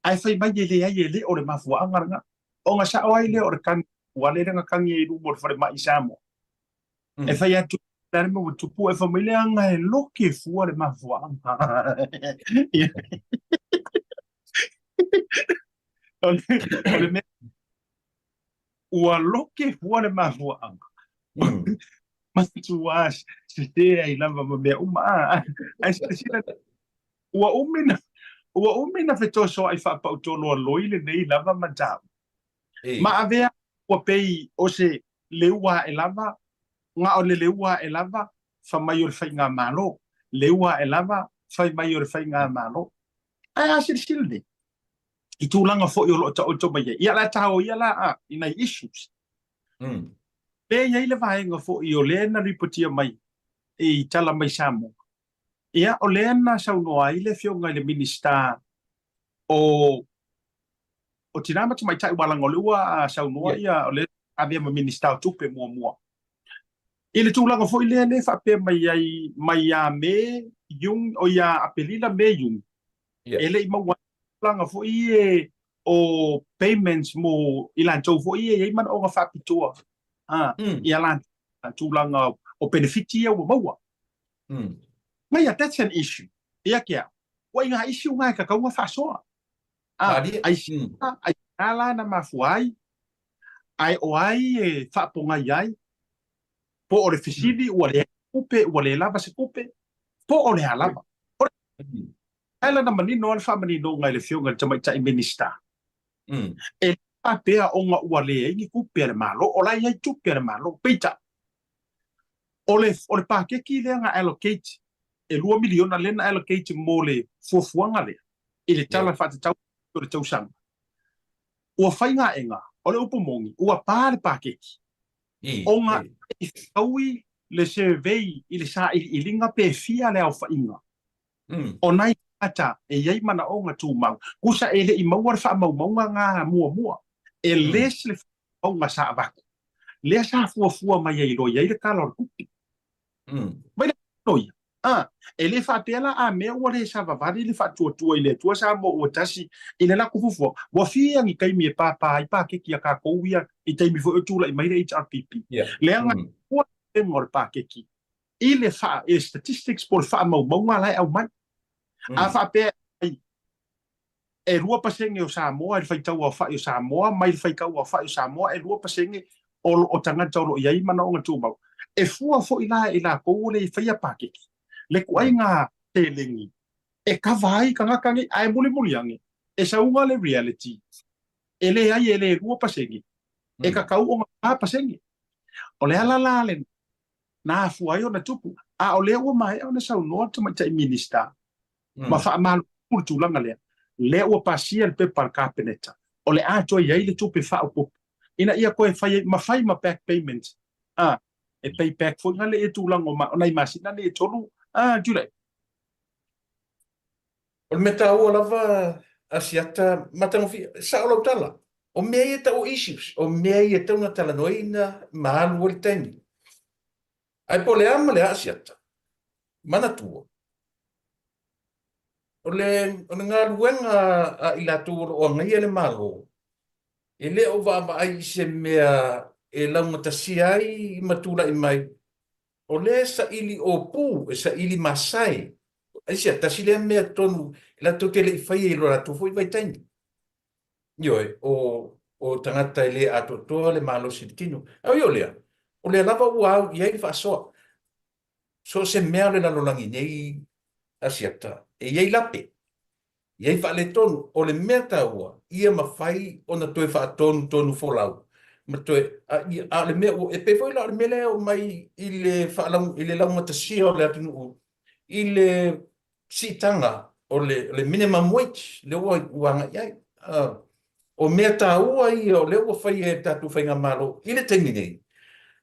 ae fai mai e leai e le o le mafuaaga lena. Ona sao ai lea o le tagi uale lea na tagi ai i luma o le falemai i Samoa. E fai atu le a le mea ua tupu, ae fai mai leaga e loke fua le mafuaaga. O le, o le mea ua loke fua le mafuaaga. Matua sese ai lava ma mea uma. Ae silasila, ua umi na, ua umi na fetosoaʻi faapau-toloaloi lenei lava mataupu. Ma avea ua pei o se leua ae lava, na o le leua ae lava, fai mai o le faigamalo. Leua ae lava, fai mai o le faigamalo. Ae a silasila nei, i tulaga foi o lo o taoto mai ai, ia o le a taoia la a, i nai issues. Lea e i ai le vaega foi o lea na ripotia mai i Tala Mai Samoa, ia o lea na saunoa ai le Afioga i le Minisita o o Tina ma Tamaitai, aua leaga o lea ua saunoa ia, o lea avea ma Minisita o Tupe muamua. I le tulaga foi lea lea e faapea mai ai mai ia Me, Iuni, o ia Aperila, Me, Iuni, e le i maua ai tulaga foi ia o payments mo i latou foi ia e i ai manaoga faapitoa, i a latou tulaga o penefiti ia ua maua. Maia, that's an issue. Ia ke au, ua i ngā issue ngā e tatau ona faasoa. Aisea la na mafua ai, ae o ai e faapogai ai, po o le fesili ua leai tupe, ua le lava se tupe, po o le a lava. O le ala na manino lava le faamaninoga e le Afioga i le Tamaitai Minisita, e le faapea ona ua leai ni tupe a le Malo, o la e i ai tupe a le Malo, peitai, o le, o le paketi lea na allocate, e $2 miliona lea na allocate mo le fuafuaga lea i le Tala Faatatau o le tausaga. Ua faigaega, o le upu moni, ua pa le paketi, ona e fetaui le survey i le sailiiliga pe fia le aofaiga o nai tagata e i ai manaoga tumau, tusa e le i maua le faamaumauga na muamua, e less le faamaumauga sa avatu, lea sa fuafua mai ai loa i ai le Tala o le Tupe. Mai le ia. A, e le faapea la a mea ua le savavali le faatuatua i le Atua Samoa ua tasi i le latou fuafuaga, ua fia ni taimi e pāpā ai paketi a kākou ia i taimi foi o tulai mai le HRPP. Leaga e fua le vaega o le paketi i le faa, i le statistics po o le faamaumauga la e aumai. A faapea e aumai e 2% o Samoa i le faitau aofai o Samoa, mai le faitau aofai o Samoa e 2% o o tagata o lo o i ai manaoga tumau. E fua foi la e i latou o le faia paketi le ituaiga seleni e kava ai tagata nei, ae mulimuli ane e sauga le reality e leai e le 2%, e tatau ona 4%. O le ala la lena na afua ai ona tupu, a o lea ua maea ona saunoa le Tamaitai Minisita ma faamalo le tulaga lea, lea ua pasia le pepa a le Kapeneta, o le a toe i ai le tupe faaopoopo ina ia toe fai ai, ma fai ma back payment, a, e pay back foi na le ia tulaga o, o nai masina nei e tolu, a, July. O le mea taua lava Asiata matagofie, sao lau tala, o mea ia e tau o issues, o mea ia e tau na talanoaina ma alu ai le taimi. Ae po o le a ma le a Asiata, manatua, o le, o le galuega a i latou o lo o agaia le Malo, e le o vaavaai i se mea e laugatasia ai ma tulai mai, o lea e saili ōpū, e saili masae. Aisea, tasi lea mea tonu latou te le i faia i lo latou foi vaitaimi. Ioe, o, o tagata e le atoatoa le malosi i le tino. A ui o lea, o lea lava ua au i ai le faasoa. So o se mea o le lalolagi nei Asiata, e i ai lape, e i ai faaletonu. O le mea taua, ia mafai ona toe faatonutonu folau ma toe, a, ia, a o le mea ua, e pei foi la o le mea lea e oo mai i le faalau, i le laugatasia o le atunuu i le siitaga o le, o le minimum wage lea ua, ua agai i ai. Uh, o mea taua ia o lea ua faia e le tatou faigamalo i le taimi nei,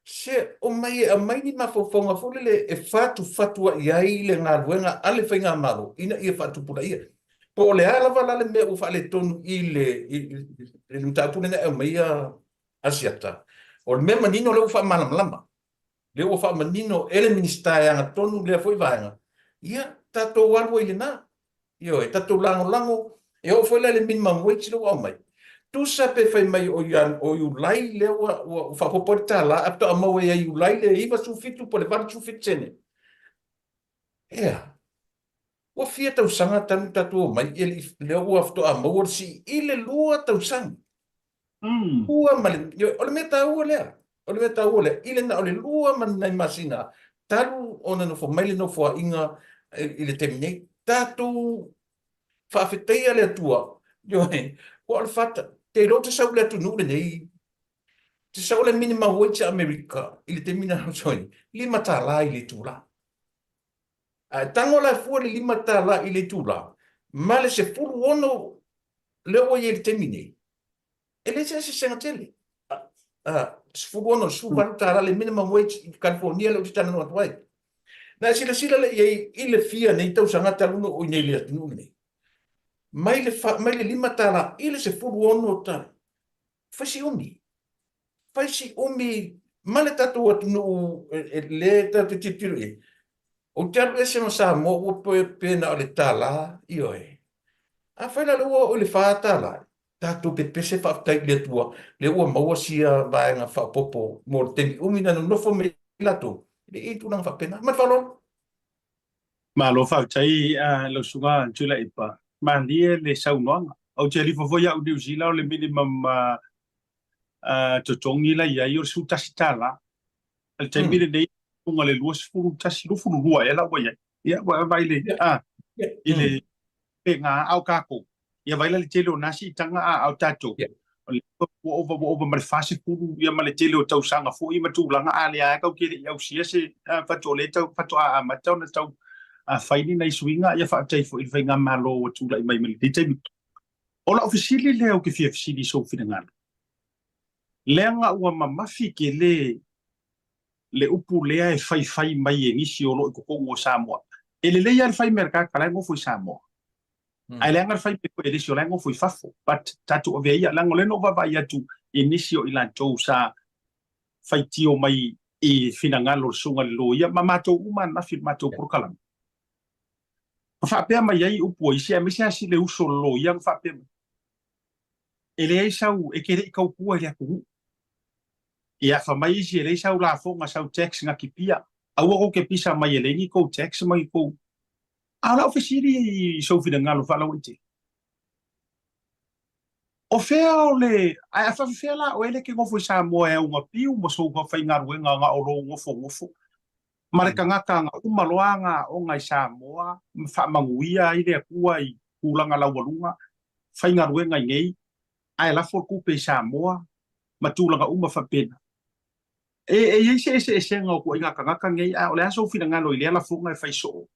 se omai e aumai ni mafaufauga foi lele e fatufatua'i ai le galuega a le faigamalo ina ia faatupulaia. Po o le a lava la le mea ua faaletonu i le, i, i le mataupu lea na e aumaia Asiata, o le mea manino lea ua faamalamalama. lea ua faamanino e le Minisita e ana tonu lea foi vaega, ia, tatou alu ai i lena. Ioe, tatou lagolago, e oo foi la i le minimum wage lea ua aumai, tusa pe fai mai o o Iulai lea ua, ua faaopoopo ai le $1, ae faatoa maua ia Iulai le 97 po o le 87 sene. Ea, ua fia tausaga talu tatou omai, e le i, lea ua faatoa maua le sii i le 2 tausaga. Lua ma le, o le mea taua lea, o le mea taua lea, i le na o le 2 ma nai masina talu ona nofo mai le Nofoaiga i le taimi nei, tatou faafetaia le Atua, ioe, aua o le fata, te iloa ou te sau i le atunuu lenei, te sau le minimum wage a Amerika i le taimi na ai, $5 i le itula. Ae tago la e fua le $5 i le itula ma le 16 lea ua i ai i le taimi nei, e leai se eseesega tele. 16, $18 le minimum wage i California lea ou te talanoa atu ai. Na e silasila lea i ai i le fia nei tausaga talu ona oo i nei i le atunuu lenei, mai le, mai le $5 i le $16, fai si umi. Fai si umi ma le tatou atunuu lea tatou te tilotilo i ai. Ou te alu ese ma Samoa ua pe na o le $1, ioe. Afai la lea ua oo i le $4, tatou pepese faafetai i le Atua lea ua maua sia vaega faaopoopo mo le taimi umi na nonofo mai latou, e le i i ai tulaga faapena. Ma le faaaloalo. Malo faafetai lau susuga Tuilaepa. Malie le saunoaga. Ou te alifo foi au i Niu Sila o le minimum totogi la i ai o le $11. I le taimi lenei, luga le 21, 22 ea la ua i ai. Ia, ua vaai le, i le pega a o tatou. Ia vaai la le tele o na siitaga a o tatou. O le ua ova, ua ova ma le 40 ia ma le tele o tausaga foi ma tulaga a lea tatou te le i ausia se faatoa lea tau faatoa amata ona tau fai ni nai suiga. Ia faafetai foi i le faigamalo ua tulai mai ma lenei taimi. O lau fesili lea ou te fia fesili i sou finagalo, leaga ua mamafi tele le upu lea e faifai mai e nisi o lo o i totonu o Samoa. E lelei lava le fai mea a le tagata la e nofo i Samoa, ae leaga le fai mea foi a le isi o la e nofo i fafo. But tatou avea ia, leaga o lea na ou vaavaai atu i nisi o i latou sa faitio mai i finagalo o le susuga i le loia ma matou uma ananafi i le matou polokalame. Ma faapea mai ai upu a isi, aemaise lava si le uso o le loia na faapea mai, E leai sau, e te le i tautua i le atunuu. Ia, fai mai isi, e leai sau lafoga, sau tax na kipia. Aua tou te pisa mai e leai ni tou tax ma ni tou. A o lau fesili i sou finagalo faalauaitele, o fea o le, ae a faafefea la oe lea e te nofo i Samoa e auga piu ma sou faigaluega na o lou nofonofo ma le tagata na uma loa ana aoga i Samoa ma faamanuia ai le Atua i tulaga laualuga, faigaluega i nei, ae lafo le tupe i Samoa ma tulaga uma faapena. E, e i ai se eseesega o ituaiga tagata nei, ae o le a sou finagalo i lea lafoga e fai soo?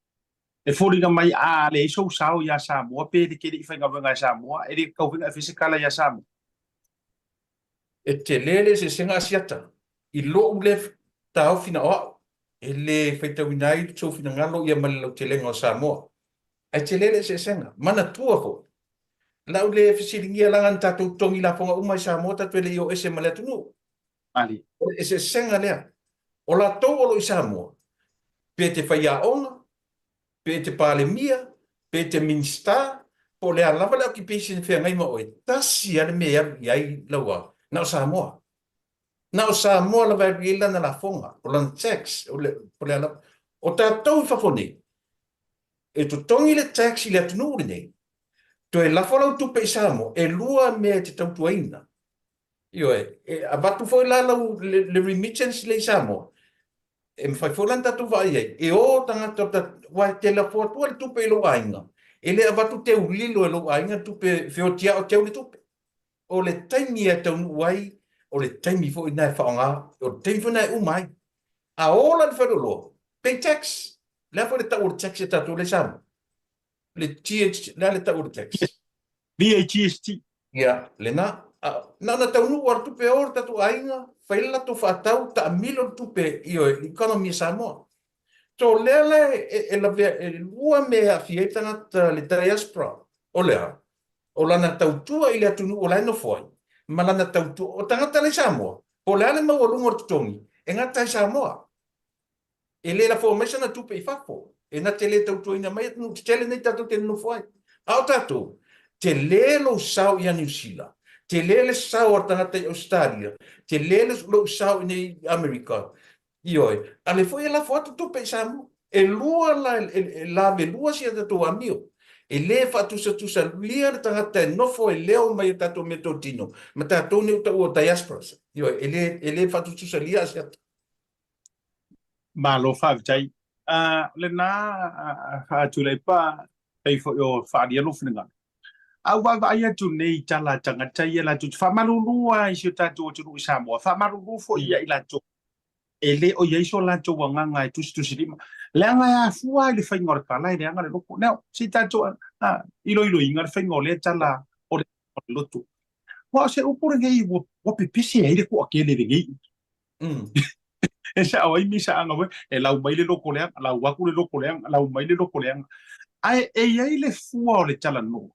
E foliga mai a leai sou sao iā Samoa pe e te le i faigaluega i Samoa, e le tatau foi ona e fai se tala iā Samoa. E tele le eseesega Asiata i lou lea taofi na o au, e le faitauina ai sou finagalo ia ma le lautelega o Samoa. Ae tele le eseesega. Manatua foi, lau le fesiligia leaga na tatou totogi lafoga uma i Samoa tatou e le i o ese ma le atunuu. Ali. O le eseesega lea. O latou o lo o i Samoa, pe te faiaoga, pe te Palemia, pe te Minisita, po o le a lava le occupation e feagai ma oe, tasi lava le mea e alu i ai lau a, na o Samoa. Na o Samoa lava e alu i ai lana lafoga, o lana tax, o le, o le a lava. O tatou i fafo nei, E totogi le tax i le atunuu lenei, toe lafo lau tupe i Samoa, e lua mea e te tautuaina. Ioe, e avatu foi la lau le, le remittance lea i Samoa, e mafai foi la ona tatou vaai ai, e o tagata o aua e te lafo atua le tupe i lou aiga, e le avatu teu lilo e lou aiga le tupe, feotiao teu le tupe. O le taimi e taunuu ai, o le taimi foi lena e faaaoga, o le taimi foi lena e uma ai. A o la le faleoloa, pay tax. O le a foi le tau o le tax a tatou lea i Samoa? Le GH, le a le tau o le tax? VAGST. Ia, lena. Na ona taunuu lava le tupe e o le tatou aiga, fai le latou faatau, taamilo le tupe i le economy a Samoa. So o lea la e lavea, e lua mea e aafia ai tagata le diaspora, o le a? O lana tautua i le atunuu o la e nofo ai, ma lana tautua, o tagata la i Samoa, po o le a le maualuga o le totogi, e gata i Samoa. E le lafoa mai sana tupe i fafo, e na te le tautuaina mai atunuu tetele nei tatou te nonofo ai. A o tatou, tele lou sao ia Niu Sila, tele le sao a le tagata i Ausetalia, tele lou sao i nei i Amerika, Ioe, a lea foi e lafo atu tupe i Samoa. E lua la, e lavelua si a tatou amio. E le faatusatusalia le tagata e nofo e leo mai a tatou meatotino ma tatou nei ua taua o diasporas. Ioe, e le, e le faatusatusalia asiata. Malo faafetai. Lena Tuilaepa, pei foi o faaalia lou finagalo. A ou vaavaai atu nei i tala a tagata ia latou te faamalulu lava i si o tatou atunuu i Samoa, faamalulu foi ia i latou e le o i ai so latou agaga e tusitusilima, leaga e afua i le faiga o le tala e leaga le loto. Now, se i tatou iloiloina le faiga o lea tala o le loto. Aua o se upu lenei ua pepese ai le toatele i lenei upu. E sao ai misaaga foi, e lau mai le loto leaga, lau atu le loto leaga, lau mai le loto leaga. Ae e i ai le fua o le talanoa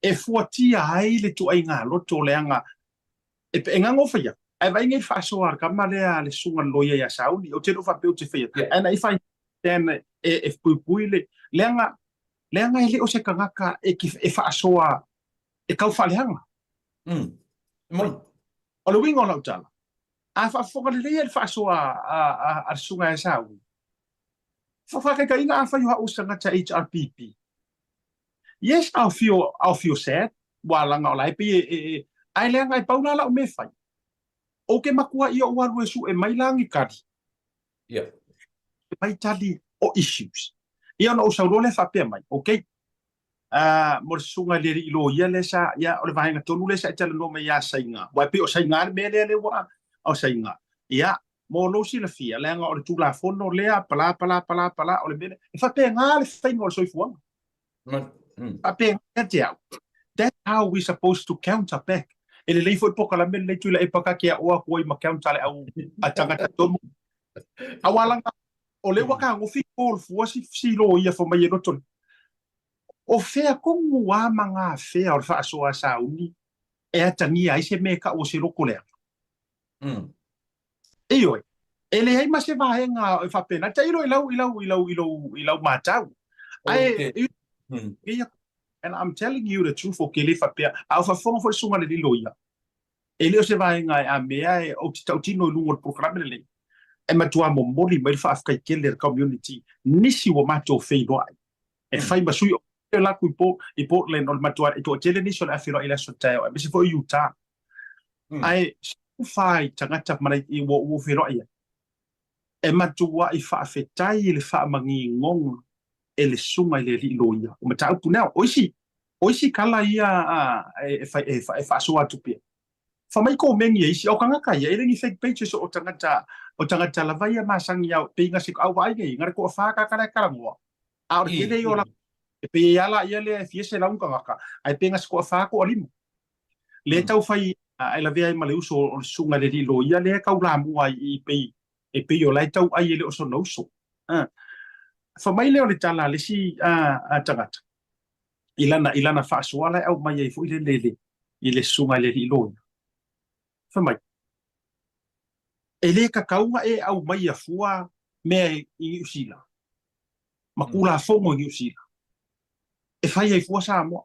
e fuatia ai le ituaiga loto leaga e e gagofai atu. Ae vaai nei i le faasoa a le tama lea a le susuga i le loia ia Sauni, ou te le o faapea ou te fai atu, ae na i fai e e puipui le leaga leaga e le o se tagata e e faasoa e tau faaleaga. O le uiga o lau tala, a faafofoga lelei ai le faasoa a le susuga ia Sauni, faataitaiga afai o au o se tagata HRPP, yes, I'll feel, I'll feel sad, ua laga o la e pei e, e, e, ae leaga e pau la lau mea e fai. Ou te matua ia ou alu e sue mai la ni tali. Yeah. Mai tali o issues. Ia ona ou sau loa lea faapea mai, okay, uh, mo le susuga i le alii loia lea sa, ia, o le vaega tonu lea sa e talanoa mai ia Saiga. Aua e pei o Saiga le mea lea lea ua, o Saiga. Ia, mo lou silafia, leaga o le Tulafono lea, pala, pala, pala, pala, o le mea lea, e faapena le faiga o le soifuaga. Faapena ia te au. That's how we supposed to counter back. E lelei foi le polokalame lenei Tuilaepa ta te aʻo atu ai ma counter le au a tagata tonu. Aua laga o lea ua tagofi call fua si si loia fai mai e loto le. O fea tonu a ma gafea o le faasoa a Sauni e atagia ai se mea e tau o se loto leaga. Ioe, e leai ma se vaega e faapena. Tailo i lau, i lau, i lau, i lou, i lau matau. Ae, ia, and I'm telling you the truth, ou te le faapea, a o faafofoga foi le susuga i le alii loia, e le o se vaega e amea e ou te tautino i luga o le polokalame lenei, e matua momoli mai le faafetai tele a le community, nisi ua matou feiloai, e fai ma sui o latou i, po, i Portland, o le matua, e toatele nisi o le a feiloai i le aso taeao, aemaise foi o Utah. Ae fai i tagata ma i ua ua feiloai ai, e matuai faafetai i le faamagigoga e le susuga i le alii loia o mataupu nea. O isi, o isi tala ia e, e, e, e faasoa atu pea. Fai mai komeni e isi, o tagata ia, e le ni fake pages o tagata, o tagata lava ia masani au, pei na se au vaai nei, na le toafa tagata la e talanoa. A o le tele ia o la, e pei e ala ia lea e fia selau tagata, ae pei na se toafa toalima. Lea tau fai e lavea ai ma le uso o le susuga i le alii loia lea e taulamua ai i pei e pei o la e tau ai e le o sona uso. Fai mai lea o le tala a le isi tagata i lana i lana faasoa la e aumai ai foi lele i le i le susuga i le alii loia. Fai mai, e le tatau ona e aumaia fua mea i Niu Sila ma Tulafono i Niu Sila e fai ai fua Samoa.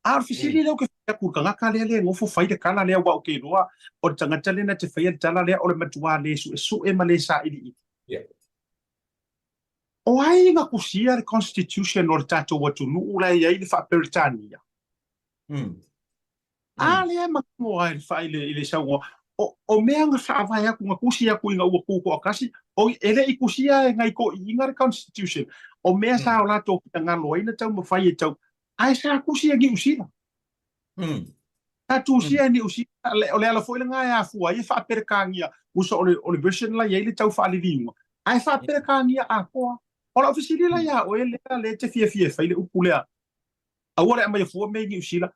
A o le fesili lea ou te fai atu i le tagata lea lea e nofo fai le tala lea aua ou te iloa o le tagata lea na te faia le tala lea o le matua le suesue ma le sailiili. O ai na kusia le constitution o le tatou atunuu la e i ai le faa-Peretania? A lea e manino lava i le fa, i le, i le saunoa, o, o mea na faavae atu, na tusi atu ina ua tutoatasi, o, e le i tusia e nai toeaiina le constitution, o mea sa o latou finagalo ai na taumafai e tau, ae sa tusi e Niu Sila. Sa tusia e Niu Sila, o le ala foi lena e afua ai e faa-Peretania, uso o le, o le version la e i ai le tau faaliliuga, ae faa-Peretania atoa. O lau fesili la ia oe lea, lea e te fiafia e fai le upu lea, Aua le aumaia fua mea i Niu Sila,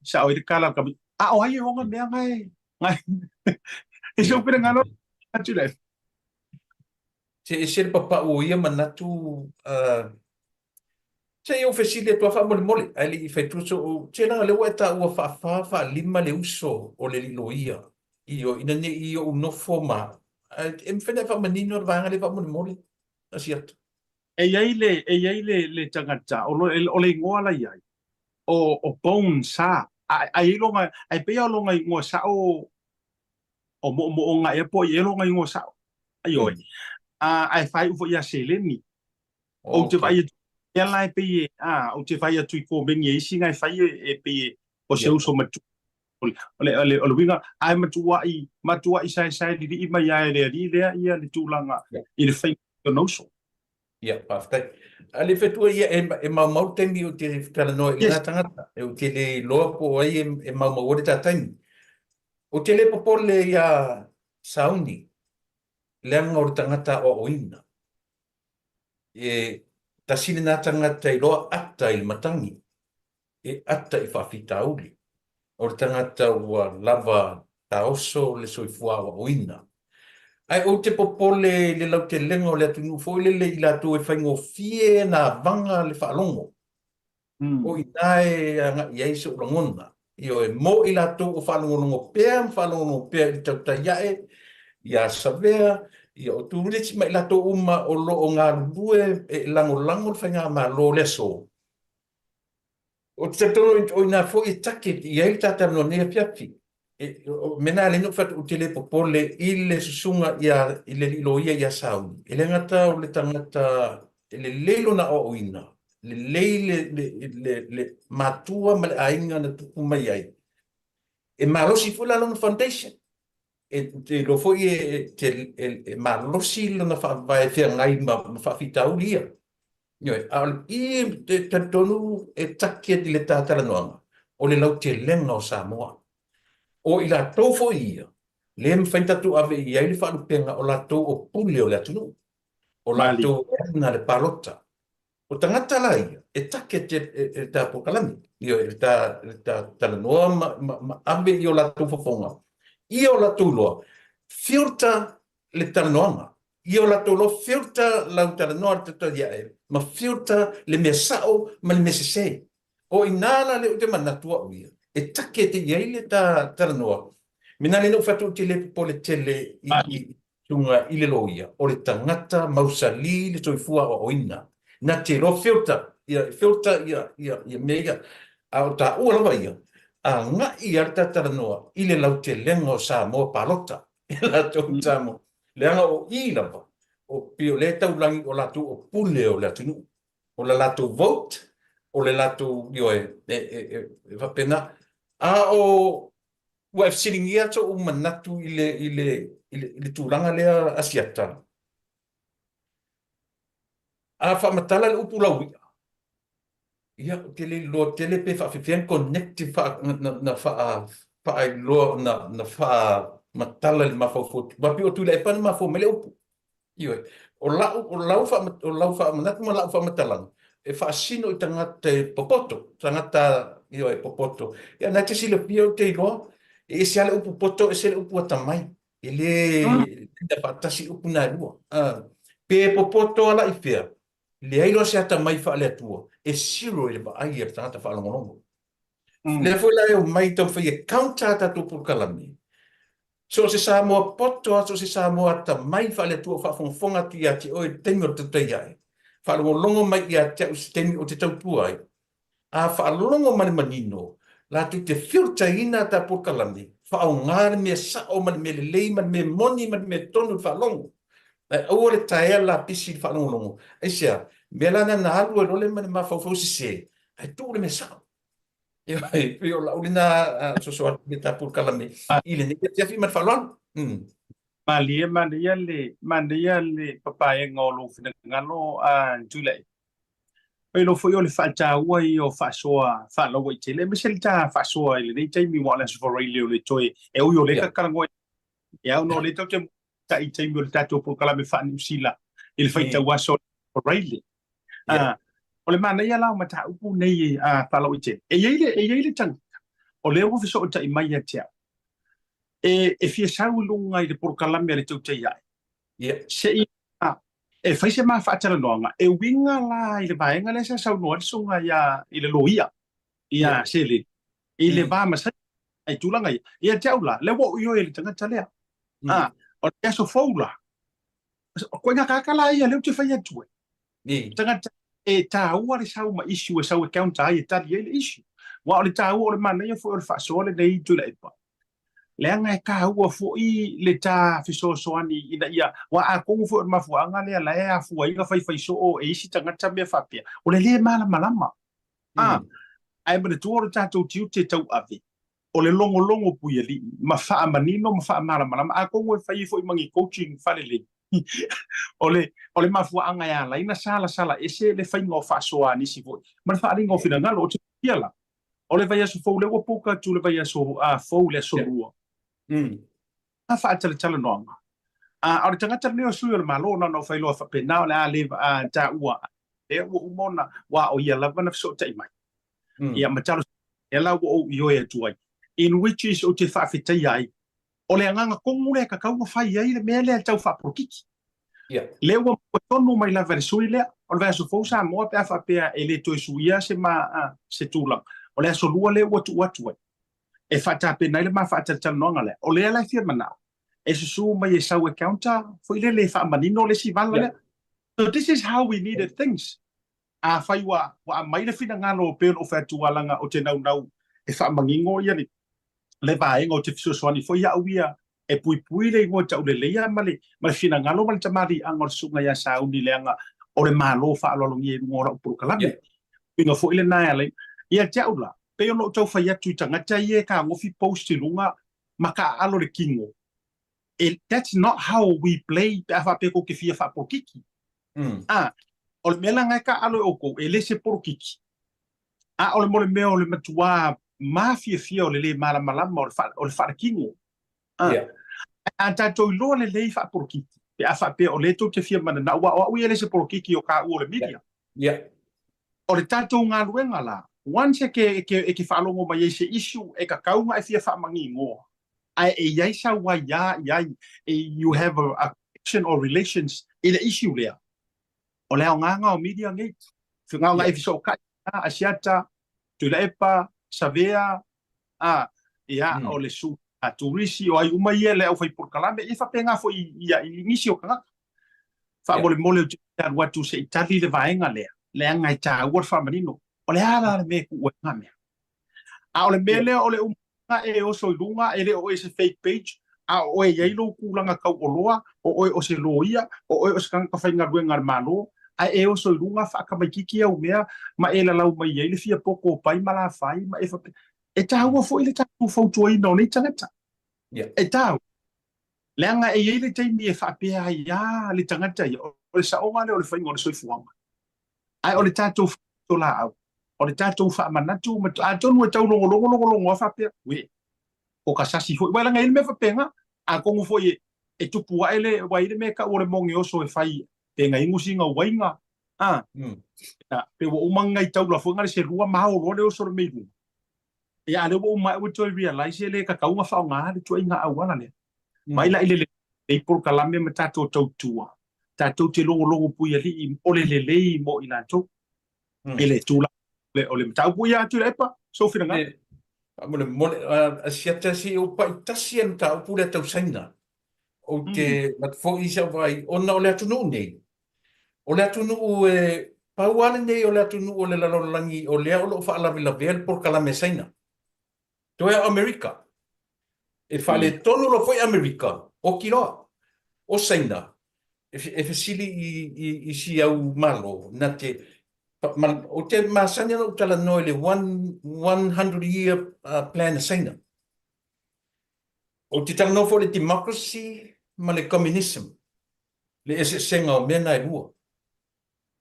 sao ai le tala a le tamaitiiti. A o ai e ona mea na e, na e, e sou finagalo atu le. Se ese le papau o ia manatu, uh, se i ou fesili atu lava faamolemole, ae le i fai atu so'u, se leaga o lea ua e taua faafa faalima le uso o le alii loia, ioe, ina ne i ou nofo ma, ae e mafai ona e faamanino le vaega lea faamolemole, Asiata. E i ai le, e i ai le, le tagata, o, lo, o le igoa la i ai, o, o Bone Sa, a, a i ai lona, ae pei lava o lona igoa sao, o Moomooga ea po o i ea lona igoa sao, ioe, a, ae faaiu foi ia Seleni. Ou te vaai atu, ia la e pei e, a, ou te vaai atu i komeni a isi na e fai e, e pei e, o se uso matua. O le, o le, o le, o le uiga, ae matuai, matuai saesae lilii mai lava e le alii lea ia le tulaga i le faiga o lona uso. Ia, faafetai. A le fetua ia, e, e maumau le taimi ou te talanoa i lena tagata. E ou te le iloa po o ai e, e maumau ai le ta taimi. Ou te le popole iā Sauni, leaga o le tagata aoaoina. E tasi lena tagata iloa ata i le matagi. e ata i faafitauli. O le tagata ua lava taoso le soifua aoaoina. Ae ou te popole i le lautelega o le atunuu foi lele i latou e faigofie na avaga le faalogo. O i ina e agai i ai so'u lagona. Ioe, mo i latou o faalogologo pea ma faalogologo pea i le tautai a'e ia Savea, ia o Turilisi ma i latou uma o lo o galulue e lagolago le faigamalo o le aso. Ou te talitonu o i ina foi e take i ai le ta talanoa nei afiafi. E, o mea na ala ai ona ou fai atu ou te le popole i le susuga ia, i le alii loia ia Sauli. E le gata o le tagata e lelei lona aoaoina, lelei le, le, le, le matua ma le aiga na tupu mai ai. E malosi foi la lona foundation. E te iloa foi e, e, e, e malosi lona faavae e feagai ma, ma faafitauli ia. Ioe, a o le i e talitonu e taki i le ta talanoaga, o le lautelega o Samoa. O i latou foi ia, le mafai ona tatou ave i ai le faalupega o latou o pule o le atunuu, o latou e ana le palota. O tagata la ia, e take e le ta polokalame, ioe, le ta, le ta talanoa ma, ma, ma ave i o latou fofoga, i o latou iloa, filter le talanoaga. I o latou iloa filter lau talanoa le tautai ae ma filter le mea sao ma le mea sese. O i ina la lea ou te manatu au ia, e take te i ai le ta talanoa. Mena lea na ou fai atu ou te le popole tele i, i susuga i le loia, o le tagata mausali le soifua aoaoina. Na te iloa filter, ia filter ia, ia, ia mea ia. A o taua lava ia, agai lava le ta talanoa i le lautelega o Samoa palota. I latou Samoa. Leaga o i lava, o pei o lea e taulagi o latou o pule o le atunuu. O le latou vote, o le latou, ioe, e, e, e, e faapena. A o, ua e fesiligia so'u manatu i le, i le, i le, i le tulaga lea Asiata. A faamatala le upu laui'a, Ia, ou te le iloa tele pe faafefea ona connect faa, na, na faa, faailoa, na, na faamatala i le mafaufau, aua pei o Tuilaepa na mafua mai le upu. Ioe. O lau, o lau, faa, o lau faamanatu ma lau faamatalaga, e faasino i tagata e popoto, tagata, ioe, popoto. Ia, na e te silafia ou te iloa, e ese lava le upu poto, ese le upu atamai. E le, e faatasi upu na e lua. Ah, pe popoto ala i fea, Leai loa se atamai faale-Atua e zero i le vaai a le tagata faalogologo. Lea foi la e omai taumafai e counter a tatou polokalame. So o se Samoa poto lava, so o se Samoa atamai faale-Atua o faafogafoga atu ia te oe i le taimi o le tautai ae, faalogologo mai ia te au i se taimi ou te tautua ai, a faalogo ma le manino, latou te filter-ina a ta polokalame, faaaoga le mea sao ma le mea lelei ma le mea moni ma le mea tonu i le faalogo. Ae aua le taea le lapisi i le faalogologo. Aisea? Mea la na na alu ai loa le ma le mafaufau sese, ae tuu le mea sao. Ioe, e pei o lau lena soso atu i le tatou polokalame i lenei afiafi ma le faaaloalo. Malie, manaia le, manaia le papaega o lou finagalo a Tuilaepa. E iloa foi o le faataua ia o faasoa faalauaitele, aemaise le ta faasoa i lenei taimi aua o le Aso Faraile o le toe, e ui o lea tatalanoa ia ona o lea tatou te tai i taimi o le tatou polokalame faa-Niu Sila i le faitau aso o le Faraile. O le manaia la o mataupu nei faalauaitele, e i ai le, e i ai le tagata o lea ua fesootai mai ia te au, e fia sau i luga i le polokalame a le Tautai Ae, se i e fai se ma faatalanoaga e uiga la i le vaega lea sa saunoa ai le susuga ia i le loia ia Seleni i le va ma Saina i tulaga ia. Ia te au la, lea ua ou ioe i le tagata lea. O le aso fou la, koe ngā kākā la ia lea ou te fai atu ai. Tagata e tāua le sau ma issue e sau e counter ai e tali ai le issue. Aua o le tāua o le manaia foi o le faasoa lenei Tuilaepa, leaga e tāua foi le tā fesoasoani ina ia, aua atonu foi o le mafuaaga lea la e afua ai ona faifai soo e isi tagata mea faapea, o le lē malamalama. A, ae manatua o le tatou tiute tauave, o le logologo puialii ma faamanino ma faamalamalama, atonu e fai ai foi ma ni coaching faalelei. O le, o le mafuaaga e ala ai ona salasala ese le faiga o faasoa a nisi foi ma le faaaliga o finagalo. Ou te fia la, o le vaiaso fou lea ua book atu le vaiaso fou le aso lua. A faatalatalanoaga. A o le tagata lenei o sui o le Malo, na ona ou fai loa faapena o le a le taua lea ua uma ona, aua o ia lava na fesootai mai. Ia ma talosaga lea la ua ou ioe atu ai, in which is ou te faafetaia ai, o le agaga tonu lea e tatau ona fai ai le mea lea tau faapolokiki. Lea ua maua tonu mai lava e le sui lea, o le vaiaso fou Samoa pe a faapea e le toe suia se ma se tulaga, o le aso lua lea ua tuu atu ai e faatapena ai le ma faatalatalanoaga lea. O lea la e fia manao e susu mai e sau e counter foi lele e faamanino le isi vala lea. So this is how we needed things. Afai ua aumai le finagalo pei ona ou fai atu leaga ou te naunau e faamanino ia le le vaega ou te fesoasoani foi au ia e puipui le igoa tauleleia ma le ma le finagalo ma le tamaliiaga o le susuga ia Sauni leaga o le Malo faaaloalogia i luga o lau polokalame. Uiga foi lena e ala ai. Ia te au la, pei ona ou tau fai atu i tagata ia e tagofi post i luga ma taaalo le tino, e, that's not how we play pe a faapea tou te fia faapolokiki. A, o le mea la na e taaalo e outou, e le se polokiki, a o le mo le mea o le matuā mafiafia o le lē malamalama o le o le faaletino. A, a tatou iloa lelei faapolokiki, pe a faapea o lea tou te fia mananao, aua o au ia e le se polokiki o taua o le media. O le tatou galuega la, once e ke, e ke, e ke faalogo mai ai se issue e tatau ona e fia faamanigoa, ae e i ai sau aiā i ai, you have a connection or relations i le issue lea, o le aogaga o media nei, fegaoga e fesootai, Asiata, Tuilaepa, Savea, a, ia, o le su a turisi, o ai uma ia le aufai polokalame, ia faapena foi i, i nisi o tagata. Faamolemole ou te alu atu se i tali le vaega lea, leaga e taua le faamanino. O le a la le mea e tuu ai na mea? A o le mea lea o le uma e oso i luga, e le o oe se fake page, a o oe e i ai lou tulaga tauoloa, o oe o se loia, o oe o se tagata faigaluega a le Malo, ae e oso i luga faatamaititi au mea ma e lalau mai ai le fia poto o pai ma lafai ma e faapea. E taua foi le tatou fautuaina o nei tagata. E taua. Leaga e i ai le taimi e faapea ai a le tagata ia, o le saoga lea o le faiga o le soifuaga. Ae o le tatou faatolaau, o le tatou faamanatu, atonu e tau logologo logologo lava faapea, uē, o ka sasi foi. Uae leaga e i ai le mea faapena, atonu foi e tupu ae le, ua i ai le mea e tau o le moge oso e fai pe na inu sina uaiga, a, pe ua uma ni nai taula foi na le selua ma ao loa le oso o le mea i luga. Ia, a o lea ua uma ae ua toe realise e le tatau ona faaaoga le ituaiga auala lea. Mai la i le lelei polokalame ma tatou tautua, tatou te logologo puialii o le lelei mo i latou i le tulaga o le mataupu. Ia, Tuilaepa, sou finagalo. Faamolemole, Asiata, se i ou pai tasi lava i le mataupu lea tau Saina. Ou te manatu foi i sau vaai, ona o le atunuu nei, o le atunuu e pau lava lenei o le atunuu o le lalolagi o lea o lo o faalavelavea le polokalame a Saina. Toe o Amerika. E faaletonu loa foi Amerika, oki loa. O Saina. E fesili i si au Malo, na te, ou te masani ona ou talanoa i le 100 year plan a Saina. Ou te talanoa foi i le democracy ma le communism, le eseesega o mea na e lua.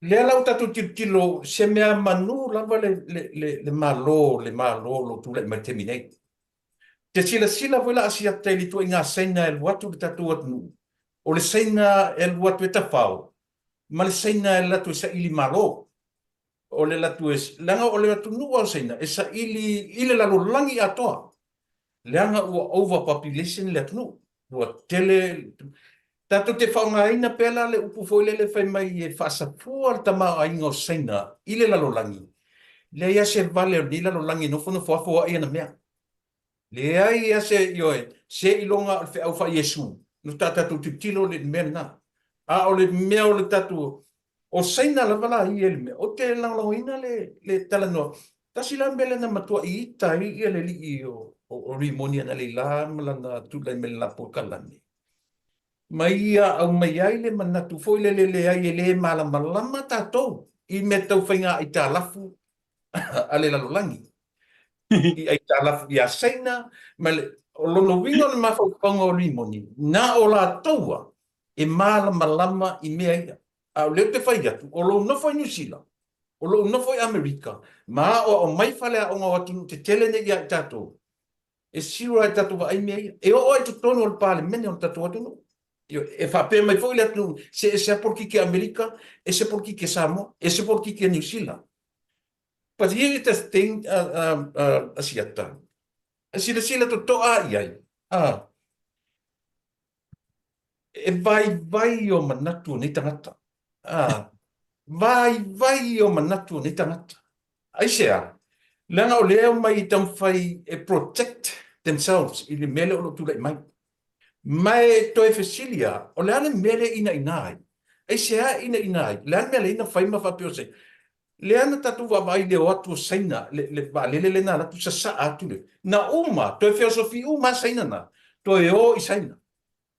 Lea la ua tatou tilotilo, se mea manu lava le Malo, le Malo o lo o tulai mai i le taimi nei. Te silasila foi la Asiata i le ituaiga Saina e alu atu i le tatou atunuu, o le Saina e alu atu e tafao, ma le Saina e alu atu e saili malo. O le alu atu e, leaga o le atunuu lava o Saina e saili i le lalolagi atoa, leaga ua over population le atunuu, ua tele. Tatou te faaaogaina pea la le upu foi lele fai mai e faasafua le tamaoaiga o Saina i le lalolagi, leai lava se vale o lenei lalolagi e nofonofo afoai ana mea. Leai lava se, ioe, seiloga o le feau faa-Iesu, na ta tatou tilotilo i le mea lena. A o le mea o le tatou, o Saina lava la ia i le mea, ou te lagolagoina le, le talanoa. Tasi la mea lea na matuai ita ai le alii o Rimoni analeila ma lana tulai mai i le lapokalame. Ma ia aumai ai le manatu foi lele leai e le malamalama tatou i mea tau faiga aitalafu a le lalolagi. I aitalafu ia Saina ma le, o lona uiga o le mafaufauga o Rimoni, na o latou a e malamalama i mea ia. A o lea ou te fai atu, o lou nofo i Niu Sila, o lou nofo i Amerika, ma aoao mai faleaoga o atunuu tetele nei ia i tatou, E sure lava i tatou vaai mea ia. E oo lava i totonu o le Palemene o le tatou atunuu. E faapea mai foi le atunuu, se ese lava polokiki a Amerika, ese polokiki a Samoa, ese polokiki a Niu Sila. But here is the thing, Asiata, e silasila totoa i ai, e vaivai o manatu o nei tagata. Vaivai o manatu o nei tagata. Aisea? Leaga o lea e omai e taumafai e protect themselves i le mea lea o lo o tulai mai. Ma e toe fesili lava, o le a le mea lea e inaina ai? Aisea e inaina ai? O le a le mea lea na fai ma faapea o se... Lea na tatou vaavaai i le o atu o Saina, le vaalele lea na alu atu sasaa atu le... Na uma, toe feosofi uma lava Saina na, toe o i Saina.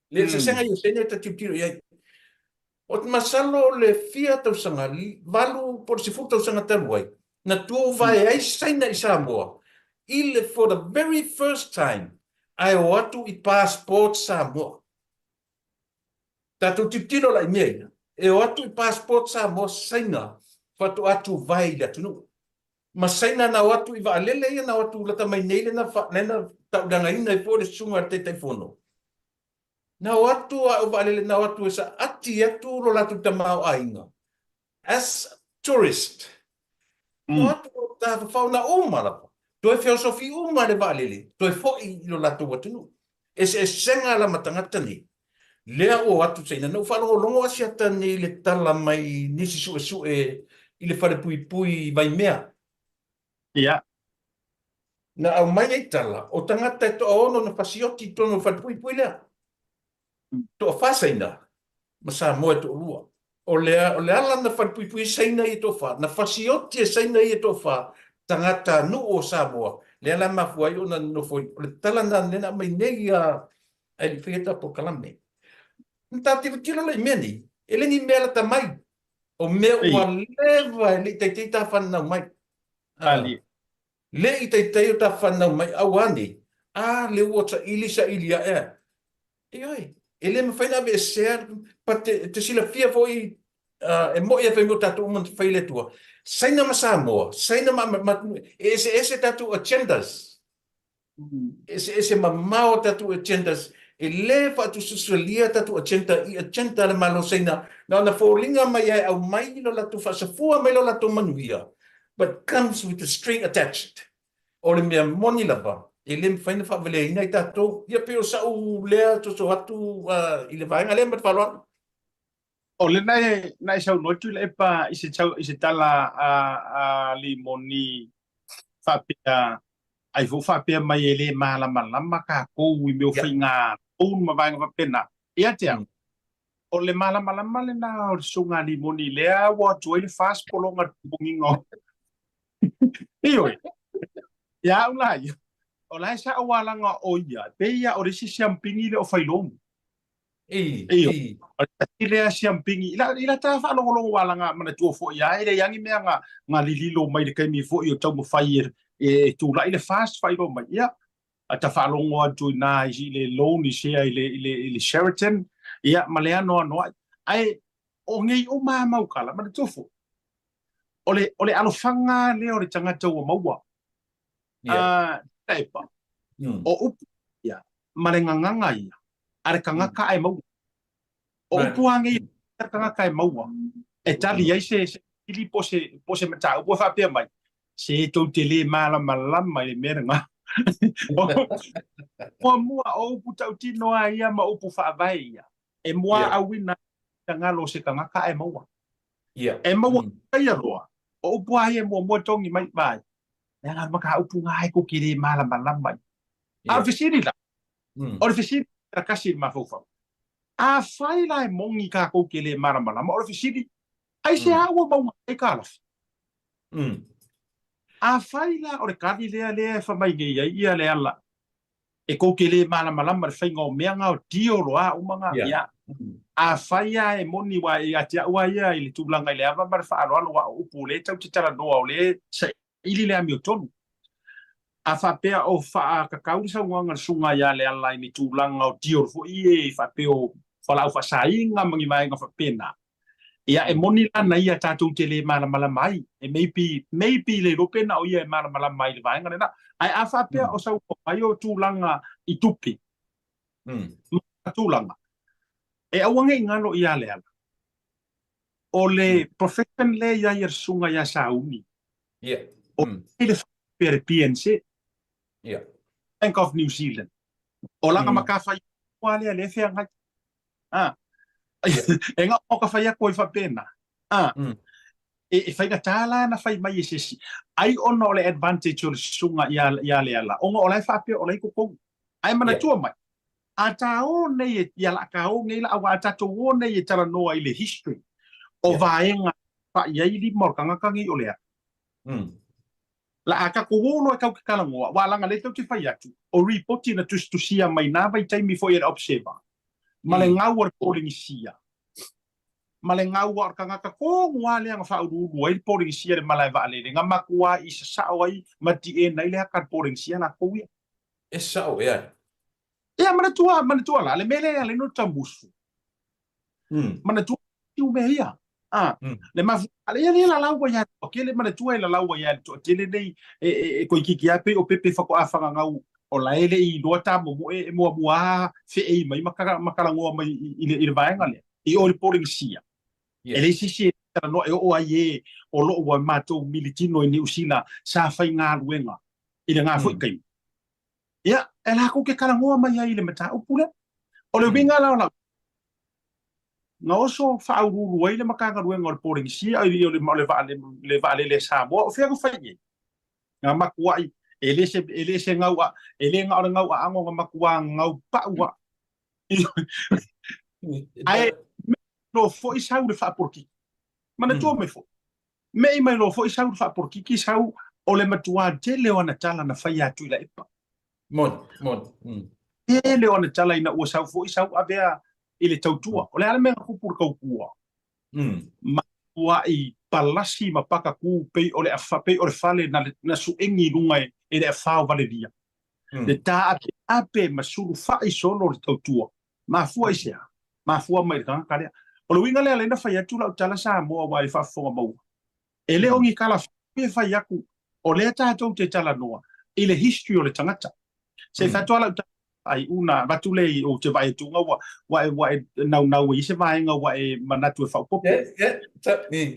Le eseesega ia o Saina e ta tilotilo i ai. Ou te masalo o le fia tausaga, 8 po o le 10 tausaga talu ai, na tuvae ai Saina i Samoa i le for the very first time ae o atu i passport Samoa. Tatou tilotilo la i mea ia, e o atu i passport Samoa Saina faatoa tuvae i le atunuu. Ma Saina na o atu i vaalele ia na o atu lata mai nei lena lena tauleagaina ai foi le susuga i le Taitaifono. Na o atu a o vaalele na o atu e saati atu lo latou tamaoaiga as tourist. Na o atu o tafafao na uma lava. Toe feosofi uma le vaalele, toe foi i lo latou atunuu. Eseesega la ma tagata nei. Lea ua o atu Saina. Na ou faalogologo Asiata nei i le tala mai nisi suesue i le falepuipui i Vaimea. Ia. Na aumai ai tala, o tagata e toaono na fasioti i totonu o le falepuipui lea. Toafa Saina ma Samoa e toalua. O le, o le ala na falepuipui ai Saina ia e toafa, na fasioti e Saina ia e toafa tagata nuu o Samoa, lea la e mafua ai ona nonofo i, o le tala lena lea na aumai nei a ae le i faia ta polokalame. Na ta tilotilo la i mea nei, e le ni mea lata mai, o mea ua leva e le i taitai ta fanau mai. Malie. Le i taitai o ta fanau mai, auā nei, a lea ua saili saili ae. Ioe, e le mafai ona aveesea, but te, te silafia foi, e moi a fai mai o tatou uma na fai e le Atua. Saina ma Samoa, Saina ma, ma, ma e eseese tatou agendas. Eseese mamao tatou agendas, e le faatususualia tatou agenda i agenda a le Malo o Saina, na ona foliga mai lava e aumai lo latou faasafua mai lo latou manuia, but comes with a string attached. O le mea moni lava, e le mafai ona faavaleaina i tatou. Ia pei o sa'u lea soso atu i le vaega lea ma le faaaloalo. O lea na e saunoa Tuilaepa i se i se tala a Limoni faapea, ai foi faapea mai e le malamalama tatou i mea o faiga loan ma vaega faapena. Ia te au, o le malamalama lena o le susuga a Limoni lea ua atu ai le FAST pologa i le totogiina o Ioe. Ia au la ia, o la e sao lava leaga o ia, pei lava o le isi siampini lea o fai loan. Io. O le tasi lea siampigi, i la, i la ta faalogologo ua laga manatua foi ia, e leai lava ni mea na, na lililo mai i le taimi foi o taumafai e, e tulai le FAST faailoa mai. Ia, a ta faalogo atu i na i le loan i sea i le, i le, i le Sheraton, ia, ma le anoanoai. Ae, o nei uma lava mau tala, manatua foi, o le, o le alofaga lea o le tagata ua maua. Yeah. Uh, epa. O upu ia, ma le gagana ia, a le tagata ae maua. O upu lava nei a le tagata e maua, e tali ai se, se pili po o se, po o se mataupu e faapea mai, se tou te le malamalama i le mea lena. Muamua, o upu tautino lava ia ma upu faavae ia, e muaauina ai finagalo o se tagata ae maua. E maua ia loa, o upu lava ia e muamua togi mai, vaai, leaga o le mataupu lena e tou te le malamalama ai. A o le fesili la, o le fesili la tasi i le mafaufau, afai la e moni tatou te le malamalama, o le fesili, aisea ua maua ai aitalafu? Afai la o le tali lea lea e fai mai nei ai ia Leala, e tou te le malamalama i le faiga o mea na o deal o a uma na, ia, afai lava e moni aua ia te au lava ia i le tulaga i le ava ma le faaaloalo aua o upu o lea e tau te talanoa o lea e saili le amiotonu. A faapea o faakakau le saunoaga a le susuga ia Leala i ni tulaga o deal foi ia faapea o fualaau faasaina ma ni vaega faapena, ia e moni la na ia tatou te le malamalama ai, e maybe, maybe le iloa pe na o ia e malamalama ai i le vaega lena. Ae a faapea o saunoa mai o tulaga i tupe ma tulaga, e aua ne i galo ia Leala, o le profession lea e i ai e le susuga ia Sauni, o le faatupe a le BNZ, Bank of New Zealand, o lana matafaioi lea lea e feagai. A, e na o ka fai atu ai faapena. A, e faigata la na fai mai e se isi. Ai ona o le advantage o le susuga ia, ia Leala, ona o la e faapea o la e i totonu. Ae manatua mai, a ta o nei e, ia la ta o nei la, aua a tatou o nei e talanoa i le history o vaega e paʻi ai lima o le tagata nei o Leala. La a tatou o loa e tau te talanoa, aua leaga lea tou te fai atu, o ripoti na tusitusia mai na vaitaimi foi e le Observer, ma le gau o le Polenisia, ma le gau a o le tagata tonu lava lea na faauluulu ai le Polenisia i le malae vaalele, na matuai sasao ai ma tiena ai le ata a le Polenisia latou ia. E sao ea. Ia, manatua, manatua la, le mea lea e ala ai ona tamusu, Manatua tiu mea ia. A, le mafuaaga ia lea e lalau ai lava i le toatele, manatua e lalau ai lava i le toatele nei e, e, e toeitiiti lava pei o Pepe faatoa fagagau o la e le i iloa tamomoe e muamua lava feei mai ma, ma talanoa mai i, i, le, i le vaega lea, i o i le Polenisia. E leai se isi e talanoa e oo ai e o lo o ua matou militino i Niu Sila sa faigaluega i lena foi taimi. Ia, e latou te talanoa mai ai i le mataupu lea. O le uiga la o lau na oso faauluulu ai le Matagaluega o le Polenisia, o le, o le, vaalele, le vaalele a Samoa, o fea na fai i ai? Na matuai, e le se, e le se gau a, e le na o le gau aano, na matuā gau pau a. Ae, loa foi sau le faapolokiki. Manatua mai foi, Me'i mai loa foi sau le faapolokiki sau o le matuā tele o ana tala na faia atu i Laepa. Moni, moni. Mm. Tele o ana tala ina ua sau foi sau avea i le tautua. O le a le mea na tupu i le tautua? Mm. Matua'i palasi ma pakakū pei o le afa, pei o le fale na, na suegi i luga e, e le afa o Valeria. Mm. Le tā'ape'ape ma sulufa'i solo le tautua. Mafua i se a? Mafua mai i le tagata lea. O le uiga lea lea na fai atu lau tala Samoa aua e faafofoga maua. E le o ni tala fou e fai atu, o lea tatou te talanoa i le history o le tagata. Se i fai atu lava lau tala ai una avatu lea i ou te vaai atu ua ua e ua e naunau ai i se vaega ua e manatu e faaopoopo.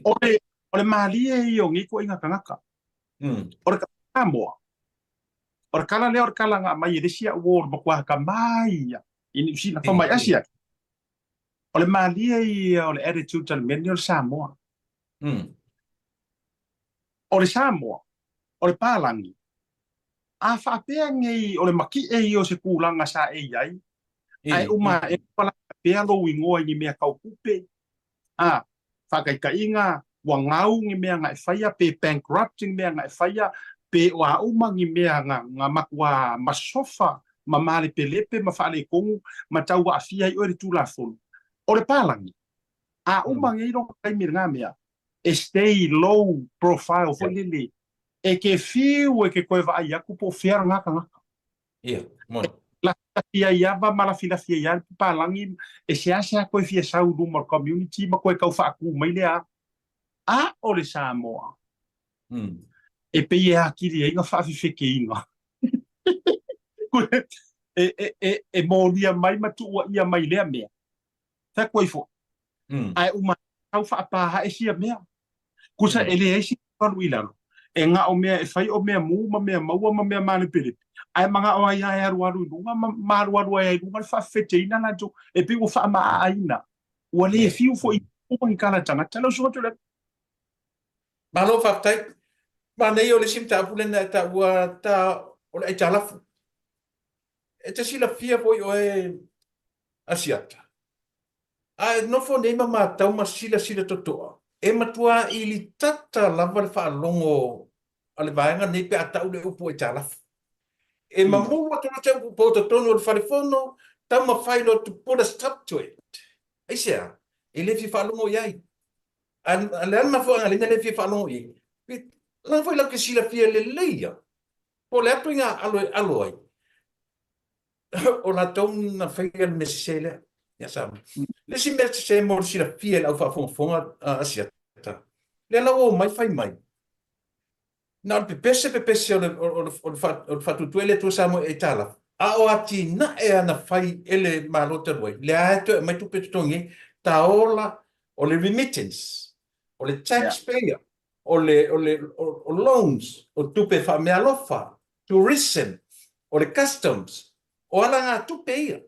O le o le malie ia o nei ituaiga tagata. O le Samoa, o le tala lea o le tala na aumai e le isi au uo o le matua atamai ia i Niu Sila, fai mai asi atu, o le malie ia o le attitude a le mea lenei o le Samoa. O le Samoa, o le palagi, a faapea nei o le makiʻe ia o se tulaga sa e i ai, ae uma e palagi pea lou igoa i ni mea tau tupe, a, faataitaiga, ua gau ni mea na e faia, pe bankrupt ni mea na e faia, pe o a uma ni mea na, na matuā masofa. ma malepelepe ma faaletonu ma tauaafia ai oe i le Tulafono. O le palagi, a uma nei lona taimi i lena mea, e stay low profile foi lele, e te fiu e te toe vaai atu po o fea lena tagata. Ia, moni. Lafilafi ai ava ma lafilafi ai lava le papalagi, e seasea toe fia sau i luma o le community ma toe tau faatu mai le a. A o le Samoa, e pei e atili ai na faafefekeina. E, e, e, e molia mai ma tuuaia mai lea mea. Fai atu ai foi. Ae uma tau faapā ae sia mea. Kusa e leai se alu i lalo. E na o mea e fai o mea mu ma mea maua ma mea malepelepe. Ae manao ai lava e alualu i luga ma ma alualu ai i luga le faafefeteina latou. E pei ua faamaaaina. Ua le fiu foi uma ni tala tagata. Lau Susuga Tuilaepa. Malo faafetai. Manaia o le isi mataupu lea na e taua ta o le aitalafu. E te silafia foi oe Asiata. A e nofo nei ma matau ma silasila totoa, e matua ilitata lava le faalogo a le vaega nei pe a tau le upu aitalafu. E mamulu atu loa se upu po totonu o le fale fono, taumafai loa to put a stop to it. Aisea? E le fia faalogo i ai. A o le a le mafuaaga lea na le fia faalogo i ai? Leaga foi latou te silafia lelei lava, po o le a ituaiga alo e alo ai, o latou na faia le mea sese lea. Ia Samoa. Le isi mea sese mo le silafia e le au faafogafoga Asiata, lea la ua omai fai mai, na o le pepese pepese o le, o le, o le, o le faatuatua i le Atua Samoa i aitalafu, a o atinae lava na fai e le Malo talu ai, lea lava e toe aumai tupe e totogi ai, taola, o le remittance, o le tax payer, o le, o le, o loans, o tupe faameaalofa, tourism, o le customs, o alagatupe ia.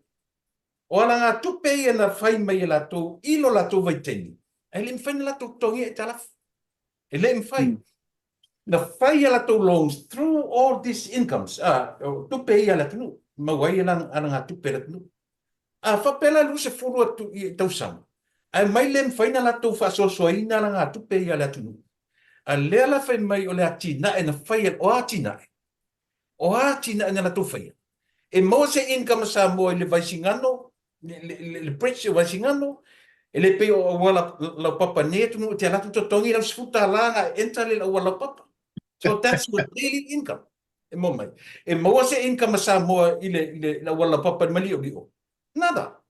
O alagatupe ia na fai mai e latou i lo latou vaitaimi, ae le i mafai ona latou totogia aitalafu. E le i mafai. Na fai a latou loans through all these incomes, o tupe ia a le atunuu, maua ai alagatupe a le atunuu. A faapea la 20 atu i tausaga, ae mai le mafai ona latou faasoasoaina alagatupe ia a le atunuu. A lea la fai mai o le atinae na faia, o a atinae? O a atinae na latou faia? E maua se income a Samoa i le Vaisigano, le bridge o Vaisigano, e le pei o auala laupapa nei atunuu e te alu atu totogi lau $10 na e enter le auala laupapa. So that's your daily income. E maua mai. E maua se income a Samoa i le, i le, le auala laupapa i le maliolio? Nada.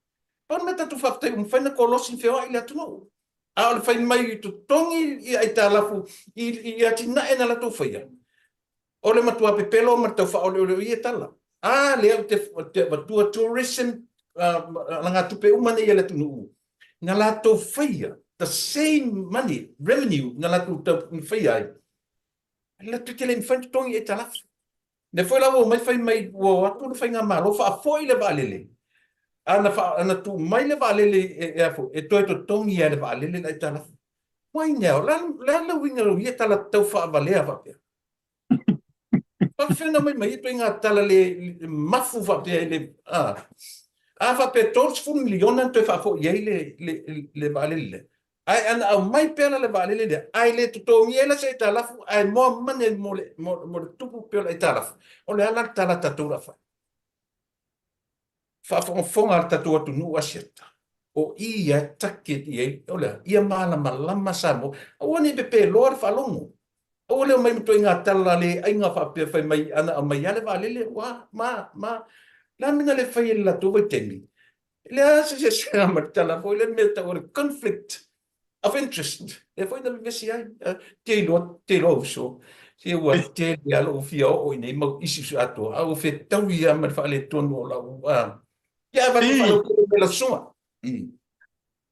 Pau le mea tatou faafetai ua mafai ona kolosi ma feoai le atunuu. A o le fai mai i totogi i aitalafu i, i atinae na latou faia, o le matua pepelo ma le tau faaoleole o ia tala. A lea ou te, te avatua tourism, uh, alagatupe uma nei a le atunuu, na latou faia the same money, revenue na latou tau faia ai, Latou te le mafai ona totogi aitalafu. Lea foi la ua omai fai mai ua o atu le faigamalo faafoi le vaalele. A na, fa, na tuu mai le vaalele e, e, a foi, e toe totogi lava e le vaalele le aitalafu. Why now? La, la le uiga o ia tala tau faavalea faapea. Faafefea ona aumai mai ia ituaiga tala le, le mafu faapea i le, a, a faapea 30 miliona na toe faafoi ai le, le, le vaalele lea. Ae ana aumai pea la le vaalele lea, ae le totogia ai la se aitalafu, ae more money mo le, mo, mo le tupu pea o le aitalafu, o le a la le tala a tatou o le a fai? Faafogafoga a le tatou atunuu Asiata, o i ia e target i ai, o le a? Ia malamalama Samoa. Aua ne i pepeloa le faalogo. Aua le omai ma ituaiga tala le aiga faapea fai mai ana aumai lava le vaalele, ua, ma, ma. O le a le mea na le fai ai i le latou vaitaimi? E leai lava se eseesega ma le tala foi lea mea e tau o le conflict of interest, lea foi na vevesi ai. Te iloa, te iloa uso, se ua tele lava lou fia oo i nei mau issues atoa, a ua fetaui lava ma le faaletonu o lau, ia avatu faalautele mai lau susuga.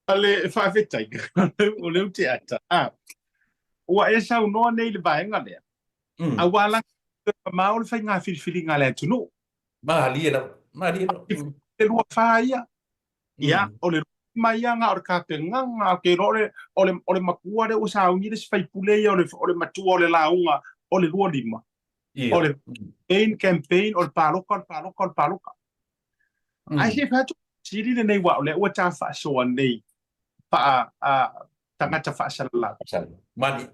Ale, faafetai, o lea ou te ata. Ua e saunoa nei i le vaega lea, aua la mamao le faiga filifiliga a le atunuu. Malie lava, malie lava. Le 24 ia, ia, o le 25 ia na o le tapenaga, ou te iloa o le, o le, o le matua lea ua sauni le isi faipule ia, o le, o le matua o le lauga o le 25. Ia. O le main campaign, o le palota, o le palota, o le palota. Ae se i fai atu sili lenei aua o lea ua ta faasoa nei faa a, tagata faasalalau. Faasalalau. Malie.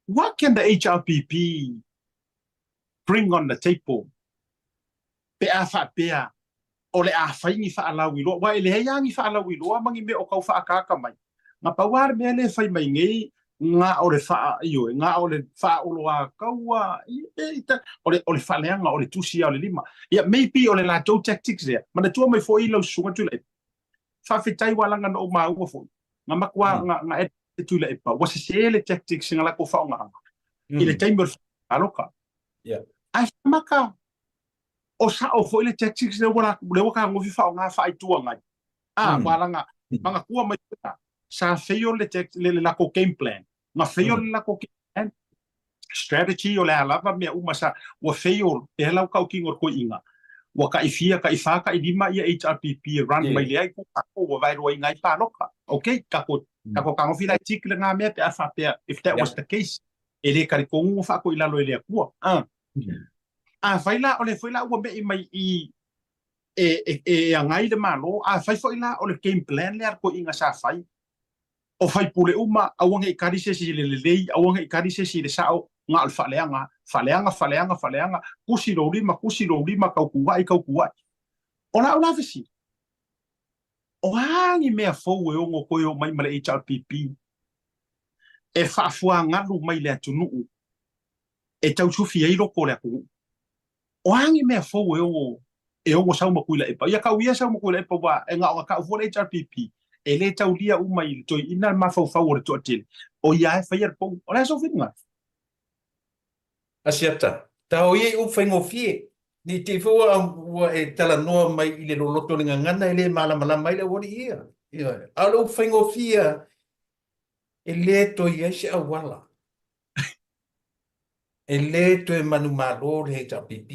What can the HRPP bring on the table pe a faapea o le a fai ni faalauiloa, aua e leai lava ni faalauiloa ma ni mea o tau faakaaka mai. Na pau lava le mea lea e fai mai nei, na o le faa, ioe, na o le faaoloataua, o le, o le faaleaga, o le tusi lava o le lima. Ia, maybe o le latou tactics lea. Manatua mai foi lau susuga Tuilaepa, faafetai ua laga na ou maua foi, na matua, na, na Tuilaepa, ua sese le tactics na latou faaaogaina i le taimi o le palota. Ae faamata o sao foi le tactics lea ua lea ua tagofi faaaoga faa-Itu Agai. A, ua laga manatua mai foi la, sa fail le le latou game plan. Na fail le latou game plan, strategy o le a lava mea uma sa ua fail lea la ua tautino i le toeaina. Ua tai fia, tai fa, tai lima ia HRPP e run mai lea itu tatou ua vaeluaina ai palota. Okay, tatou tatou tagofi la e tick lena mea pe a faapea if that was the case. E le talitonu ua faatoilalo e le Atua. A. Afai la o lea foi la ua me'i mai i e, e, e agai le Malo, afai foi la o le game plan lea a le toeaina sa fai, o faipule uma, aua ne i kali se isi i le lelei, aua ne i kali se isi i le sao, na o le faaleaga, faaleaga, faaleaga, faaleaga, tusi lou lima, tusi lou lima, tautua'i, tautua'i. O lau la fesili, o a ni mea fou e ono toe oo mai ma le HRPP e faafuagalu mai le atunuu e tausufi ai loko o le atunuu? O a ni mea fou e ono e ono sau ma Tuilaepa? Ia kau ia sau ma Tuilaepa ua e na ona kau fua le HRPP e le taulia uma i le toeaina le mafaufau o le toatele o ia e faia le pou. O le a sou finagalo? Asiata, tao ia i upu faigofie, ne i te i foi ua, ua e talanoa mai i le loloto o le gagana e le malamalama ai le aualii ia. Ioe. A o le upu faigofie e le toe i ai se auala. E le toe manumalo le HRPP.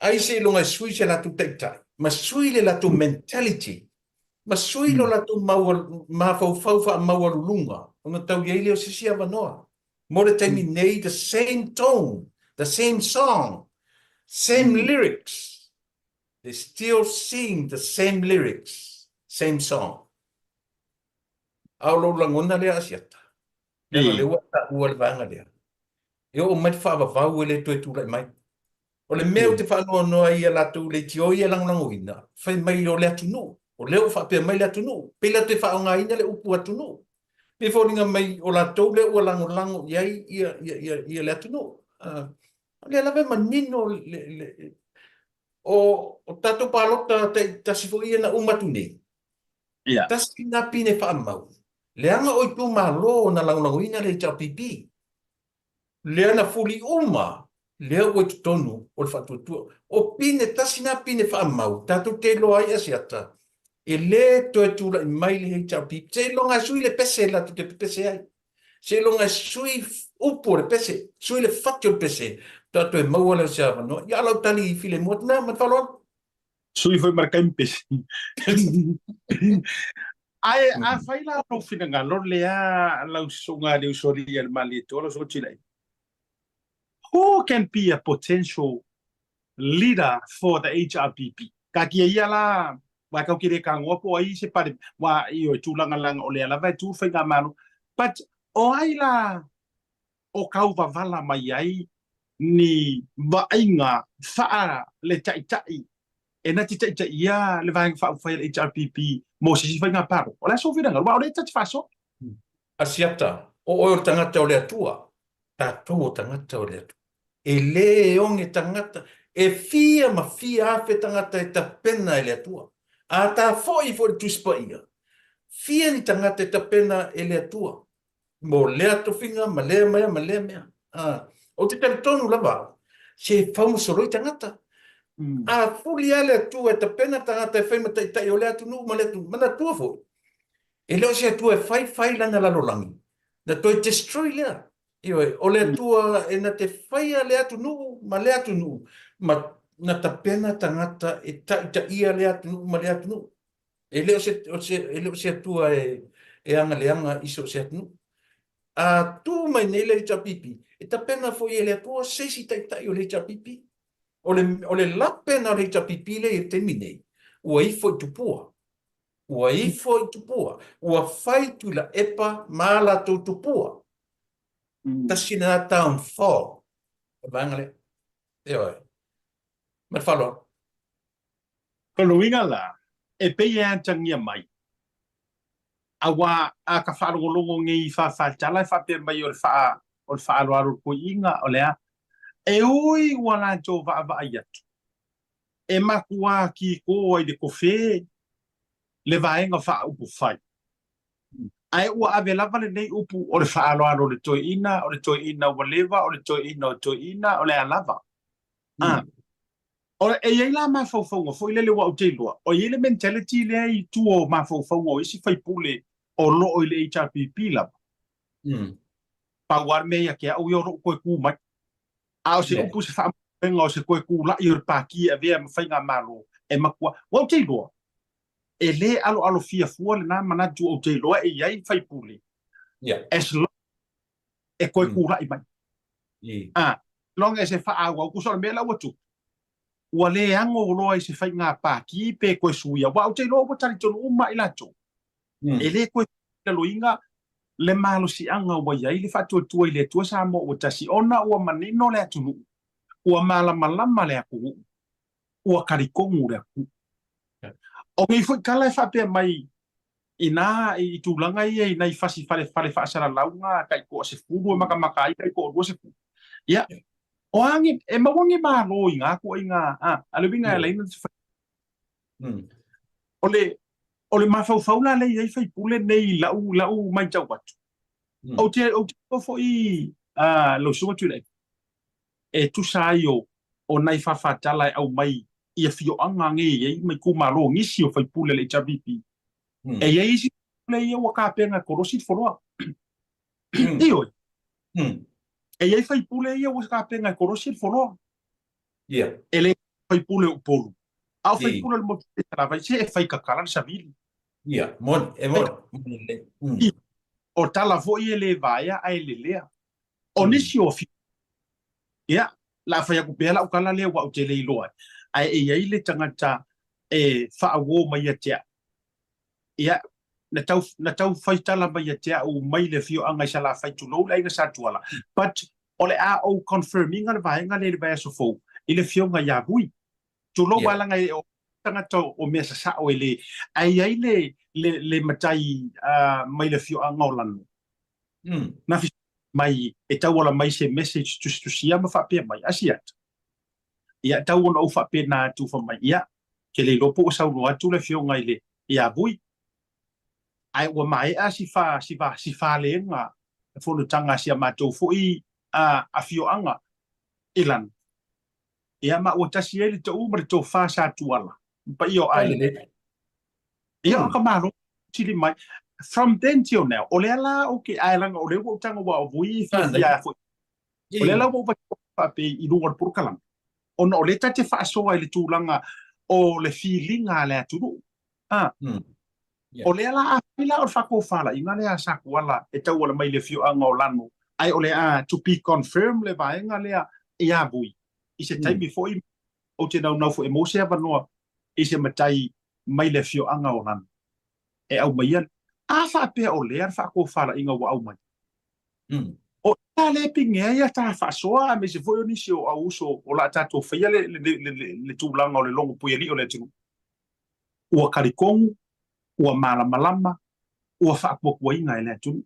Ai seiloga e sui se latou taitai, ma sui le latou mentality, ma sui lo latou mafaufau faamaualuluga, ona tau i ai lea o se isi avanoa. Mo le taimi nei, the same tone, the same song, same lyrics, they still sing the same lyrics, same song. A o lou lagona lea Asiata, leaga o lea ua taua le vaega lea, e oo mai le faavavau e le toe tulai mai. O le mea ou te faanoanoa ai ia latou leitioi ia e lagolagoina, fai mai o le atunuu, o lea ua faapea mai le atunuu, pei latou te faaaogaina le upu atunuu. Pei e foliga mai o latou lea ua lagolago i ai ia, ia, ia, ia le atunuu. Uh, o lea lava e manino le, le, o, o tatou palota taitasi foi ia na uma atu nei, Ia. Tasi lena pine faamau, leaga o itumalo na lagolagoina le HRPP. Lea na fuli uma, lea ua i totonu o le faatuatua. O pine, tasi lena pine faamau, tatou te iloa ai Asiata, e le toe tulai mai le HRPP. Seiloga e sui le pese latou te pepese ai. Seiloga e sui upu o le pese, sui le fati o le pese, faatoa toe maua lea o se avanoa. Ia, a o lau tali filemu atu lena ma le faaaloalo. Sui foi ma le kaimipesi. Ae afai la lou finagalo lea lau susuga le usoalii a le Malietoa, lau susuga Tuilaepa, who can be a potential leader for the HRPP? Taatia ia la, aua e tatou te le tagoa po o ai se pale, aua ioe, tulaga leaga o lea lava e tu le faigamalo. But o ai la o tauvavala mai ai ni vaaiga faa le taitai e na te taitaia le Vaega Faaupufai a le HRPP mo se isi faiga palota. O le a sou finagalo? Aua o lea ta te faasoa. Asiata, o oe o le tagata o le Atua, tatou o tagata o le Atua. E le oge tagata, e fia ma fia afe tagata e tapena e le Atua. A ta foi foi le Tusi Paia, fia ni tagata e tapena e le Atua. mo lea tofiga ma lea mea ma lea mea. Ah, ou te talitonu lava au, se faumasoloi tagata. Mm. A fuli lava le Atua e tapena tagata e fai ma taitai o lea atunuu ma lea atunuu, manatua foi, e le o se Atua e fai fai lana lalolagi, na toe destroy lea. Ioe, o le Atua e na te faia lea atunuu ma lea atunuu, ma na tapena tagata e taitaia lea atunuu ma lea atunuu. E le o se, o se, e le o se Atua e, e agaleaga i so o se atunuu. A tu mai nei le HRPP, e tapena foi e le Atua se isi taitai o le HRPP. O le, o le lape na o le HRPP lea i le taimi nei, ua ifo i tupua. Ua ifo i tupua. Ua fai Tuilaepa ma a latou tupua. Tasi lena downfall. vaega lea. Ioe. Ma le faaaloalo. O lona uiga la, e pei e atagia mai, aua a ka faalogologo nei i fāfātala e faapea mai o le faa, o le faaaloalo o le toeaina, o le a? E ui ua latou vaavaai atu, e matua kikō ai le kofē le vaega faaupufai, ae ua ave lava lenei upu o le faaaloalo o le toeaina, o le toeaina ua leva, o le toeaina o toeaina, o le a lava. A, o, e i ai la mafaufauga foi lele ua ou te iloa, o i ai le mentality lea i tua o mafaufauga o isi faipule o lo o i le HRPP lava. Pau lava le mea ia te au ia o lou toe tu mai. A o se upu se faamoemoega o se toe tula'i o le Pati e avea ma faigamalo e matua, ua ou te iloa, e le aloalofia fua lena manatu ou te iloa e i ai faipule as long e toe tula'i mai. A, long as e faaauau, tusa o le mea la ua tupu, ua le ano loa i se faiga Pati pe toe suia, aua ou te iloa ua talitonu uma i latou, e le toe laloina le malosiaga ua i ai le faatuatua i le Atua Samoa ua tasi, ona ua manino le atunuu, ua malamalama le atunuu, ua talitonu le atunuu. O nei foi tala e faapea mai inā i tulaga ia i nai fasi fale fale faasalalauga tai toasefulu e matamata ai tai toaluasefulu, ia, o a ni, e maua ni malo i na tuaiga, a, a le uiga e ala ai ona fai. O le, o le mafaufau la lea e i ai faipule nei i lau, lau matau atu, ou te, ou te iloa foi lau Susuga Tuilaepa, e tusa ai o, o nai faafatala e aumai i afioaga nei e i ai ma itumalo o nisi o faipule a le HRPP. E i ai isi faipule ia ua tapena e kolosi le foloa. Ioe. E i ai faipule ia ua tapena e kolosi le foloa. E le faipule o Upolu, a o faipule o le motu i Salafai, se e fai tatala le savili. Ia, moni, e moni, moni lelei. O tala foi e le vaea ae lelea. O nisi o afioaga, ia, la fai atu pea lau tala lea ua ou te le iloa ai, ae e i ai le tagata e faauo mai ia te au. Ia, na tau, na tau fai tala mai ia te au mai le afioaga i Salafai, tulou le aiga Sa Tuala, but o le a ou confirm ina le vaega lea i le vaiaso fou i le afioga ia Vui. Tulou yeah. Leaga e o tagata o mea sasao e le, ae i ai le, le, le matai mai le afioaga o Lano. Na mai e tauala mai se message tusitusia ma faapea mai, Asiata, ia tau ona ou faapena atu fa mai, ia, ke le iloa po ua saunoa atu le afioga i le ia Vui, ae ua maea si fa, si fa, si falega fonotaga a si a matou foi a afioaga i Lano. Ia ma ua tasi ai le tou ma le tofa Sa Tuala, ma paia o aiga. Ia o ka malo sili mai. From then till now, o lea la ou te, ae leaga o lea ua ou tago aua o Vui e fiafia ai foi. O lea la ua ou faapea i luga o le polokalame, ona o lea ta te faasoa i le tulaga o le filiga a le atunuu. A, o lea la a fai la o le faatofalaiga lea a Sa Tuala e tauala mai i le afioaga o Lano, ae o le a to be confirmed le vaega lea ia Vui i se taimi foi ou te naunau foi e maua se avanoa i se matai mai le afioaga o Lano e aumaia a faapea o lea le faatofalaiga ua aumai. O i lea e pine ai a ta faasoa aemaise foi o nisi o au uso o la tatou faia le, le, le, le, le tulaga o le logo puialii o le atunuu. Ua talitonu, ua malamalama, ua faatuatuaina e le atunuu.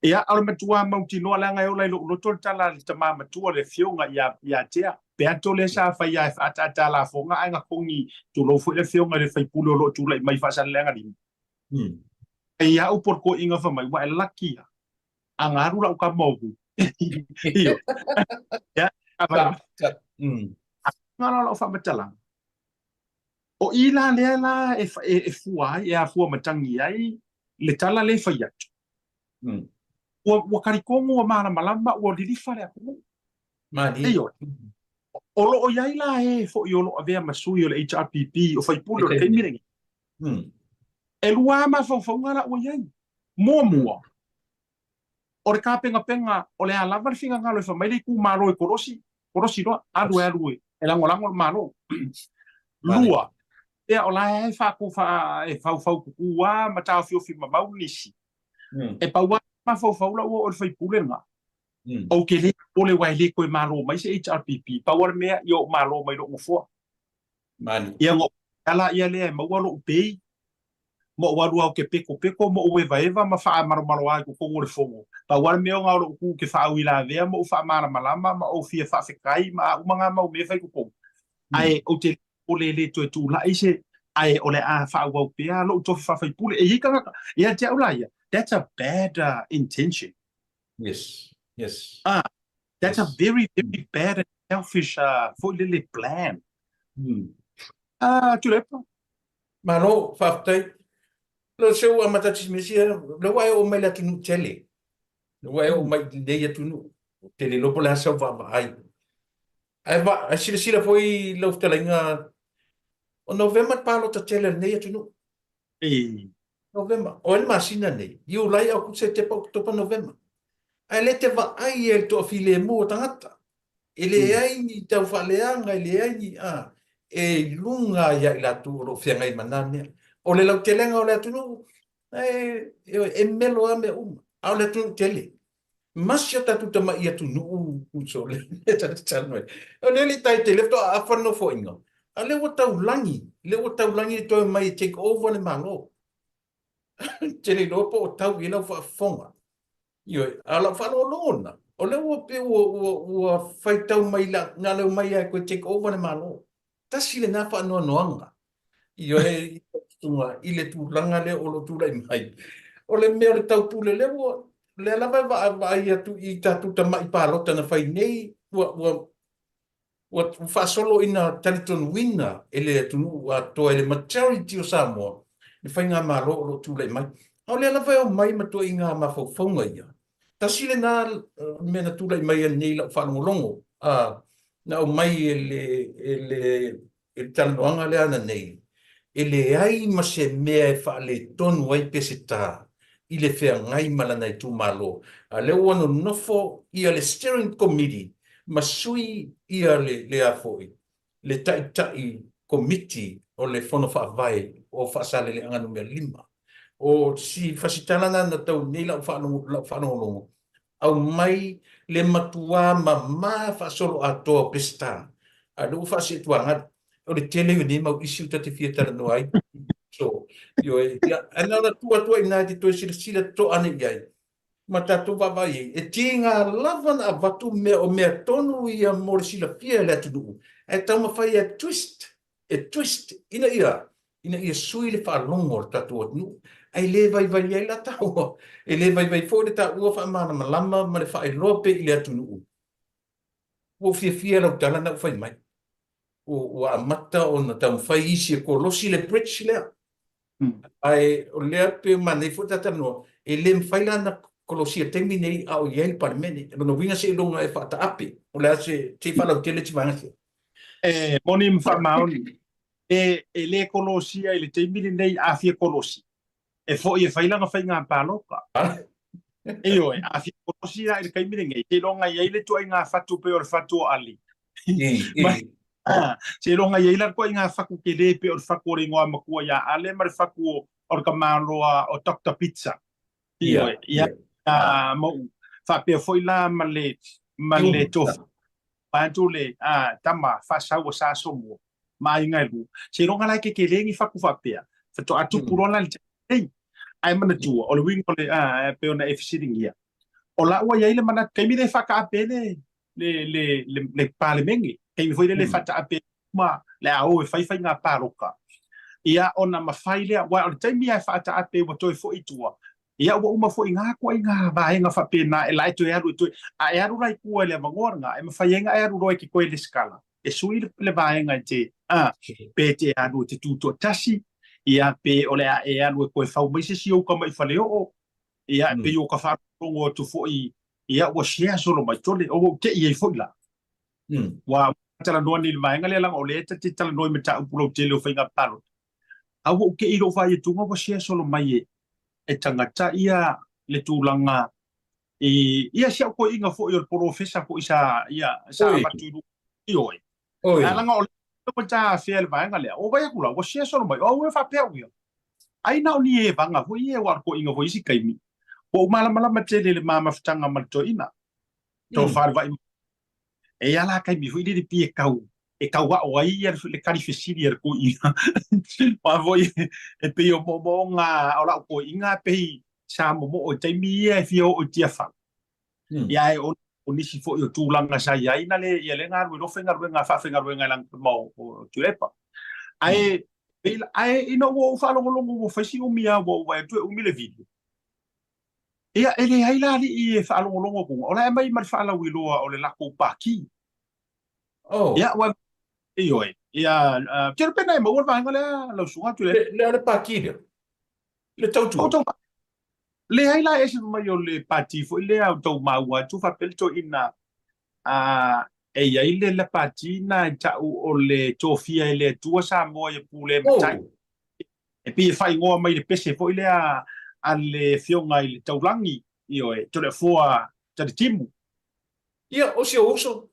Ia, o le matua mautinoa leaga e ola i lou loto le tala a le tama matua le afioga ia, ia Tea. Peato lea sa fai a e faaataataa lafoga ae na togi, tulou foi le afioga i le faipule o lo o tulai mai Faasaleleaga 5. E ia au po le toeaina fai mai, ua e laki ia, a na alu lau tama o Vui. Ioe. Ia, a fai mai. A la lau faamatalaga, o i la lea la e, e, e fua ai, e afua matagi ai le tala lea e fai atu. Ua, ua talitonu, ua malamalama, ua lilifa le atunuu. Ioe. O lo o i ai la e foi o lo o avea ma sui o le HRPP, o faipule o le taimi lenei. E lua lava mafaufauga la ua i ai. Muamua, o le tapenapena o le a lava le finagalo e fai mai le itumalo e kolosi, kolosi loa, alu e alu e lagolago le Malo. Lua, ia o la e faatofa e faufaututu lava ma taofiofi mamau nisi. E pau lava mafaufau la ua oo i le faipule lena. Ou te le popole aua e le toe malo mai se HRPP. Pau lava le mea, ia ou malo mai lou nofoa. Ia ona ou ala ia lea e maua lou pay, ma ou alu lava ou te petopetoa ma ou evaeva ma faamalomaloa i totonu o le fono. Pau lava le mea ona o lou tu ou te faauilavea ma ou faamalamalama ma ou fia faafetai ma a uma na mau mea e fai i totonu. Ae ou te le popole e le toe tulai se, ae o le a faaauau pea lou tofi faa-faipule. E i ai tagata, ia te au la ia, that's a bad intention. Yes, yes. Ah, that's a very, very bad and selfish foi lele plan. Ah, Tuilaepa. Malo, faafetai. Leo se ua amata atu si mea sia, lea ua e oo mai le atunuu tele. Lea ua e oo mai i lenei atunuu. Ou te le iloa po o le a sau vaavaai. Ae va, ae silasila foi i lau fetalaiga, o Novema le palota tele a lenei atunuu. E. Novema, o ai le masina nei? Iulai, Aokuso, Setepa, Oketopa, Novema. Ae le te vaai ia i le toafilemu o tagata. E leai ni taufaaleaga, e leai ni, a, e i luga ia i latou o lo o feagai ma na mea. O le lautelega o le atunuu, e, e melo lava mea uma, a o le atunuu tele. Masi o tatou tamai atunuu uso le talanoa ai. O lea le tai tele faatoa aafa le nofoaiga, a lea ua taulagi, lea ua taulagi le toe mai e take over le Malo. Te le iloa po o tau i ai lau faafofoga. Ioe, a o lau faalogologo lena, o lea ua pei ua, ua, ua faitau mai la, na leu mai lava e toe take over le Malo. Tasi lena faanoanoaga, ioe, i tautuga i le tulaga lea o lo o tulai mai. O le mea o le taupule, lea ua, lea lava e vaavaai atu i tatou tamai palota na fai nei, ua, ua, ua faasolo ina talitonuina e le atunuu atoa, e le majority o Samoa, le faigamalo o lo o tulai mai. A o lea lava e omai ma tuuaiga mafaufauga ia. Tasi lena mea na tulai mai ai nei i lau faalogologo, na aumai e le, e le, e le talanoaga lea ananei, e leai ma se mea e faaletonu ai Peseta i le feagai ma lana itumalo, a o lea ua nonofo ia le Steering Committee ma sui ia le, le a foi, le Taitai Komiti o le Fono Faavae o Faasaleleaga Numera 5. O si fasitala lena na tau nei lau faalogologo, aumai le matuā mamā faasoloatoa o Peseta, a o lea ua faasee-tuagali. O le tele o nei mau issue ta te fia talanoa ai. So, ioe, ia, ae na ona tuu atu ai i ina e te toe silasila totoa ane i ai, ma tatou vaavaai ai, e tiga lava ona avatu mea o mea tonu ia mo le silafia e le atunuu, ae taumafai e twist, e twist ina ia, ina ia sui le faalogo o le tatou atunuu, ae le vaivai ai la taua, e le vaivai foi le taua faamalamalama ma le faailoa pea i le atunuu. Ua ou fiafia i lau tala na ou fai mai, ua amata ona taumafai isi e kolosi le bridge lea. Ae o lea pei e manaia foi le ta talanoa, e le mafai la ona kolosia i le taimi nei a o i ai le Palemene. O lona uiga seiloga e faataape, o le a se, se i faalautele si vaega sia. E moni ma faamaoni, e le kolosia i le taimi lenei, a fia kolosi, e foi e fai lana faiga palota. Ioe, a fia kolosi la i le taimi lenei, seiloga i ai le ituaiga fatu pei o le fatu o Ali. Seiloga i ai la le ituaiga fatu tele pei o le fatu o le igoa matua ia Ale ma le fatu o le tamaloa o Doctor Pizza. Ioe, ia, ma ou faapea foi la ma le, ma le tofa vaeatu le tama faasau o Sa Somua ma aiga e lua. Seiloga la e tetele ni fatu faapea, faatoa tupu loa la le taimi lenei. Ae manatua, o le uiga o le, a, pei ona e fesiligia, o la ua i ai le manatu, taimi lea e faataape ai le, le, le, le, le Palemene, taimi foi lele e faataape ai uma le a o e fai faiga palota, ia ona mafai lea, aua o le taimi lava e faataape ua toe foi i tua, ia ua uma foi na ituaiga vaega faapena e la e toe alu e toe, a e alu la i tua i le avanoa lena, e mafai ai ona e alu loa e te toe resitala, e sui le vaega e te, a, pe e te alu e te tutoatasi, ia pe o le a e alu e toe fau mai se isi ou tamai faleoo, ia e pei o ka faalogologo atu foi, ia ua share solo mai tole, o ua ou tei ai foi la. Ua talanoa nei i le vaega lea leaga o lea ta te talanoa i mataupu lautele o faiga palota. A ua ou tei i lou faaituga ua share solo mai e e tagata ia le tulaga i ia si au toeaina foi o le polofesa foi sa ia sa avatu i luga ioe. Ae leaga o lea ua ta afea i le vaega lea, ua vaai atu la ua share solo mai, o au e faapea au ia, ai na o ni evaga foi ia aua o le toeaina foi i isi taimi ua ou malamalama tele i le ma mafutaga ma le toeaina. Tofa le vai e ia la taimi foi lele pei e tau e tau a'o ai ia le tali fesili a le toeaina. Aua foi e pei o moomooga o la'u toeaina pei sa momoo i taimi ia e fia oo i Tiafau. Ia ae ona o nisi foi o tulaga sa i ai na le ia le galue loa faigaluega faafaigaluega i lagotama o Tuilaepa. Ae ae ina ua ou faalogologo ua fai si umi lava ua ou vaai atu e umi le video. Ia, e leai la alii e faalogologo atu, o la e aumai ma le faalauiloa o le latou pākī. Oh. Ia, ua, ioe, ia, uh, tele pena e maua le vaega lea, lau susuga atu le. Le, le pākī lea, le tautua. O leai la e ese mai o le pātī foi lea o tau maua atu faapea le toeaina uh, e i ai le la pātī na e ta'u o le tofia e le Atua Samoa ia pule matai. Oh. E pei e faaigoa mai le pese foi lea a le Afioga i le Taulagi, ioe, Toleafoa Talitimu. Ia, o si ou uso.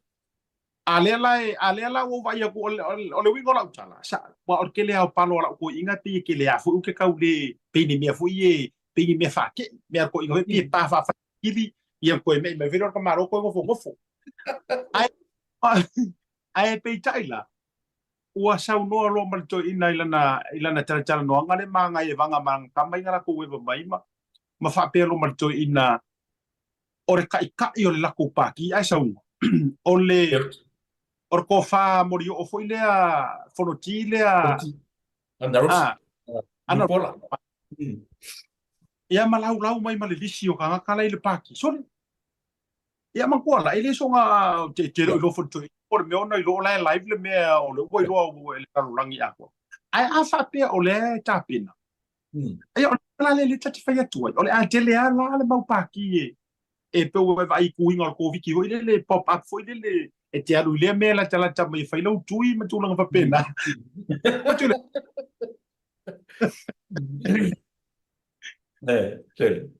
A lea la e, a lea la ua ou vaai atu, o le, o le uiga o lau tala, sa, aua o le tele lava o palo a lau toeaina pei e tele lava foi ou te tau le, pei ni mea foi e, pei ni mea faatei, mea a le toeaina foi pei e pa faafaikili, ia toe me'i mai foi lea o le tamaloa toe nofonofo. Ae, ae peitai la, Ua saunoa loa ma le toeaina i lana, i lana talatalanoaga le magai e vaga ma lana tama ina latou eva mai ma, ma faapea loa ma le toeaina, o le taʻitaʻi o le latou pātī ae saunoa, o le, o le tofa molioo foi lea, Fonoti lea, Fonoti, Ana Rosa, ah, Ana Nipola. Ia ma laulau mai ma le lisi o tagata la i le pātī. Sole, Ia manatua la, e le soga te, te le o iloa foi le toeaina po o le mea ona iloa o la e live le mea o lea ua iloa ua e le lalolagi atoa. Ae a faapea o lea e tapena, ia o le mea la lea ta te fai atu ai, o le a tele lava la le mau pākī e, e pei ua e vaai i tuiga o le Koviti foi lele, pop up foi lele, e te alu i lea mea latalata mai e fai lau tui ma tulaga faapena. E, tele.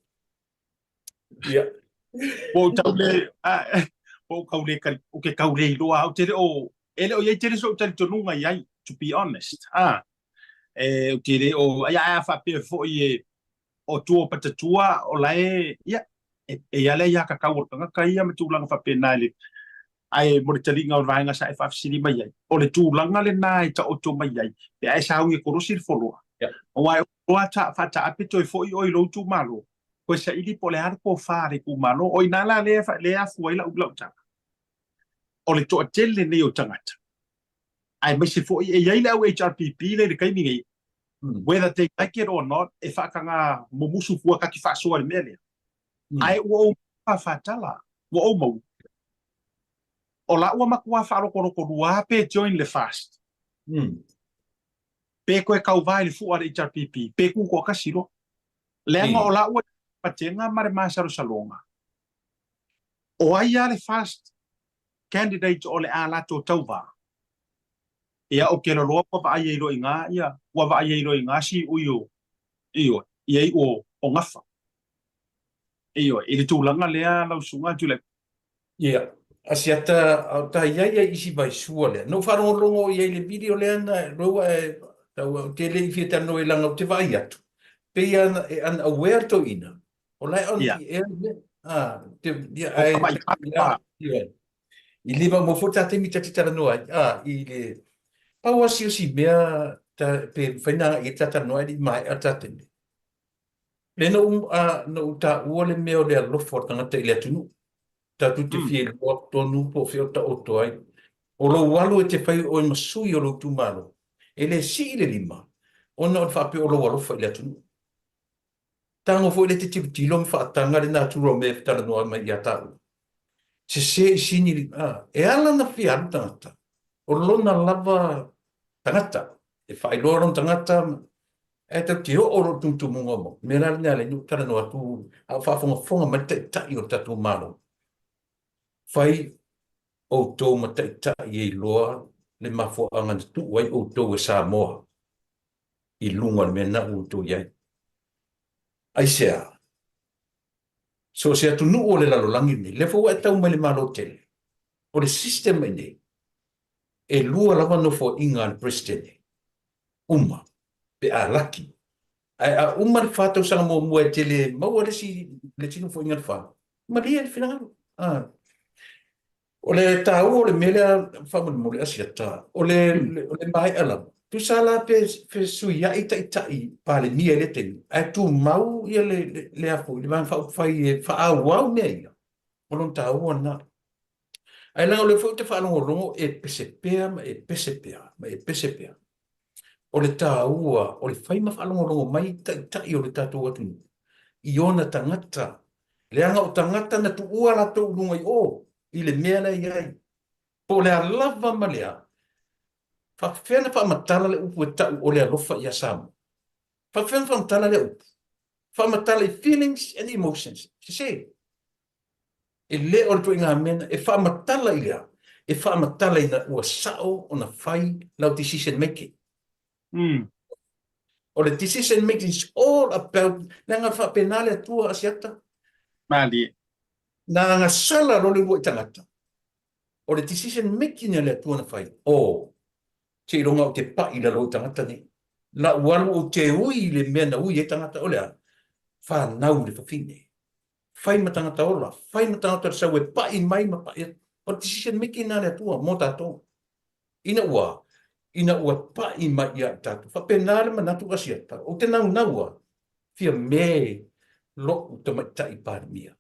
Ia. Ua ou tau le, ua ou tau le, ou ke tau le iloa, ou te le o, e le o i ai tele so'u talitonuga i ai, to be honest. Ah, e, ou te le o, ia, ae a faapea foi e, o tua o patatua, o la e, ia, e, e ia le aiatatau a le tagata ia ma tulaga faapena e le, ae mo le taliga o le vaega sa e faafesili mai ai, o le tulaga lena e taoto mai ai, pe a e sauni e kolosi le foloa. Aua e loa ta, faataape toe foi oe i lou itumalo, Koe saili po o le a le tofa a le itumalo. O i ina la lea e afua ai lau lau tala, o le toatele lenei o tagata, aemaise foi e i ai le au HRPP lea i le taimi nei, whether they like it or not, e faataga mumusu fua ta te faasoa i le mea lea. Ae ua ou maua faatala, ua ou maua, o la ua matua faalotoloto lua pe join le FAST, pe toe tauva i le fua a le HRPP, pe tutoatasi loa. Leaga o la ua patega ma le masalosaloga, o ai lava le first candidate o le a latou tauva, ia ou te iloa ua vaai ai loa i ina ia, ua vaai ai loa i ina siui o, ioe, ia iu o gafa. Ioe, i le tulaga lea lau susuga Tuilaepa. Ia, Asiata, a o ta i ai ai isi vaisua lea. Na ou faalogologo i ai i le video lea na lou ae tau ou te le i fia talanoa i laga ou te vaai atu. Pei ana e unaware le toeaina, o la e on the air le mea. Ah, te, ia, O ae, ka maʻi ia, ia. I le maumau foi ta taimi ta te talanoa ai, ah, i le, pau lava si o si mea ta, pe mafai ona agai i ai ta talanoa ae le i maea ta taimi. Le na ou, na ou taua le mea o le alofa o le tagata i le atunuu. Tatou te fia iloa tonu po o fea o taoto ai. O lou alu e te fai oe ma sui o lou itumalo, e le sii le lima, ona o le faapea o lou alofa i le atunuu. Tago foi lea e te tilotilo ma faataga le natura o mea e talanoa mai ia taua. Sese i sini le, a, e ala ona fia alu tagata, o lona lava tagata, e faailoa lona tagata, Ae tatou te oo loa i le tumutumuga o mea la lena lea ou talanoa atu a o faafogafoga mai le Taitai o le tatou Malo. Fai outou ma taitai e iloa le mafuaaga na tuu ai outou e Samoa i luga o le mea lena ua outou i ai. Aisea? So o se atunuu o le lalolagi lenei, lea foi ua e tau mai le Malo tele, o le system i inei, e lua lava nofoaiga a le Peresetene. uma pe a laki. Ae a uma le fa tausaga muamua e tele maua le isi le isi nofoaiga le fa, malie le finagalo. Ah. O le taua o le mea lea faamolemole Asiata, o le, o le maea lava, tusa la pe fesuiai taitai Palemia i lea taimi, ae tumau ia le, le, le a foi, le Vaega Faaupufai e faaauau mea ia, o lona taua lena. Ae leaga o lea foi ou te faalogologo e pese pea ma e pese pea ma e pese pea. O le taua o le fai ma faalogologo mai taitai o le tatou atunuu i ona tagata, leaga o tagata na tuua latou i luga i o i le mea la e i ai. Po o le a lava ma le a, faapefea ona faamatala le upu e tau o le alofa ia Samoa? Faapefea ona faamatala lea upu? Faamatala i feelings and emotions. Sese. E le o le ituaiga mea lena. E faamatala i le a? E faamatala ina ua sao ona fai lau decision making. O le decision making is all about, leaga e faapena le Atua Asiata. Malie. Na gasala loa le uluai tagata, o le decision making a le Atua na fai, oh, seiloga ou te pai i lalo i tagata nei. Lau alu ou te ui i le mea na ui ai tagata, o le a? Fanau i le fafine. Fai ma tagata ola, fai ma tagata o le sau e paʻi mai ma paʻi atu. O le decision making lena a le Atua mo tatou. Ina ua, ina ua paʻi mai ia i tatou. Faapena le manatu Asiata, ou te naunau a, Fiame loʻu tamaitai Palemia,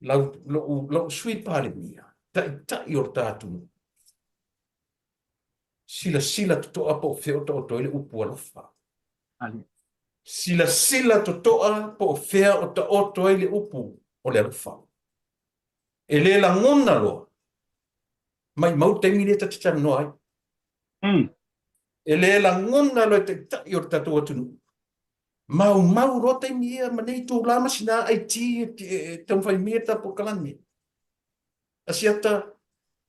lau, loʻu, loʻu sui Palemia, taitai o le ta atunuu. Silasila totoa po o fea o taoto ai le upu alofa. Silasila totoa po o fea o taoto ai le upu o le alofa. E le lagona loa, maimau le taimi lea ta te talanoa ai. E le lagona loa e taitai o le tatou atunuu. Maumau loa taimi ia ma nei itula ma sina IT e taumafai mai ai le ta polokalame. Asiata,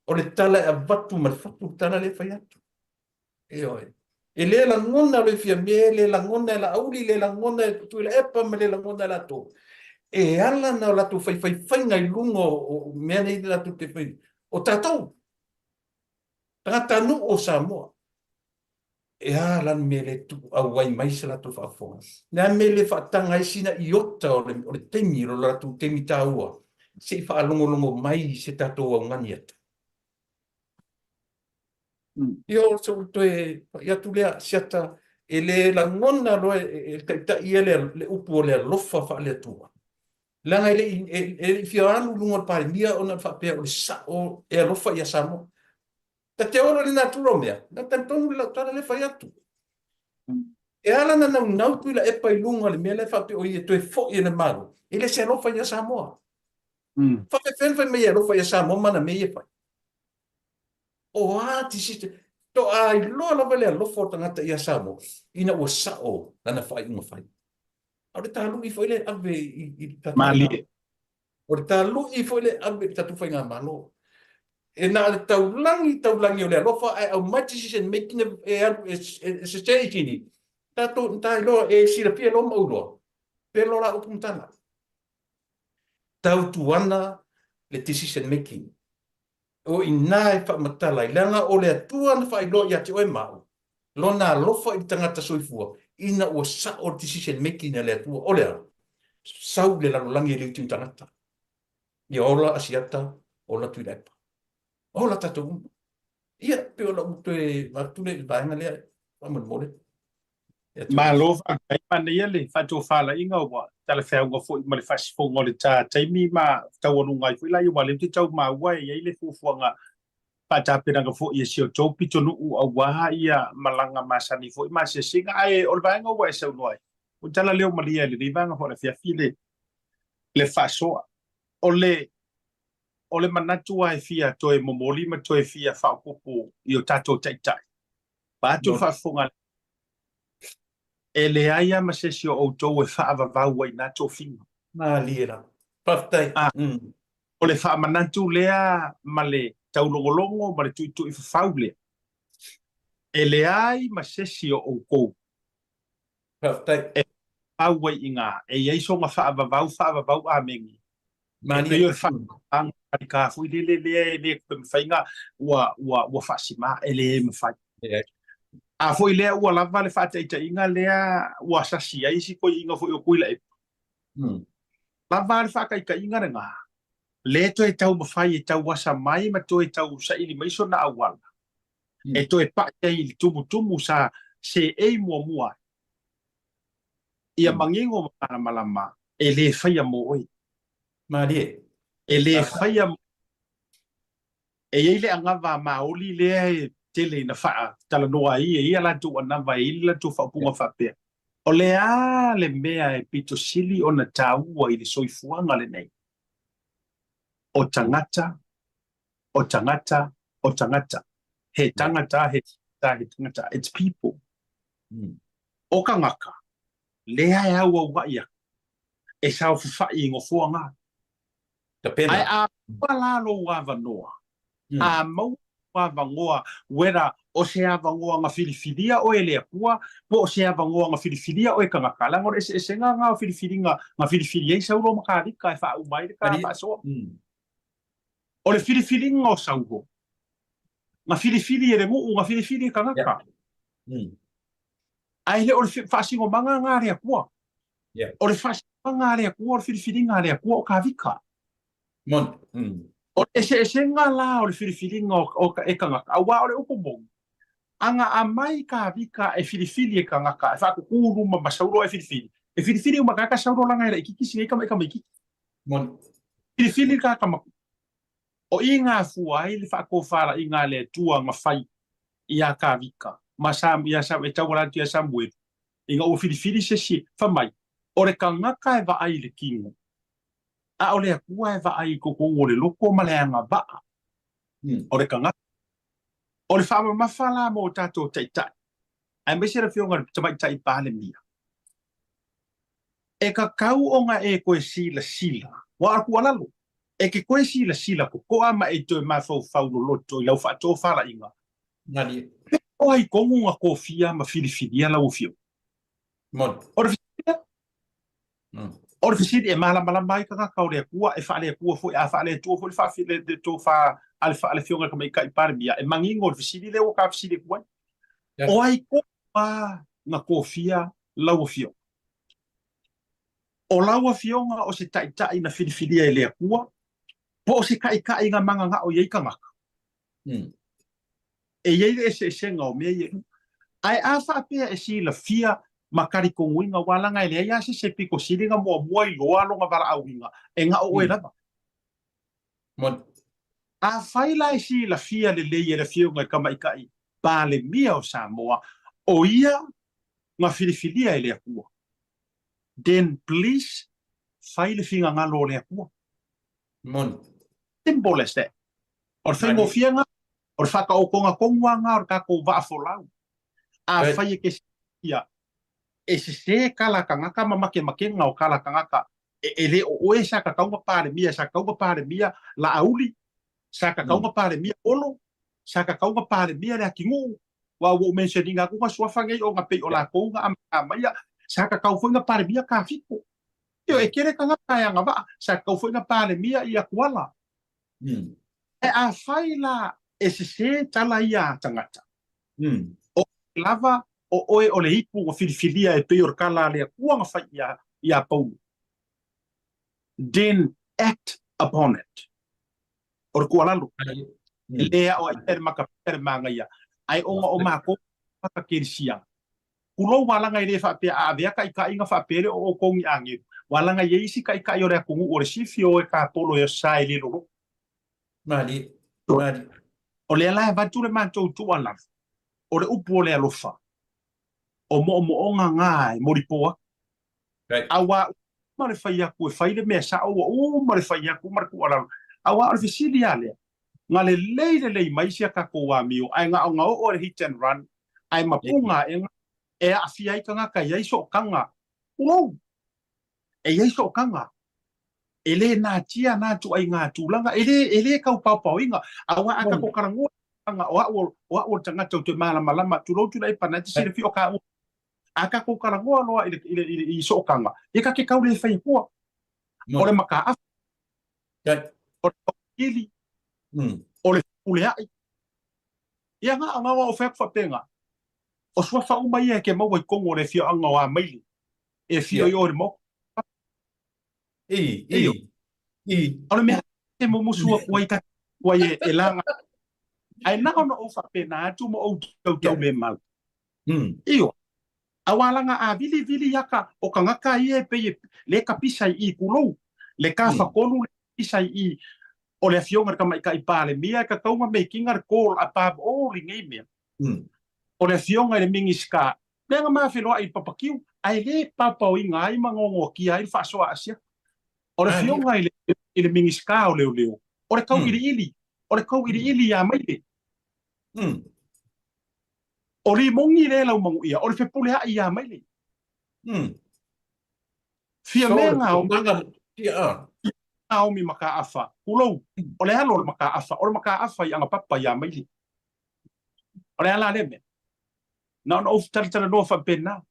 o le tala e avatu ma le fatu le tala lea e fai atu. Ioe. E le lagona loa e Fiame, e le lagona e Laauli, e le lagona e Tuilaepa ma le lagona e latou. E ala ona latou faifaifaiga i luga o mea nei latou te fai. O tatou, tagatanuu o Samoa. E a la le mea le tuuauai mai se latou faafofoga? Le a le mea le faataga ai sina iota o le, o le taimi, o le latou taimi taua, se i faalogologo mai i se tatou augani atu. Ia, o se toe pai atu lea, siata, e le lagona loa e le taitai ia le, le upu o le alofa faale-Atua. Leaga e le i, e, e le i fia alu i luga o le Palemia ona faapea o le sao e alofa ia Samoa. Ta te ola i le natura o mea, na talitonu le lau tala lea e fai atu. E ala ona naunau Tuilaepa i luga o le mea lea faapea o ia toe foi e le Malo, e le se alofa ia Samoa. Faapefea ona fai mai e alofa ia Samoa ma ana mea ia e fai? O a decision, toa iloa lava le alofa o tagata ia Samoa ina ua sao lana faaiuga fai. A o le taluʻi foi lea e ave i le tatou Malie. O le taluʻi foi lea e ave i le tatou faigamalo. E na o le taulagi taulagi o le alofa ae aumai decision making e alu e sese i kini. Tatou ta iloa e silafia loa ma ou iloa. Pelo la upu ma tala. Tautuana le decision making. O i ina e faamatala ai, leaga o le Atua na faailoa ia te oe ma au, Lona alofa i le tagata soifua, ina ua sao le decision making a le Atua, o le a? Sau le lalolagi e liutiu tagata. Ia ola Asiata, ola Tuilaepa. Ola tatou uma. Ia, pei o lau toe avatu lea i le vaega lea, faamolemole. Malo faafetai manaia le faatofalaiga ua talafeauga foi ma le faasifoga o le ta taimi ma taualuga ai foi laia aua lea ou te tau maua e i ai le fuafuaga faatapenaga foi e si outou pitonuu aua ia malaga masani foi ma asiasiga ae o le vaega ua e saunoa ai o le tala leo malie i lenei vaega foi o le afiafi le le faasoa o le o le manatu lava e fia toe momoli ma toe fia faaopoopo i o tatou taitai vaeatu le faafofoga E leai lava ma se isi o outou e faavavau ai na tofiga. Malie lava. Faafetai. A, o le faamanatu lea ma le taulogologo ma le tuitui fafau lea, e leai ma se isi o outou Faafetai. e faavavau ai i ina, e i ai sona faavavau, faavavau amene. E pei o le faavavauga alika foi lele lea e le toe mafai ona ua, ua, ua faasima, e le mafai. A foi lea ua lava le faataitaiga lea ua sasi ai si toeaina foi o Tuilaepa. Lava le faataitaiga lena. Lea toe taumafai e tauasa mai ma toe tau saili mai sona auala, e toe pa'i ai i le tumutumu sa seei muamua ai. Ia manino ma malamalama, e lē faia mo oe. Malie. E lē faia mo E i ai le anava maoli lea e tele ina faatalanoa ai e i ai a latou anava e i ai le latou faaupuga faapea, O le a le mea e pito sili ona taua i le soifuaga lenei? O tagata, o tagata, o tagata. He tangata, he tangata, he tangata. It's people. O kangaka, lea e auauaʻi aku, e saofafai i gofoa nga. Tapena. Ae a maua la lou avanoa, a maua lou avanoa whether o se avanoa na filifilia oe e le Atua po o se avanoa na filifilia oe e kangaka, leaga o le eseesega na o filifiliga na filifili ai Saulo ma Kavika e faauma ai le ka faasoa. O le filifiliga o Saulo, na filifili e le nuu, na filifili e kangaka. Ae le o le faasinomaga na a le Atua. O le faasinomaga a le Atua, o le filifiliga a le Atua o Kavika. O le eseesega la o le filifiliga o e kangaka, auā o le upu moni, a na aumai Kavika e filifili e kangaka, e faakukū luma ma Saulo e filifili, e filifili uma kaka Saulo laga e laitiiti sinai tama i tamaitiiti. Filifili le kaka matua. O i gafua ai le faatofalaiga a le Atua na fai iā Kavika ma Sa, iā Sa, e tauala atu iā Samuelu, ina ua filifili se isi, fai mai, O le kangaka e vaai i le kino, a o le Atua e vaai i totonu o le loto ma le agavaa o le kangaka. O le faamamafa la mo tatou taitai, aemaise le Afioga i le Tamaitai Palemia, E tatau ona e toe silasila, ua o le tuualalo, e te toe silasila totoa ma e toe mafaufau loloto i lau faatofalaiga, Malie. Pe o ai tonu na tofia ma filifilia lau afioga? Moni. O le fesili lea. O le fesili e malamalama ai tagata o le Atua, e faale-Atua foi, a faale-Atua foi le faafi, le, le tofa a le, a le Afioga i le Tamaitai Palemia, e manino le fesili lea ua ta fesili atu ai. O ai tonu lava na tofia lau afioga? O lau afioga o se taitai na filifilia e le Atua, po o se taitai na mananao i ai tagata? E i ai le eseesega o mea ia e lua. Ae a faapea e silafia ma talitonuina, aua leaga e leai lava se isi e pito sili na muamua iloa lona valaauina, e na o oe lava. Afai la e silafia lelei e le Afioga i le Tamaitai Palemia o Samoa, o ia na filifilia e le Atua, then please fai le finagalo o le Atua. Simple as that. O le faigofie lena, o le faataotoga tonu lava lena o le tatou vaa folau. Afai e te silafia e sese tala tagata ma makemakega o tala tagata, e le o oe sa tatau ona Palemia, sa tatau ona Palemia Laauli, sa tatau ona Palemia Olo, sa tatau ona Palemia Leatinuu, aua ua ou mention ina atu na suafa nei ona pei o latou na amata maia, sa tatau foi ona Palemia Kafiko. Ioe, e tele tagata e agavaa, sa tatau foi ona Palemia ia Tuala. Ae afai la e sese tala ia a tagata, o oe lava o oe o le ipu na filifilia e pei o le tala a le Atua na fai iā Paulo, then act upon it. O le tuualalo, e le aoaia e le makapea le manaia, ae ona o matou tagata kerisiana, Pulou ua laga e le faapea a avea taitaiga faapea le o outou ni agelu, ua laga i ai isi taitai o le atunuu o le sifi o e tapolo e sa e le loloto. Malie, malie. O lea la e avatu le matou tuualalo, o le upu o le alofa, o moomooga ga e molipo atu. Auā ua uma le fai atu e fai le mea sao, ua uma le fai atu ma le tuualalo. Auā o le fesili lava lea, na lelei lelei mai si a tatou amio, ae na ona oo i le hit and run, ae mapuga aʻega e aafia ai tagata e i ai sootaga, pulou, e i ai sootaga, e le natia na ituaiga tulaga, e le, e le tau paopaoina, auā a tatou talanoa i tulaga o au, o au o le tagata ou te malamalama, tulou Tuilaepa, na e te silafia o kāua, a tatou talanoa loa i le, i le, i le, i sootaga, ia ta te tau le fai atua, o le mataafa, o le taukili, o le fepuleai. Ia na ona o fai atu faapena, o suafa uma ia e ke maua i totonu o le afioaga o Amaile, e afio i o i le maota. I, i, i. O le mea. e mumusu aku ai ta ai e, e laga. Ae na ona ou faapena atu ma ou tautau me mau. Ioe. Aua laga a vilivili aka o kagaka ia e pei e le kapisa i i kulou, le kafatolu le kapisa i i o le afioga i le Tamaitai Palemia e tatau ona making le call above all i nei mea. O le afioga i le Minisita, lea na ma feloai i le papakiu, ae le paopaoina ai ma noanoatia ai le faasoa a Asiata. O le afioga i le i le Minisita o Leoleo, o le tauiliili, o le tauiliili ia Maile. O Limoni lea e laumanuia, o le fepuleai ia Maile. Fiamea Naomi Mataafa, tulou, o le alo o le Mataafa, o le Mataafa i Agapapa ia Maile. O le a la lea mea? Na ona ou talatalanoa faapena.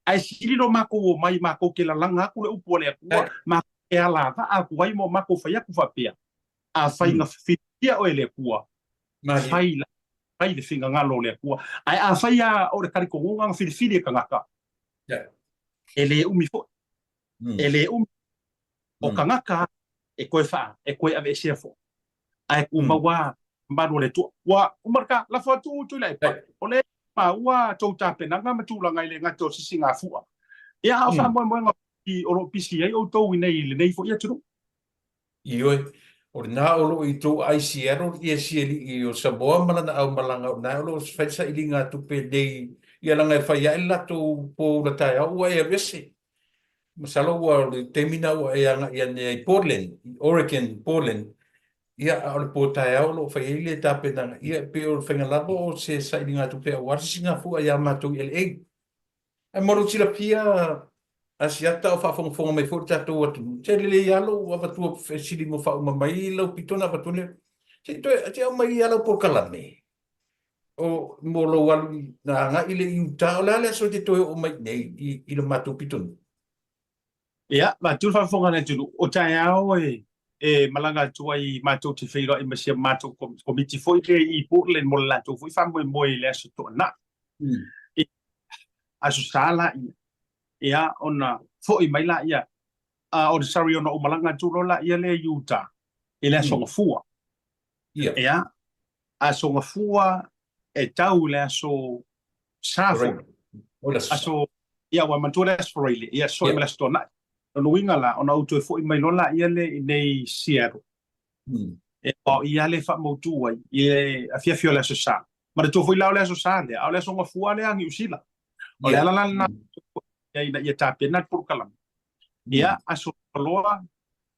Ae sili lo makou omai makou te lalaga atu le upu a le Atua, makou te alavaa atu ai ma o makou fai atu faapea, Afai na filifilia oe e le Atua, fai la, fai le finagalo o le Atua. Ae afai lava o le talitonuga na filifili e tagata, e le umi foi, e le umi. O tagata e toe faa, e toe aveesea foi. Ae tumau lava mamalu o le Atua. Ua uma le ta, lafo atu Tuilaepa, o lea e maua tou tapenaga ma tulaga e le gata o sisigafua, ia a o faamoemoega o lo o pisi ai outou i nei i lenei foi atunuu. Ioe, o lena o lo o i tou ai Seattle ia si alii o Samoa ma lana aumalaga o lena o lo o fai le sailiga a tupe nei ia laga e fai ae le latou po ula taeao ua e alu ese. Masalo ua o le taimi na ua e agai ane ai i Portland, i Oregon, Portland, ia a o le po taeao o lo o fai ai le tapenaga ia e pei o le faiga lava o se sailiga tupe aua le sisigafua ia matou i LA. Ae mo lou silafia Asiata o faafogafoga mai foi le tatou atunuu, se lelei lava lou avatua fesili mo faauma mai lau pito ona avatu lea. Se i toe, se i aumai lava lau polokalame o mo lou alu i, na agai le i Utah, o le a le aso e te toe oo mai i nei i, i le matou pitonuu? Ia, matou le faafofoga a le atunuu, o taeao e e malaga atu ai matou te feiloai ma si a matou komiti foi lea i Portland mo le latou foi faamoemoe i le Aso Toonai. I Aso Sa laia, ia, ona foi mai laia, a o sorry, ona ou malaga atu loa laia lea i Utah i le Aso Gafua. Ia, Aso Gafua e tau i le Aso Sa foi. Aso, ia, ua manatua le Aso Faraile, ia, sorry, ma le Aso Toonai. Lona uiga la, ona ou toe foi mai loa laia lea i nei Seattle. E o i lea e faamautu ai i le afiafi o le Aso Sa. Manatua foi la o le Aso Sa lea, a o le Aso Gafua lea a Niu Sila. O le ala la lena ina ia tapena le polokalame. Ia, Aso Loa,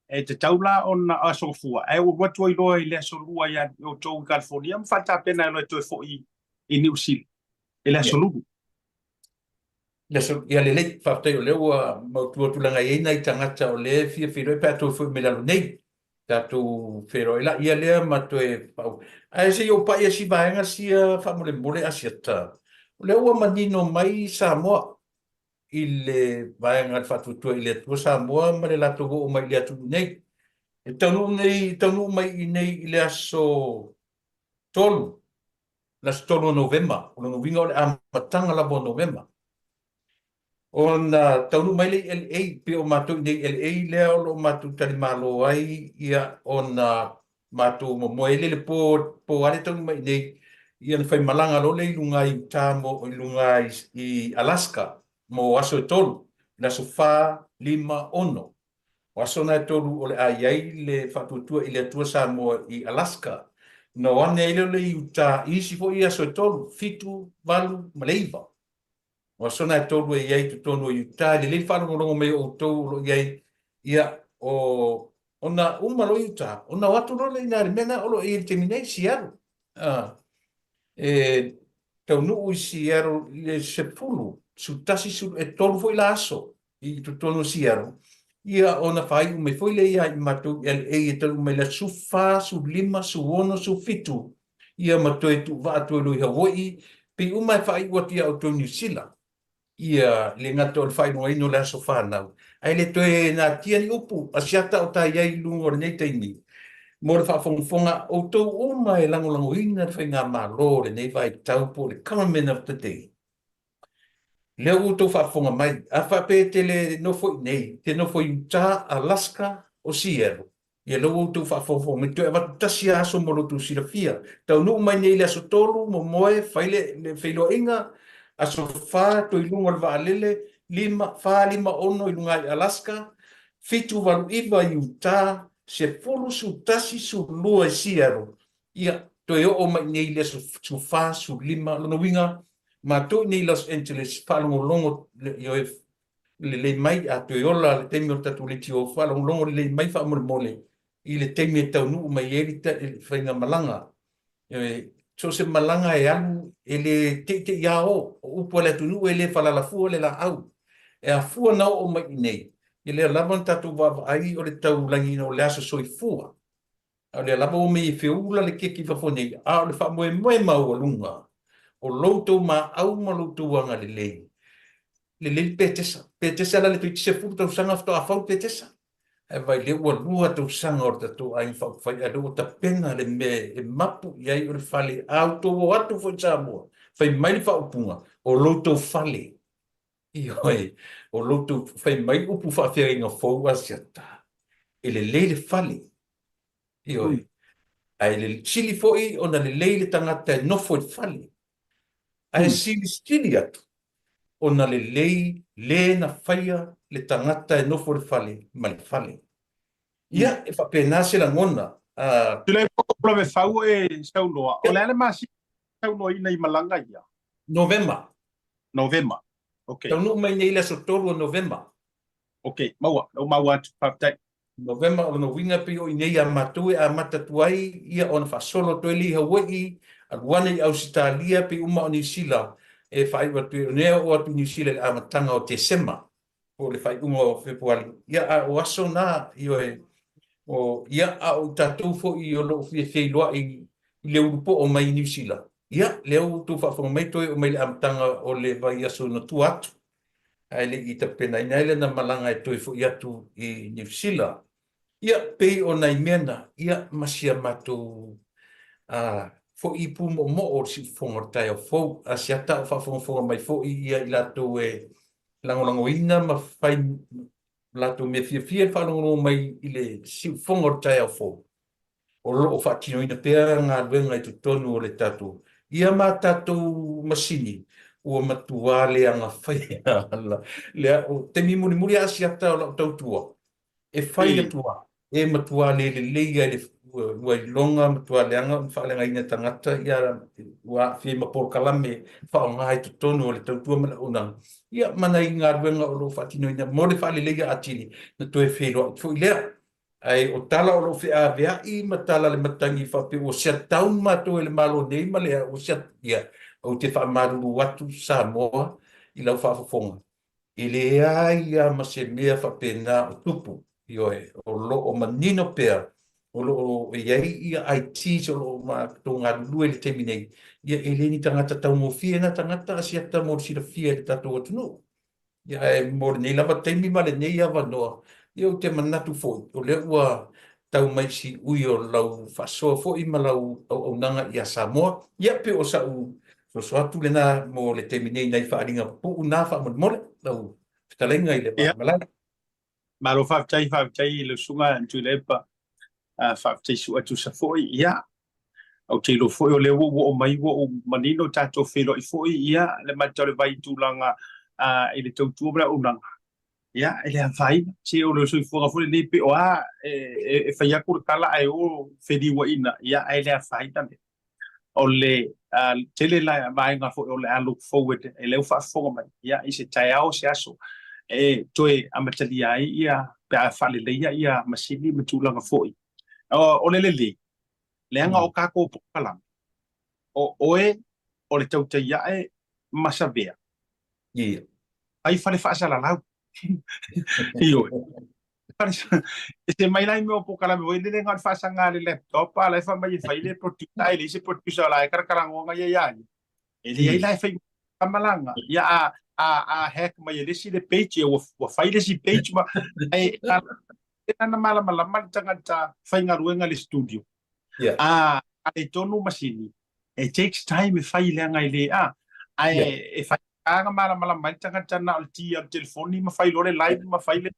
e tatau la ona Aso Gafua, ae ou alu atu ai loa i le Aso Lua ia outou i California ma faatapena ai loa e toe foi i Niu Sila i le Aso Lulu. Ia lelei, faafetai o lea ua mautu atu leaga e i ai nai tagata o lea e fia feiloai pe a toe foi mai lalo nei. Tatou feiloai laia lea ma toe fau. Ae se i ou pai si vaega sia faamolemole Asiata. O lea ua manino mai Samoa i le vaega le Faatuatua i le Atua Samoa ma le latou oo mai i le atunuu nei. E taunuu nei, taunuu mai i nei i le aso 3 le aso 3 o Novema, o lona uiga o le amataga lava o Novema. Ona taunuu mai lea i LA, pei o matou i nei i LA lea o lo o matou talimalo ai, ia, ona matou momoe ai lea i le po, po lava lea taunuu mai i nei, ia ona faimalaga loa lea i luga i Utah mo, i luga i Alaska mo aso e tolu, le aso 4, 5, 6. O aso na e tolu o le a i ai le Faatuatua i le Atua Samoa i Alaska, ona o ane ai lea o le Utah i isi foi aso e tolu, 7, 8 ma le 9. O aso na e tolu e i ai i totonu o Utah, e lelei le faalogologo mai o outou o lo o i ai, ia, o, ona uma loa Utah, ona o atu loa lea i ina i le mea lena o lo o i ai i le taimi nei, Seattle. A, e taunuu i Seattle i le 10, 11, e tolu foi la aso i totonu o Seattle, ia ona faaiu mai foi lea ia i matou i LA e taunuu mai le aso 14, 15, 16, 17, ia ma toe tuuvaa atu ai loa i Hawaii, pei uma e faaiu atu ia outou i Niu Sila. Ia, e le gata o le faailogaina o le aso fanau, ae le toe natia ni upu, Asiata o ta i ai i luga o lenei taimi. Mo le faafogafoga, outou uma e lagolagoina le faigamalo o lenei vaitau po o le Government of the Day. Lea ua outou faafofoga mai, a faapea e te le nofo i inei, e te nofo i Utah, Alaska, o Seattle. Ia lea ua outou faafogafoga mai, toe avatu tasi lava aso mo lo outou silafia. Taunuu mai nei i le aso 3, momoe, fai le, le feiloaiga, aso 4, toe i luga o le vaalele, 5, 4, 5, 6 i luga i Alaska, 7, 8, 9 i Utah, 10, 11, 12 i Seattle. Ia, toe oo mai nei i le aso 14, 15, lona uiga, matou i nei i Los Angeles, faalogologo, ioe, lelei mai, a toe ola le taimi o le tatou leitio, faalogologo lelei mai faamolemole i le taimi e taunuu mai ai le faigamalaga. So o se malaga e alu, e le teitei lava o, o upu a le atunuu e le falalafua le laau. E afua na oo mai i inei, ia lea lava na tatou vaavaai o le taulagiina o le aso soifua. A o lea lava ua mei e feula le keki i fafo nei, a o le faamoemoe maualuga o lo outou maau ma lo outou agalelei, lelei le petesa. Petesa la le toeitiiti 10 tausaga faatoa fau le petesa. Ae vaai lea ua lua tausaga o le tatou aiga faaupufai, a o lea ua tapena le mea e mapu i ai o le fale. A outou o atu foi i Samoa, fai mai le faaupuga, o lo outou fale. Ioe, o lo outou, fai mai upu faafeagaiga fou Asiata, e lelei le fale. Ioe. Mm. Ae le sili foi ona lelei le tagata e nofo i le fale. Ae mm. sili sili atu ona lelei le na faia le tagata e nofo i le fale ma le fale. Ia, mm. e faapena se lagona. Uh, Tulai po le fau e saunoa. O le a le masina saunoaina i malaga ia? Novema. Novema. Ok. Taunuu mai nei i le aso 3 o Novema. Ok, maua, ua maua atu, faafetai. Novema, o lona uiga pei o i inei ia matou e amata atu ai ia ona faasolo atu ai lea i Hawaii, alu ane i Ausetalia, pei uma o Niu Sila e faaiu atu ai, o lea e oo atu i Niu Sila i le amataga o Tesema, po o le faaiuga o Fepuari. Ia, a o aso na, ioe, o, ia, a o i tatou foi o lo o fia feiloai i le ulupoo mai i Niu Sila, ia, lea ua outou faafofoga mai toe oo mai i le amataga o le vaiaso na tua atu, ae le i tapenaina ai lana malaga e toe foi atu i Niu Sila. Ia, pei o nai mea na, ia, ma si a matou foi pūmoomoo o le siufofoga o le taeao fou. Asiata a o faafogafoga mai foi ia i latou e lagolagoina ma fai latou mea fiafia i le faalogologo mai i le siufofoga o le taeao fou. O lo o faatinoina pea galuega i totonu o le tatou ia ma tatou masini ua matua leaga faia lea o taimi mulimuli a Asiata o lau tautua e fai atu a e matua le lelei ai le ua iloga matua leaga ona faaleagaina tagata ia ua aafia ai ma polokalame faaaoga i totonu o le tautua ma le auaunaga ia ma nai galuega o lo o faatinoina mo le faaleleia atili na toe feiloai foi lea. Ae o tala o lo o feaveai ma tala a le matagi faapea ua shut down matou e le Malo nei ma le ua shut, ia, ou te faamalulu atu Samoa i lau faafofoga, e leai lava ma se mea faapena o tupu, ioe, o lo o manino pea, o lo o i ai ia ITs o lo o matou galulue i le taimi nei, ia e le ni tagata taugofie na tagata Asiata mo le silafia e le tatou atunuu. Ia, ae mo lenei lava taimi ma lenei avanoa, ia ou te manatu foi, o lea ua tau mai siui o lau faasoa foi ma lau auaunaga ia Samoa. Ia, pei o sa'u soso atu lena mo le taimi nei nai faaaliga pupuu na faamolemole lau fetalaiga i le vaa malae. Malo faafetai, faafetai i lau susuga Tuilaepa. Faafetai Suetusa foi. Ia, ou te iloa foi o lea ua ou oo mai ua ou manino tatou feiloai foi, ia, le matou le vai i tulaga i le tautua ma le auaunaga. Ia, e le afaina. Se o le soifuaga foi lenei pei o a e fai atu le tala ae o feliuaina, ia, ae le afaina lea. O le tele la vaega foi o le a look forward e lea ua faafofoga mai, ia, i se taeao se aso e toe amatalia ai ia pe a faaleleia ia masini ma tulaga foi. O le lelei, leaga o tatou polokalame, o oe o le tautai ae ma Savea, ai fale faasalalau. Ioe. E se mai la i mea o polokalame foi lele na o le faasaga a le laptop a la e fai mai e fai le producer ae leai se producer o la e kalakalanoaga ia ia ia. E leai la e fai malaga. Ia a a a hack mai e le isi le page ia ua fai le isi page ma ae e na malamalama le tagata faigaluega i le studio. Yeah. A ale tonu masini. It takes time e fai leaga e le a. Ae yeah. e fai aga malamalama ai le tagata na o le ti o le telefoni ma fai loa le live ma fai le.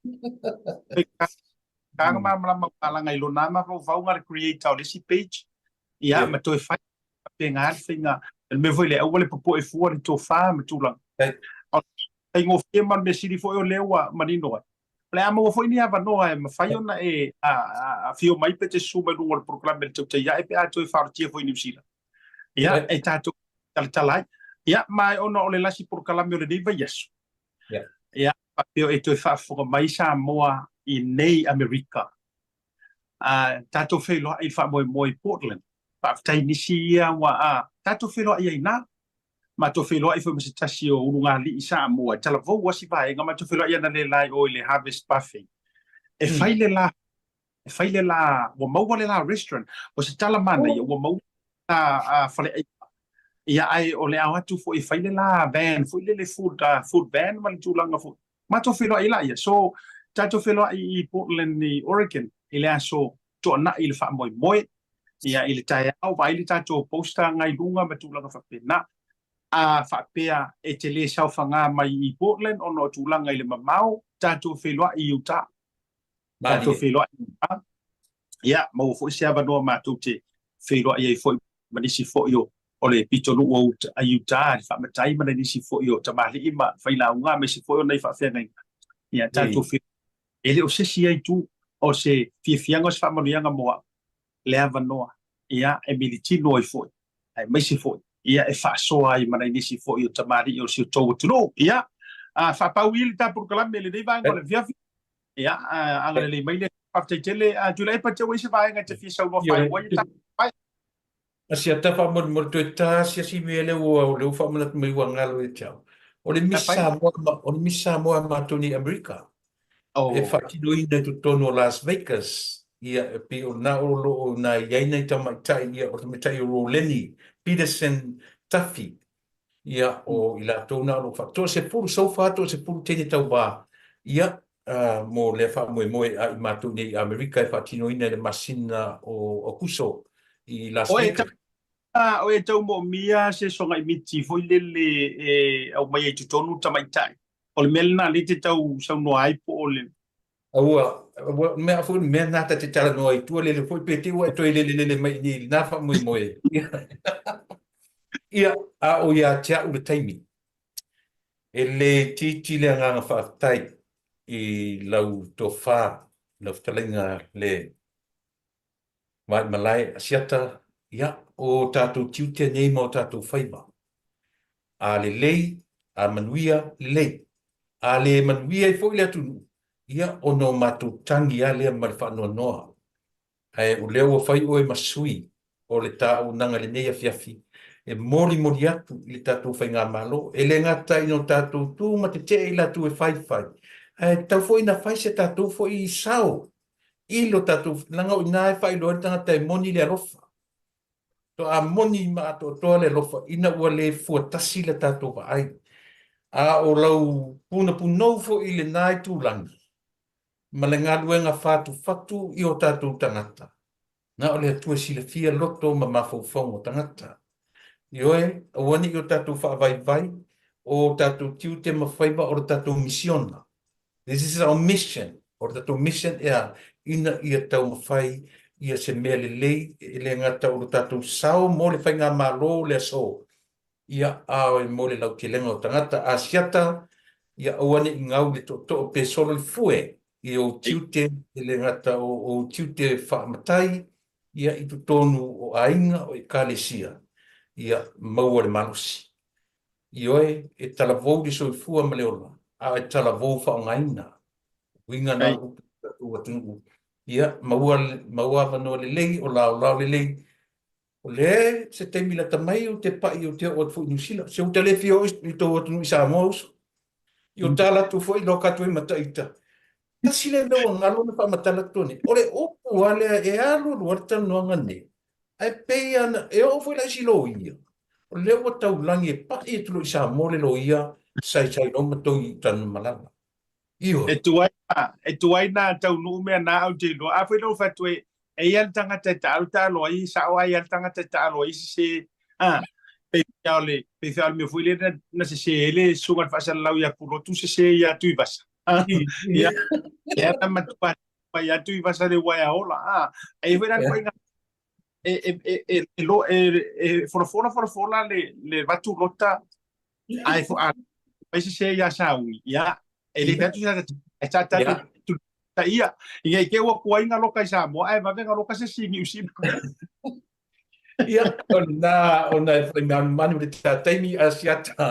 Tāga malamalama malaga i lona mafaufauga le creator o le isi page, ia, ma toe fai faapena le faiga. O le mea foi lea, aua le popoe fua le tofa ma tulaga. O le faigofie ma le mea sili foi o lea ua manino ai. O le a maua foi ni avanoa e mafai ona e afio mai pe te susu mai luga o le polokalame i le tautai ae pe a toe faaolatia foi i Niu Sila. Ia, e tatou talatala ai. Ia, ma ona o le lasi polokalame o lenei vaiaso, ia, faapea e toe faafofoga mai Samoa i nei Amerika. A tatou feiloai i le faamoemoe i Portland. Faafetai nisi ia ua a tatou feiloai ai ina. Matou feiloai foi ma se tasi o ulugalii Samoa e talavou lava si vaega. Matou feiloai analeila i o i le Harvest Buffet. E fai le la, e fai le la, ua maua le la restaurant. O se tala manaia, ua maua le la faleaiga. Ia, ae o le ao atu foi e fai le la van foi lele food, food van ma le tulaga foi. Matou feiloai laia. So, tatou feiloai i Portland i Oregon i le aso Toonai i le faamoemoe, ia, i le taeao, vaai le tatou poster agai i luga ma tulaga faapena. A faapea e te le saofaga mai i Portland ona o tulaga i le mamao, tatou feiloai i Utah. Tatou feiloai i Utah. Ia, maua foi se avanoa matou te feiloai ai foi ma nisi foi o o le pitonuu o Utah i le faamatai ma nisi foi o tamalii ma failauga aemaise foi o nai faafeagaiga. Ia, tatou feiloai. E le o se isi ai itu o se fiafiaga o se faamanuiaga mo au le avanoa, ia, e militino ai foi, aemaise foi, ia, e faasoa ai ma nai nisi foi o tamalii o si o tou atunuu. Ia, a faapau i le ta polokalame i lenei vaega o le afiafi, ia, agalelei mai le Faafetai tele. Tuilaepa, te ua i se vaega e te fia saunoa faaiu ai e tatou mai. Asiata faamolemole toe tasi asi mea lea ua o lea ua faamanatu mai ua galo ia te au. O le Miss Samoa o le Miss Samoa a matou nei i Amerika. E faatinoina i totonu o Las Vegas. Ia e pei o lena o lo o na i ai nai tamaitai ia o le tamaitai o Roleni Peterson Tafi. Ia o i latou na o lo o faa toasefulu so far toasefulu teine tauva. Ia mo lea faamoemoe a i matou nei i Amerika e faatinoina i le masina o Aokuso i Las Vegas. O e tau moomia se sogaimiti foi lele e aumai ai totonu tamaitai. O le mea lena lea e te tau saunoa ai po o le... Aua, aua, mea foi le mea lena ta te talanoa ai tua lele foi pe te i ua e toe lelelele mai i inei i lena faamoemoe. Ia, a o ia te au le taimi. E le itiiti le agaga faafetai i lau tofa, lau fetalaiga le Vaimalae Asiata, ia, o tatou tiute nei ma o tatou faiva. A lelei, a manuia, lelei. A le manuia ai foi le atunuu, ia, ona o matou tagi lava lea ma le faanoanoa. Ae o lea ua fai oe ma sui o le taaunaga i lenei afiafi e molimoli atu i le tatou Faigamalo, e le gata ina o tatou tu ma tetee i latou e faifai, ae tatau foi ina fai se tatou foi sao i lo tatou, leaga o i ina e faailoa ai le tagata e moni le alofa. Faatoa moni ma atoatoa le alofa ina ua le fuatasi le tatou vaai. A o lau punapunou foi i lena itulagi, ma le galuega fatufatu i o tatou tagata. Na o le Atua e silafia loto ma mafaufauga o tagata. Ioe, aua ne i o tatou faavaivai o tatou tiute ma faiva o le tatou misiona. This is our mission. O le tatou mission ea, ina ia taumafai ia se mea lelei, e le gata o lo tatou sao mo le faigamalo o le aso, Ia, a e mo le lautelega o tagata Asiata, ia aua ne i gau le tootoo pe solo le fue i ou tiute, e le gata o ou tiute faamatai, ia i totonu o aiga, o ekalesia, ia maua le malosi. Ioe, e talavou le soifua ma le ola, a e talavou faaaogaina. Uiga na o upu i le tatou atunuu, ia maua, maua avanoa lelei, o laolao lelei, O lea se taimi lata mai ou te pai ou te oo atu foi i Niu Sila. Se uta le fia oo i tou atunuu i Samoa uso. I o tala atu foi loka atu ai ma taita. Tasi lea mea ua galo na faamatala atu nei. O le upu lava lea e alu alu lava le talanoaga nei. Ae pei lava na, e oo foi la i isi loia, o lea ua taulagi e pai atu loa i Samoa le loia Saisai Roma Togi Tanumalala. Ioe. E tuai na, e tuai na taunuu mea na au te iloa. A foi na ou fai atu e, e ia le tagata e taalo taalo ai, e sao ai le tagata e taalo ai sese, a, pei o le, pei o le mea foi lea na, na sese ai le susuga i le faasalalau ia Pulotu sese ia Tuivasa. A, ia, ia na matua mai atu i vasa le uaea ola a e foi la ituaiga e e e e e lo e e folafola folafola le le vatu lota ae fo a mai sese ia sauni ia e le atu sa e sa ta ta ia ia i ke ua kuaiga loka i Samoa ae vave ga loka se sini usi. Ia, o lena ona e whai manumanu le tā taimi a siata,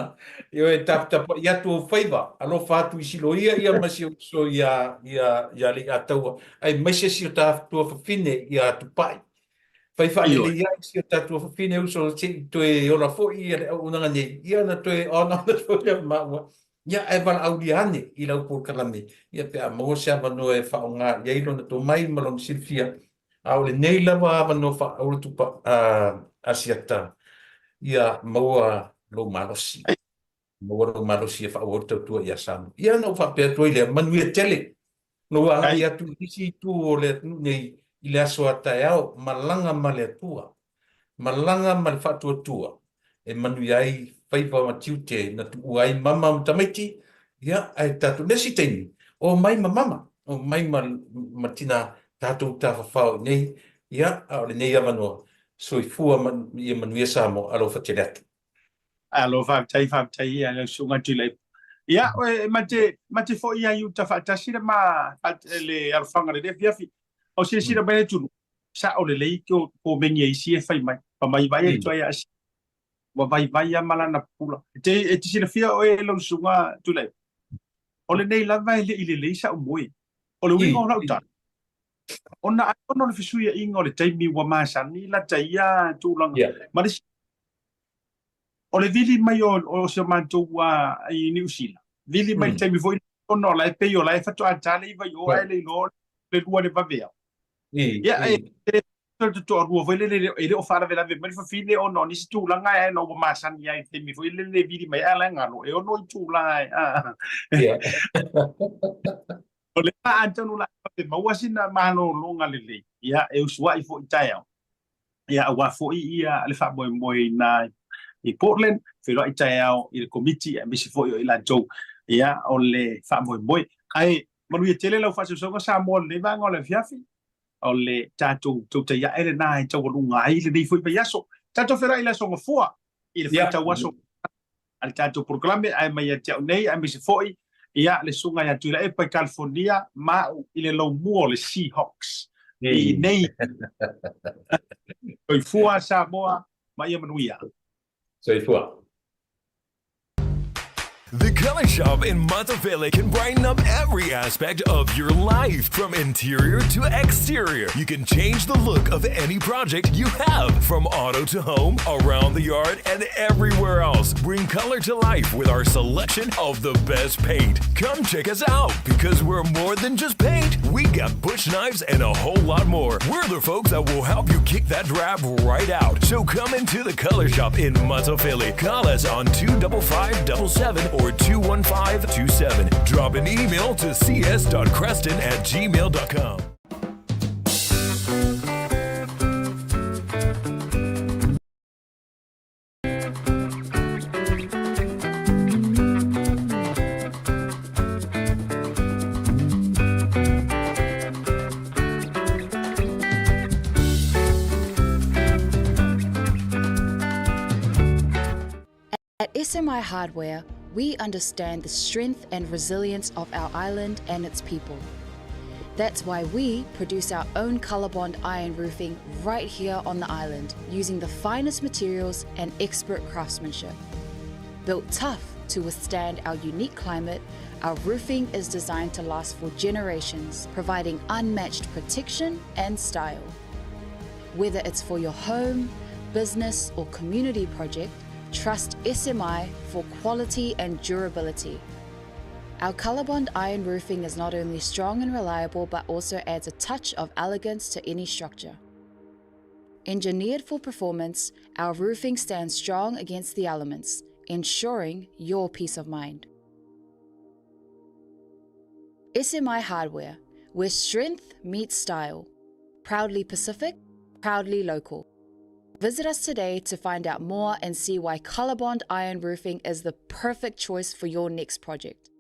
ioe e taputapuai atu ou faiva, alofa atu i silo ia ia ma si uso ia ia ia Lei'ataua, aemaise si o ta tuafafine ia Tupai. Fai faalelei ai si o ta tuafafine uso se'i toe ola foi ia le auaunaga nei, ia ona toe ogaoga foi lea o maua. Ia ae valaaulia ane i lau polokalame, ia pe a maua se avanoa e faaaoga i ai lona tomai ma lona silafia, A o lenei lava avanoa faaauuro tupa Asiata, ia maua lou malosi. Maua lou malosi e faaauau le tautua ia Samoa. Ia ona ou faapea atu ai lea, manuia tele lou agai atu i isi itu o le atunuu nei i le aso a taeao, malaga ma le Atua. Malaga ma le faatuatua e manuia ai faiva ma tiute na tuua ai mama ma tamaiti, ia, ae tatou, le isi taimi, omai ma mama, omai ma, ma tina, tatou tafafao i inei, ia, a o lenei avanoa, soifua ma, ia manuia Samoa, alofa tele atu. Alo, faafetai, faafetai ia lau susuga Tuilaepa. Ia, e ma te, ma te foi ia i uta faatasi le ma, le alofaga le afiafi. O silasila mai le atunuu, Sa'o lelei ko komeni a isi e fai mai. Fa mai vai atu ai a ua vaivai lava ma lana pula. E te, e te silafia oe e lau susuga Tuilaepa, o lenei lava e le i lelei sa'u moe. O le uiga o la'u tala, ona ai ona o le fesuia'iga o le taimi ua masani lata ia tulaga. Ma le isi, o le vili mai o, o si o matou i Niu Sila, vili mai le taimi foi ona o la e pei o la e faatoa ta le iva i o ae le iloa le lua le vave ao. Ia, e le toalua foi lele e le o faalavelave mai le fafine ona o nisi tulaga e ona ua masani ai i le taimi foi lele e vili mai ai la e galo e ono itula e a. Ia. O le a atonu la e maua sina malologa lelei, ia e usuai foi i taeao. Ia aua foi ia le faamoemoe ina i Portland, feiloai taeao i le komiti aemaise foi o i latou ia o le faamoemoe. Ae Manuia tele lau faasausauga Samoa i lenei vaega o le afiafi. O le tatou tautai ae lena e taualuga ai lenei foi vaiaso. Tatou feiloai i le aso Gafua i le faitau aso a le tatou polokalame ae mai ia te au nei aemaise foi ia le susuga ia Tuilaepa i California ma au i le laumua o le Seahawks i nei. Soifua Samoa ma ia manuia. Soifua. The Color Shop in Matafele can brighten up every aspect of your life, from interior to exterior. You can change the look of any project you have, from auto to home, around the yard, and everywhere else. Bring color to life with our selection of the best paint. Come check us out because we're more than just paint. We got bush knives and a whole lot more. We're the folks that will help you kick that drab right out. So come into the Color Shop in Matafele. Call us on 25577 or 21527. Drop an email to cs.creston at gmail.com. At SMI Hardware, we understand the strength and resilience of our island and its people. That's why we produce our own Colorbond iron roofing right here on the island using the finest materials and expert craftsmanship. Built tough to withstand our unique climate, our roofing is designed to last for generations, providing unmatched protection and style. Whether it's for your home, business, or community project, trust SMI for quality and durability. Our Colorbond iron roofing is not only strong and reliable, but also adds a touch of elegance to any structure. Engineered for performance, our roofing stands strong against the elements, ensuring your peace of mind. SMI Hardware, where strength meets style. Proudly Pacific, proudly local. Visit us today to find out more and see why Colorbond Iron Roofing is the perfect choice for your next project.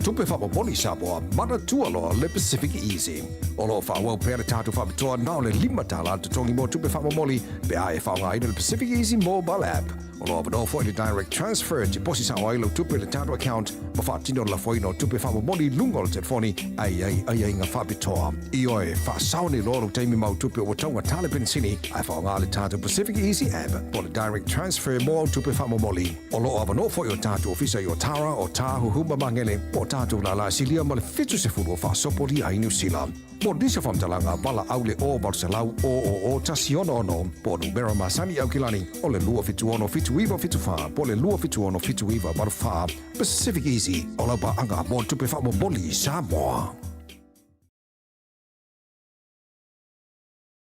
tupe faamomoli Samoa, manatua loa le Pacific Easy. O lo o faaauau pea le tatou faapitoa na o le $5 le totogi mo tupe faamomoli pe a e faaaogaina le Pacific Easy Mobile App. O lo o avanoa foi le Direct Transfer e tiposi sao ai lau tupe i le tatou account ma faatino le lafoina o tupe faamomoli i luga o le telefoni a i ai aiaiga faapitoa. Ioe, faasao nei loa lou taimi ma au tupe ua taugata le penisini ae faaaoga le tatou Pacific Easy App po o le Direct Transfer mo au tupe faamomoli. O lo o avanoa foi o tatou ofisa i Otara, Otāhuhu ma Magele, po o tatou lālā silia ma le 70 o faasopolia ai Niu Sila. Mo nisi o faamatalaga, valaau le 0 800 000 166 po o numera masani i Aukilani o le 276 7974 po o le 276 7984. Pacific Easy, o lau paaga mo le tupe faamomoli i Samoa.